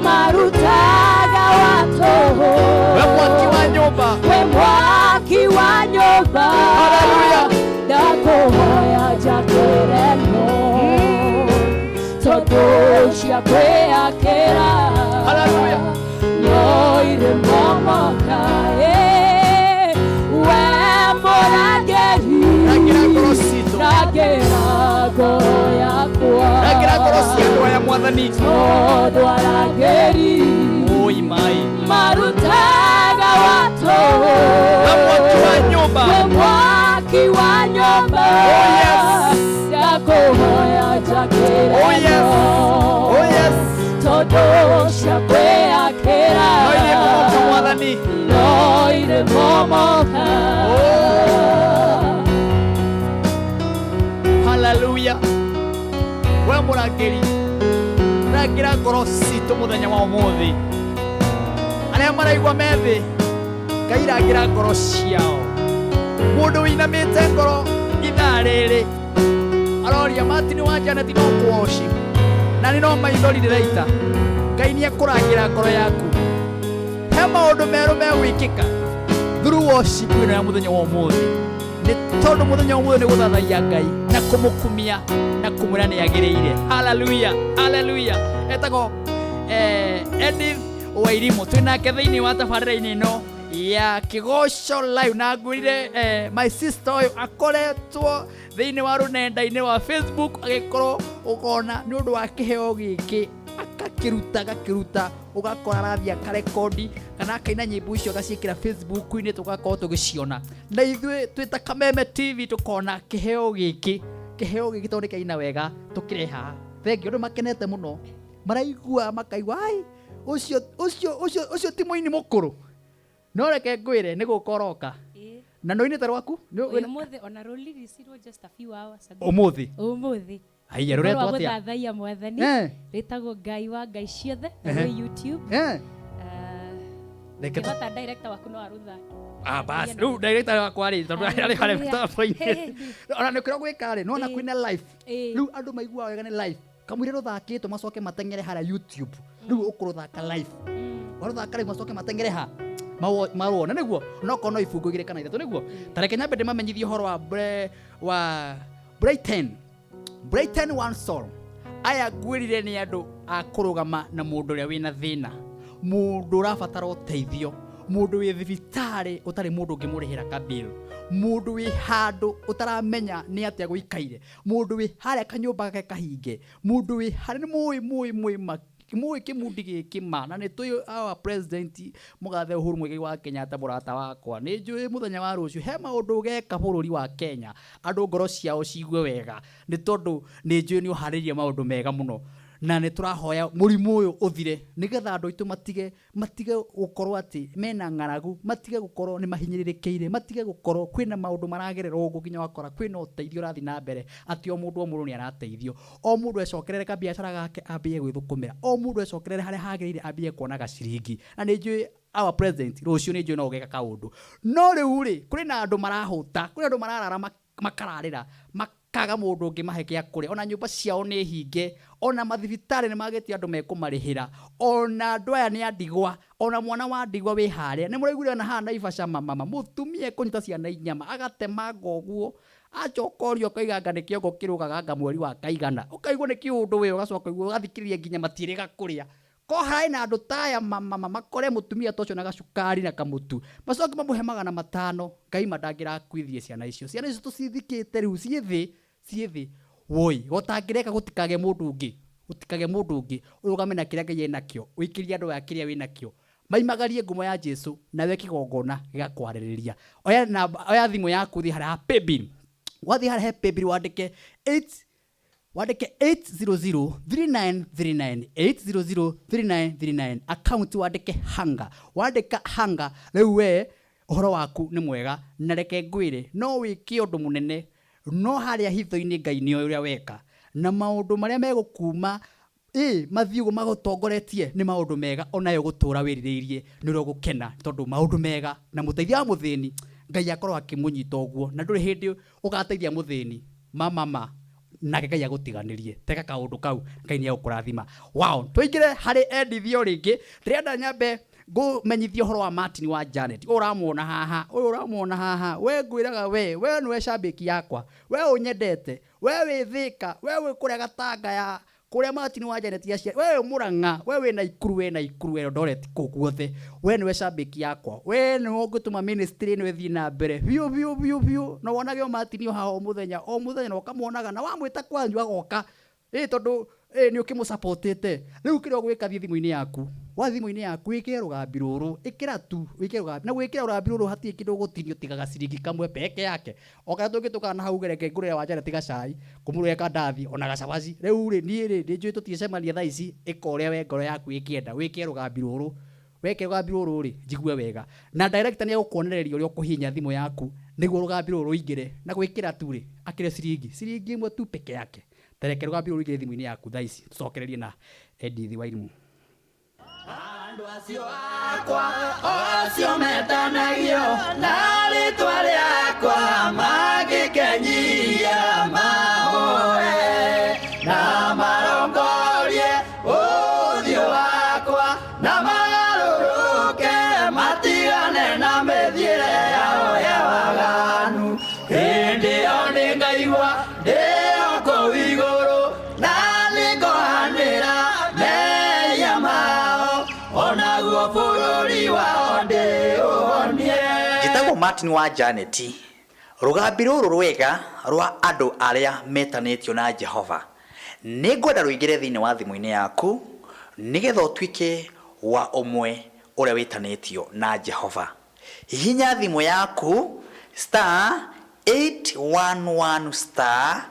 marutaga wa tũhũ We mwaki wa nyũmba. we mwaki wa nyũmba Hallelujah. ndakũhoya njakĩre no tondũ cia kwĩakĩra Hallelujah. no irĩ momoka ĩ we mũrangĩri Rangĩra ngoro citũ. rangĩra ngoro yakwa Rangĩra ngoro cia andũ aya mwathani. tondũ arangĩri Oi mai. marutaga wa tũhũ We mwaki wa nyũmba. we mwaki wa nyũmba Oh yes. ndakũhoya njakĩre Oh yes. Oh yes. tondũ cia kwĩakĩra No irĩ momoka mwathani. no irĩ momoka Hallelujah. We mũrangĩri rangĩra ngoro citũ mũthenya wa ũmũthĩ arĩa maraigua me thĩ Ngai rangĩra ngoro ciao mũndũ wĩinamĩte ngoro ithaa rĩrĩ aroria Martin wa Janet no kũwoci na nĩ no maithori ndĩraita Ngai nĩ ekũrangĩra ngoro yaku he maũndũ merũ megwĩkĩka through worship ĩno ya mũthenya wa ũmũthĩ nĩ tondũ mũthenya wa ũmũthĩ nĩ gũthathaiya Ngai na kũmũkumia na kũmwĩra nĩ agĩrĩire haleluya haleluya etagwo Edith Wairimu twĩ nake thĩinĩ wa tabarĩra-inĩ ĩno ya Kĩgoco Live na ngwĩrire my sister ũyũ akoretwo thĩinĩ wa rũnenda-inĩ wa Facebook agĩkorwo ũkona nĩ ũndũ wa kĩheo gĩkĩ akakĩruta agakĩruta ũgakora arathiĩ akarekondi kana akaina nyĩmbo icio agaciĩkĩra Facebook-inĩ tũgakorwo tũgĩciona na ithuĩ twĩ ta Kameme TV tũkona kĩheo gĩkĩ tondũ nĩ kĩaina wega tũkĩreha haha thengio andũ makenete mũno maraigua makaigua ai ũcio ũcio ũcio ũcio ti mũini mũkũrũ no reke ngwĩre nĩ gũka ũroka na nĩ ũinĩte rwaku Nĩ- Ũmũthĩ ona rũriricinwo just a few hours ago. Ũmũthĩ? Ũmũthĩ. Haiya, rũretwo Ũhoro wa atĩa? gũthathaiya mwathani Eh. rĩtagwo Ngai wa Ngai ciothe Ehe. rwĩ YouTube. Eh. Reke Ngĩhota director waku no arũthake. Ah, bas rĩu director wakwa rĩ tondũ arĩ harĩa mĩtambo-inĩ ona nĩ kĩrĩa gwĩka rĩ nona kwĩna live rĩu andũ maiguaga wega nĩ live kamũira rũthakĩtwo macoke mateng'ere harĩa youtube rĩu ũkũrũthaka live warũthaka rĩu macoke mateng'ere ha maruona nĩguo onokorwo no ibungo igĩrĩ kana ithatũ nĩguo ta reke nyambe ndĩmamenyithie ũhoro wa wa Brighton Brighton One Soul aya ngwĩrire nĩ andũ a kũrũgama na mũndũ ũrĩa wĩna thĩna mũndũ ũrabatara ũteithio mũndũ wĩ thibitarĩ ũtarĩ mũndũ ũngĩmũrĩhĩra kabill mũndũ wĩ handũ ũtaramenya nĩ atĩa gũikaire mũndũ wĩ harĩa kanyũmba gake kahinge mũndũ wĩ harĩa nĩ mũĩ mũĩ mũĩ ma mũĩ kĩmundi gĩkĩ ma na nĩ tũĩ our president mũgathe Uhuru Muigai wa Kenyatta mũrata wakwa nĩ njũĩ mũthenya wa rũciũ he maũndũ ũgeka bũrũri wa Kenya andũ ngoro ciao ciigue wega nĩ tondũ nĩ njũĩ nĩ ũharĩirie maũndũ mega mũno na nĩ tũrahoya mũrimũ ũyũ ũthire nĩgetha andũ aitũ matige matige gũkorwo atĩ mena ng'aragu matige gũkorwo nĩ mahinyĩrĩrĩkĩire matige gũkorwo kwĩna maũndũ maragerera ũguo nginya wakora kwĩna ũteithio ũrathiĩ na mbere atĩ o mũndũ o mũndũ nĩ arateithio o mũndũ ecokerere kabiacara gake ambie gwĩthũkũmĩra o mũndũ ecokerere harĩa hagĩrĩire ambie kuona gaciringi na nĩ njũĩ our president rũciũ nĩ njũĩ no ũgeka kaũndũ no rĩu rĩ kũrĩ na andũ marahũta kũrĩ andũ mararara makararĩra makaga mũndũ ũngĩ mahe gĩa kũrĩa ona nyũmba ciao nĩ hinge ona mathibitarĩ nĩ magĩtie andũ mekũmarĩhĩra ona andũ aya nĩ andigwa ona mwana wa ndigwa wĩ harĩa nĩ mũraiguire na haha Naivasha mama mũtumia ekũnyita ciana inyama agatemanga ũguo acoka ũria ũkaiga anga nĩ kĩongo kĩrũgaga anga mweri wa kaigana ũkaigua nĩ kĩũndũ we ũgacoka ũkaigua ũgathikĩrĩria nginya matiĩrĩga kũrĩa ko harĩ na andũ taya mama makore mũtumia ta ũcio na gacukari na kamũtu macoke mamũhe 500 Ngai ma ndangĩrakuithie ciana icio ciana icio tũcithikĩte rĩu ciĩ thĩ ciĩ thĩ woi gũtangĩreka gũtikage mũndũ ũngĩ gũtikage mũndũ ũngĩ ũrũgame na kĩrĩa Ngai enakĩo ũikĩrie andũ aya kĩrĩa wĩnakĩo maimagarie ngumo ya Jesu nawe kĩgongona gĩgakwarĩrĩria oya namba oya thimũ yaku thiĩ harĩa ha paybill wathiĩ harĩa he paybill wandĩke 8 wandĩke 8003939 8003939 account wandĩke hanga wandĩka hanga rĩu we ũhoro waku nĩ mwega na reke ngwĩre no wĩke ũndũ mũnene no harĩa hitho-inĩ Ngai nĩoĩ ũrĩa weka na maũndũ marĩa megũkuma ĩ mathiĩ ũguo magũtongoretie nĩ maũndũ mega onawe ũgũtũra wĩrirĩirie nĩ ũrĩa ũgũkena tondũ maũndũ mega na mũteithia wa mũthĩni Ngai akorwo akĩmũnyita ũguo na ndũrĩ hĩndĩ ũgateithia mũthĩni mama nake Ngai agũtiganĩrie teka kaũndũ kau Ngai nĩ egũkũrathima wow tũingĩre harĩ Edith o rĩngĩ ndĩrenda nyambe ngũmenyithie ũhoro wa Martin wa Janet ũyũ ũramuona haha ũyũ ũramuona haha we ngwĩraga we we nĩwe cambĩki yakwa we ũnyendete we wĩ Thĩka we wĩ kũrĩa Gatanga ya kũrĩa Martin wa Janet acia we wĩ Mũrang'a we wĩ Naikuru we Naikuru Eldoret kũu guothe we nĩwe cambĩki yakwa we nĩwe ũngĩtũma ministry ĩno ĩthiĩ na mbere biũ biũ biũ biũ na wonage o Martin o haha o mũthenya o mũthenya na ũkamuonaga na wamwĩta kwanyu agoka ĩ tondũ ĩ nĩ ũkĩmũsupportĩte rĩu kĩrĩa ũgwĩka thiĩ thimũ-inĩ yaku wa thimũ-inĩ yaku wĩkĩre rũgambi rũrũ ĩkĩra tu wĩkĩre rũgambi na gwĩkĩra rũgambi rũrũ hatirĩ kĩndũ ũgũtinio tiga gaciringi kamwe peke yake o karĩa tũngĩtũkana na hau reke ngũrĩre wa Janet gacai ngũmũrĩre kandathi ona gacabaci rĩu rĩ niĩ rĩ nĩ njũĩ tũtiĩcemania thaa ici ĩka ũrĩa we ngoro yaku ĩkĩenda wĩkĩre rũgambi rũrũ wekĩra rũgambi rũrũ rĩ njigue wega na director nĩ egũkuonereria ũrĩa ũkũhihinya thimũ yaku nĩguo rũgambi rũrũ rũingĩre na gwĩkĩra tu rĩ akĩre ciringi ciringi ĩmwe tu peke yake tereke rũgambi rũrũ rũingĩre thimũ-inĩ yaku thaa ici tũcokererie na Edith Wairimu Andũ acio akwa acio metanagio na rĩtwa rĩakwa mangĩkenyia mahoe na marongorie ũthiũ wakwa na magarũrũke matigane na mĩthiĩre yao ya waganu hĩndĩ ĩyo nĩngaigua ndĩ o kũu igũrũ na nĩngohanĩra mehia mao onaguo bũrũri wao ndĩũhonie. Njĩtagwo Martin wa Janet rũgambi rũrũ rwega rwa andũ arĩa metanĩtio na Jehova nĩ ngwenda rũingĩre thĩinĩ wa thimũ-inĩ yaku nĩgetha ũtuĩke wa ũmwe ũrĩa wĩtanĩtio na Jehova hihinya thimũ yaku star 811 star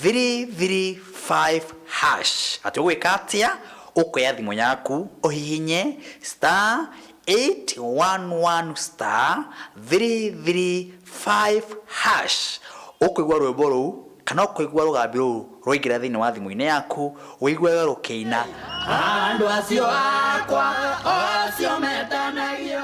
335 hash atĩ ũgwĩka atĩa ũkoya thimũ yaku ũhihinye star 811 star 335 hash ũkũigua rwĩmbo rũu kana ũkũigua rũgambi rũu rwaingĩra thĩinĩ wa thimũ-inĩ yaku ũiguage rũkĩina Andũ acio akwa acio metanagio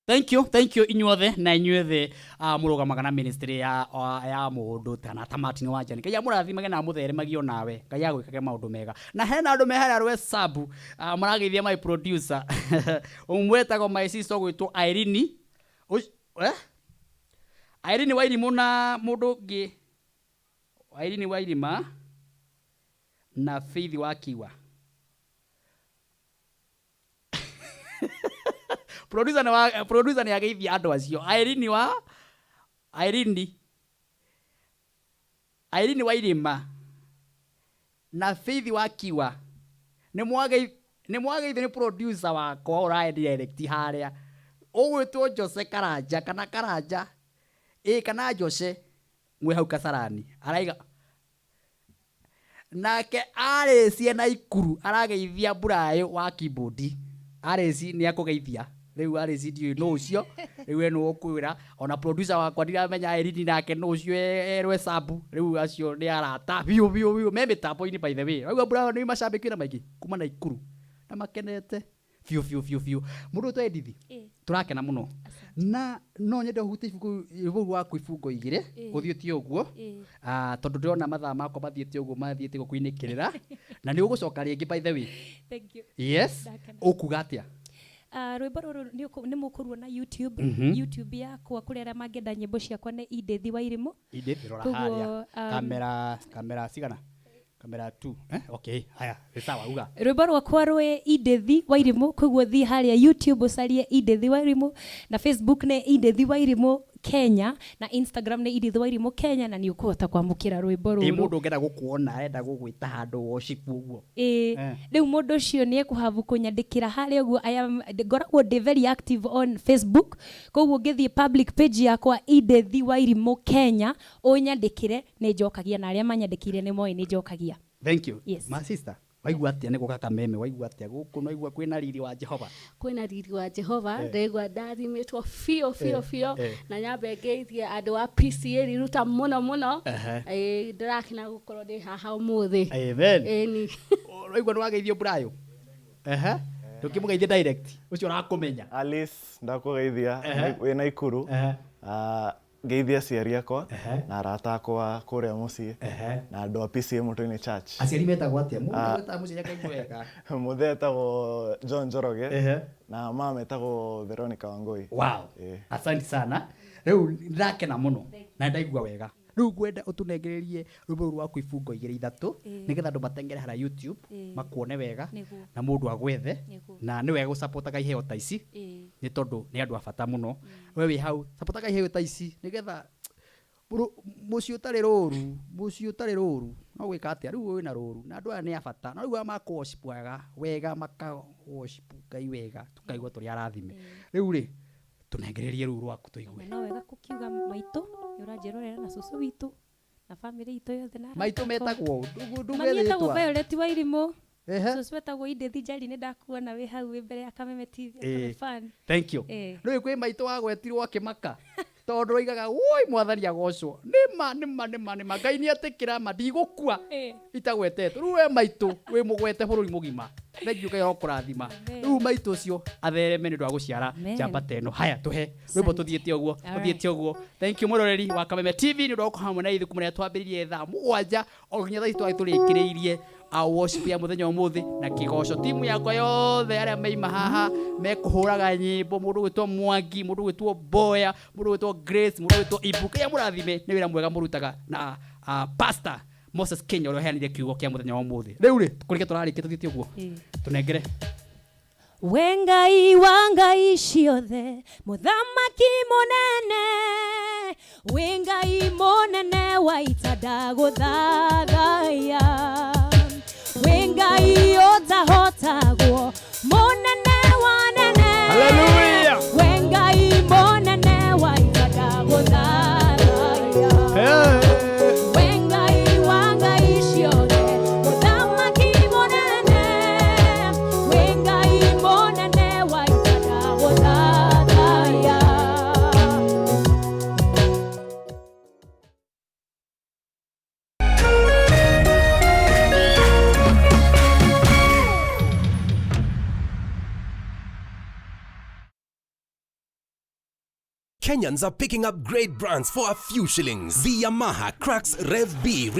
Thank you, thank you inyuothe na inyuothe mũrũgamaga na ministry ya ya mũndũ kana ta Martin Wanjani. Ngai amũrathimage na amũtheremagie onawe. Ngai agwĩkage maũndũ mega. Na hena andũ me harĩa Rwesabu marageithia my producer. Ũmwe etagwo my sister ũgwĩtwo Irene. Eh? Irene Wairimũ na mũndũ ũngĩ Irene Wairima na Faith Wakiwa. Producer nĩ wa producer nĩ ageithia andũ acio. Irene wa Irene Irene Wairima na Faith Wakiwa nĩ mwagei nĩ mwageithio nĩ producer wakwa ũra direct harĩa ũgwĩtwo Jose Karanja kana Karanja ĩ kana Jose mwĩ hau Kasarani araiga nake arĩcie na ikuru arageithia Burayo wa keyboard. Arĩci nĩ akũgeithia rĩu arĩci ndiũĩ nũ ũcio rĩu we nĩwe ũkwĩra ona producer wakwa ndiramenya Irene nake nũ ũcio erwe sabu rĩu acio nĩ arata biũ biũ biũ me mĩtambo-inĩ by the way raigua Burayo nĩ macambĩki na maingĩ kuma na ikuru na makenete biũ biũ biũ biũ mũndũ ũtwa Edith tũrakena mũno na no nyende ũhutie ibuku rũu rwaku ibungo igĩrĩ ũthiĩte ũguo tondũ ndĩrona mathaa makwa mathiĩte ũguo mathiĩte gũkũinĩkĩrĩra na nĩ ũgũcoka rĩngĩ by the way. Thank you. Yes. Ndakena. Ũkuga atĩa? Rwĩmbo rũrũ nĩ mũkũruona YouTube. YouTube yakwa kũrĩ arĩa mangĩenda nyĩmbo ciakwa nĩ Edith Wairimũ. Edith rora Koguo, harĩa kamera kamera cigana kamera 2 eh okay haya nĩ sawa uga. Rwĩmbo rwakwa rwĩ Edith Wairimũ koguo thiĩ harĩa YouTube ũcarie Edith Wairimũ na Facebook nĩ Edith Wairimũ Kenya na Instagram nĩ Edith Wairimũ Kenya na nĩ ũkũhota kwamũkĩra rwĩmbo Ĩ rũrũ. mũndũ ũngĩenda gũkuona arenda gũgwĩta handũ worship ũguo. Ĩĩ rĩu mũndũ ũcio nĩ ekũhabu kũnyandĩkĩra harĩa ũguo I am ngoragwo ndĩ very active on Facebook koguo ũngĩthiĩ public page yakwa Edith Wairimũ Kenya ũnyandĩkĩre nĩ njokagia na arĩa manyandĩkĩire nĩ moĩ nĩ njokagia. Thank you. Yes. My sister, waigua atĩa nĩ gũka kameme waigua atĩa gũkũ no waigua kwĩna riri wa Jehova. Kwĩna riri wa Jehova ndaigua ndathimĩtwo biũ biũ biũ na nyambe ngeithie andũ a PCA riruta mũno mũno. Ĩĩ ndĩrakena gũkorwo ndĩ haha ũmũthĩ. Amen. Ĩni. Ũraigua nĩ wageithio Brayo. Ehe. Ndũkĩmũgeithie direct ũcio ũrakũmenya. Alice ndakũgeithia wĩ na ikuru. Ngeithia aciari akwa na arata akwa kũrĩa mũciĩ na andũ a PCA Mũtũinĩ Church. Aciari metagwo atĩa? Mũndũ agwĩtaga mũciari akaigua wega. Mũthee etagwo John Njoroge na mama etagwo Veronica Wangui. Wow. Asante sana. Rĩu ndakena mũno na ndaigua wega. Rĩu ngwenda ũtũnengererie rwĩmbo rũu rwaku ibungo igĩrĩ ithatũ nĩgetha andũ matengere harĩa YouTube makuone wega na mũndũ agwethe na nĩ wega gũcapotaga iheo ta ici nĩ tondũ nĩ andũ a bata mũno. We wĩ hau capotaga iheo ta ici nĩgetha mũciĩ ũtarĩ rũru mũciĩ ũtarĩ rũru no gwĩka atĩa rĩu wĩna rũru na andũ aya nĩ a bata na rĩu aya makũ worship wega wega maka worship Ngai wega tukaigua tũrĩ arathime. Rĩu rĩ tũnengererie rũu rwaku tũigue. No wega kũkiuga maitũ nĩ ũranjĩrorera na cũcũ witũ na bamĩrĩ itũ yothe na maitũ arata akwa. metagwo Mami etagwo ndũgethĩtwa Violet Wairimũ. Cũcũ etagwo Edith Njeri nĩ ndakuona wĩ hau wĩ mbere ya Kameme TV Kameme fan. Thank you. Rĩu kwĩ maitũ wagwetirwo akĩmaka tondũ oigaga woi mwathani agocwo nĩma nĩma nĩma nĩma Ngai nĩ etĩkĩra ma ndigũkua itagwetetwo rĩu we maitũ wĩ mũgwete bũrũri mũgima thank you Ngai arokũrathima rĩu maitũ ũcio athereme nĩ ũndũ wa gũciara njamba ta ĩno haya tũhe rwĩmbo tũthiĩte ũguo tũthiĩte ũguo thank you mwĩroreri wa Kameme TV nĩ ũndũ wa gũkorwo hamwe na ithuĩ kuma rĩrĩa twambĩrĩirie thaa mũgwanja o nginya thaa ici twarĩ tũrĩkĩrĩirie worship ya mũthenya ũmũthĩ na kĩgoco timu yakwa yothe arĩa meima haha mekũhũraga nyĩmbo mũndũ ũgwĩtwo Mwangi mũndũ ũgwĩtwo Boya mũndũ ũgwĩtwo Grace mũndũ ũgwĩtwo Ibu kĩrĩa mũrathime nĩ wĩra mwega mũrutaga na Pastor Moses Kenya ũrĩa ũheanire kiugo kĩa mũthenya wa ũmũthĩ rĩu rĩ kũrĩkia tũrarĩkia tũthiĩte ũguo tũnengere. We Ngai wa ngai ciothe mũthamaki mũnene wĩ Ngai mũnene wa ita ndagũthathaiya wĩ Ngai ũtahotagwo mũnene wa nene. Hallelujah. We Ngai mũnene wa ita ndagũthathaiya we Ngai wa ngai ciothe mũthamaki mũnene wĩ Ngai mũnene wa ita ndagũthathaiya. Kenyans are picking up great brands for a few shillings. The Yamaha Crux Rev B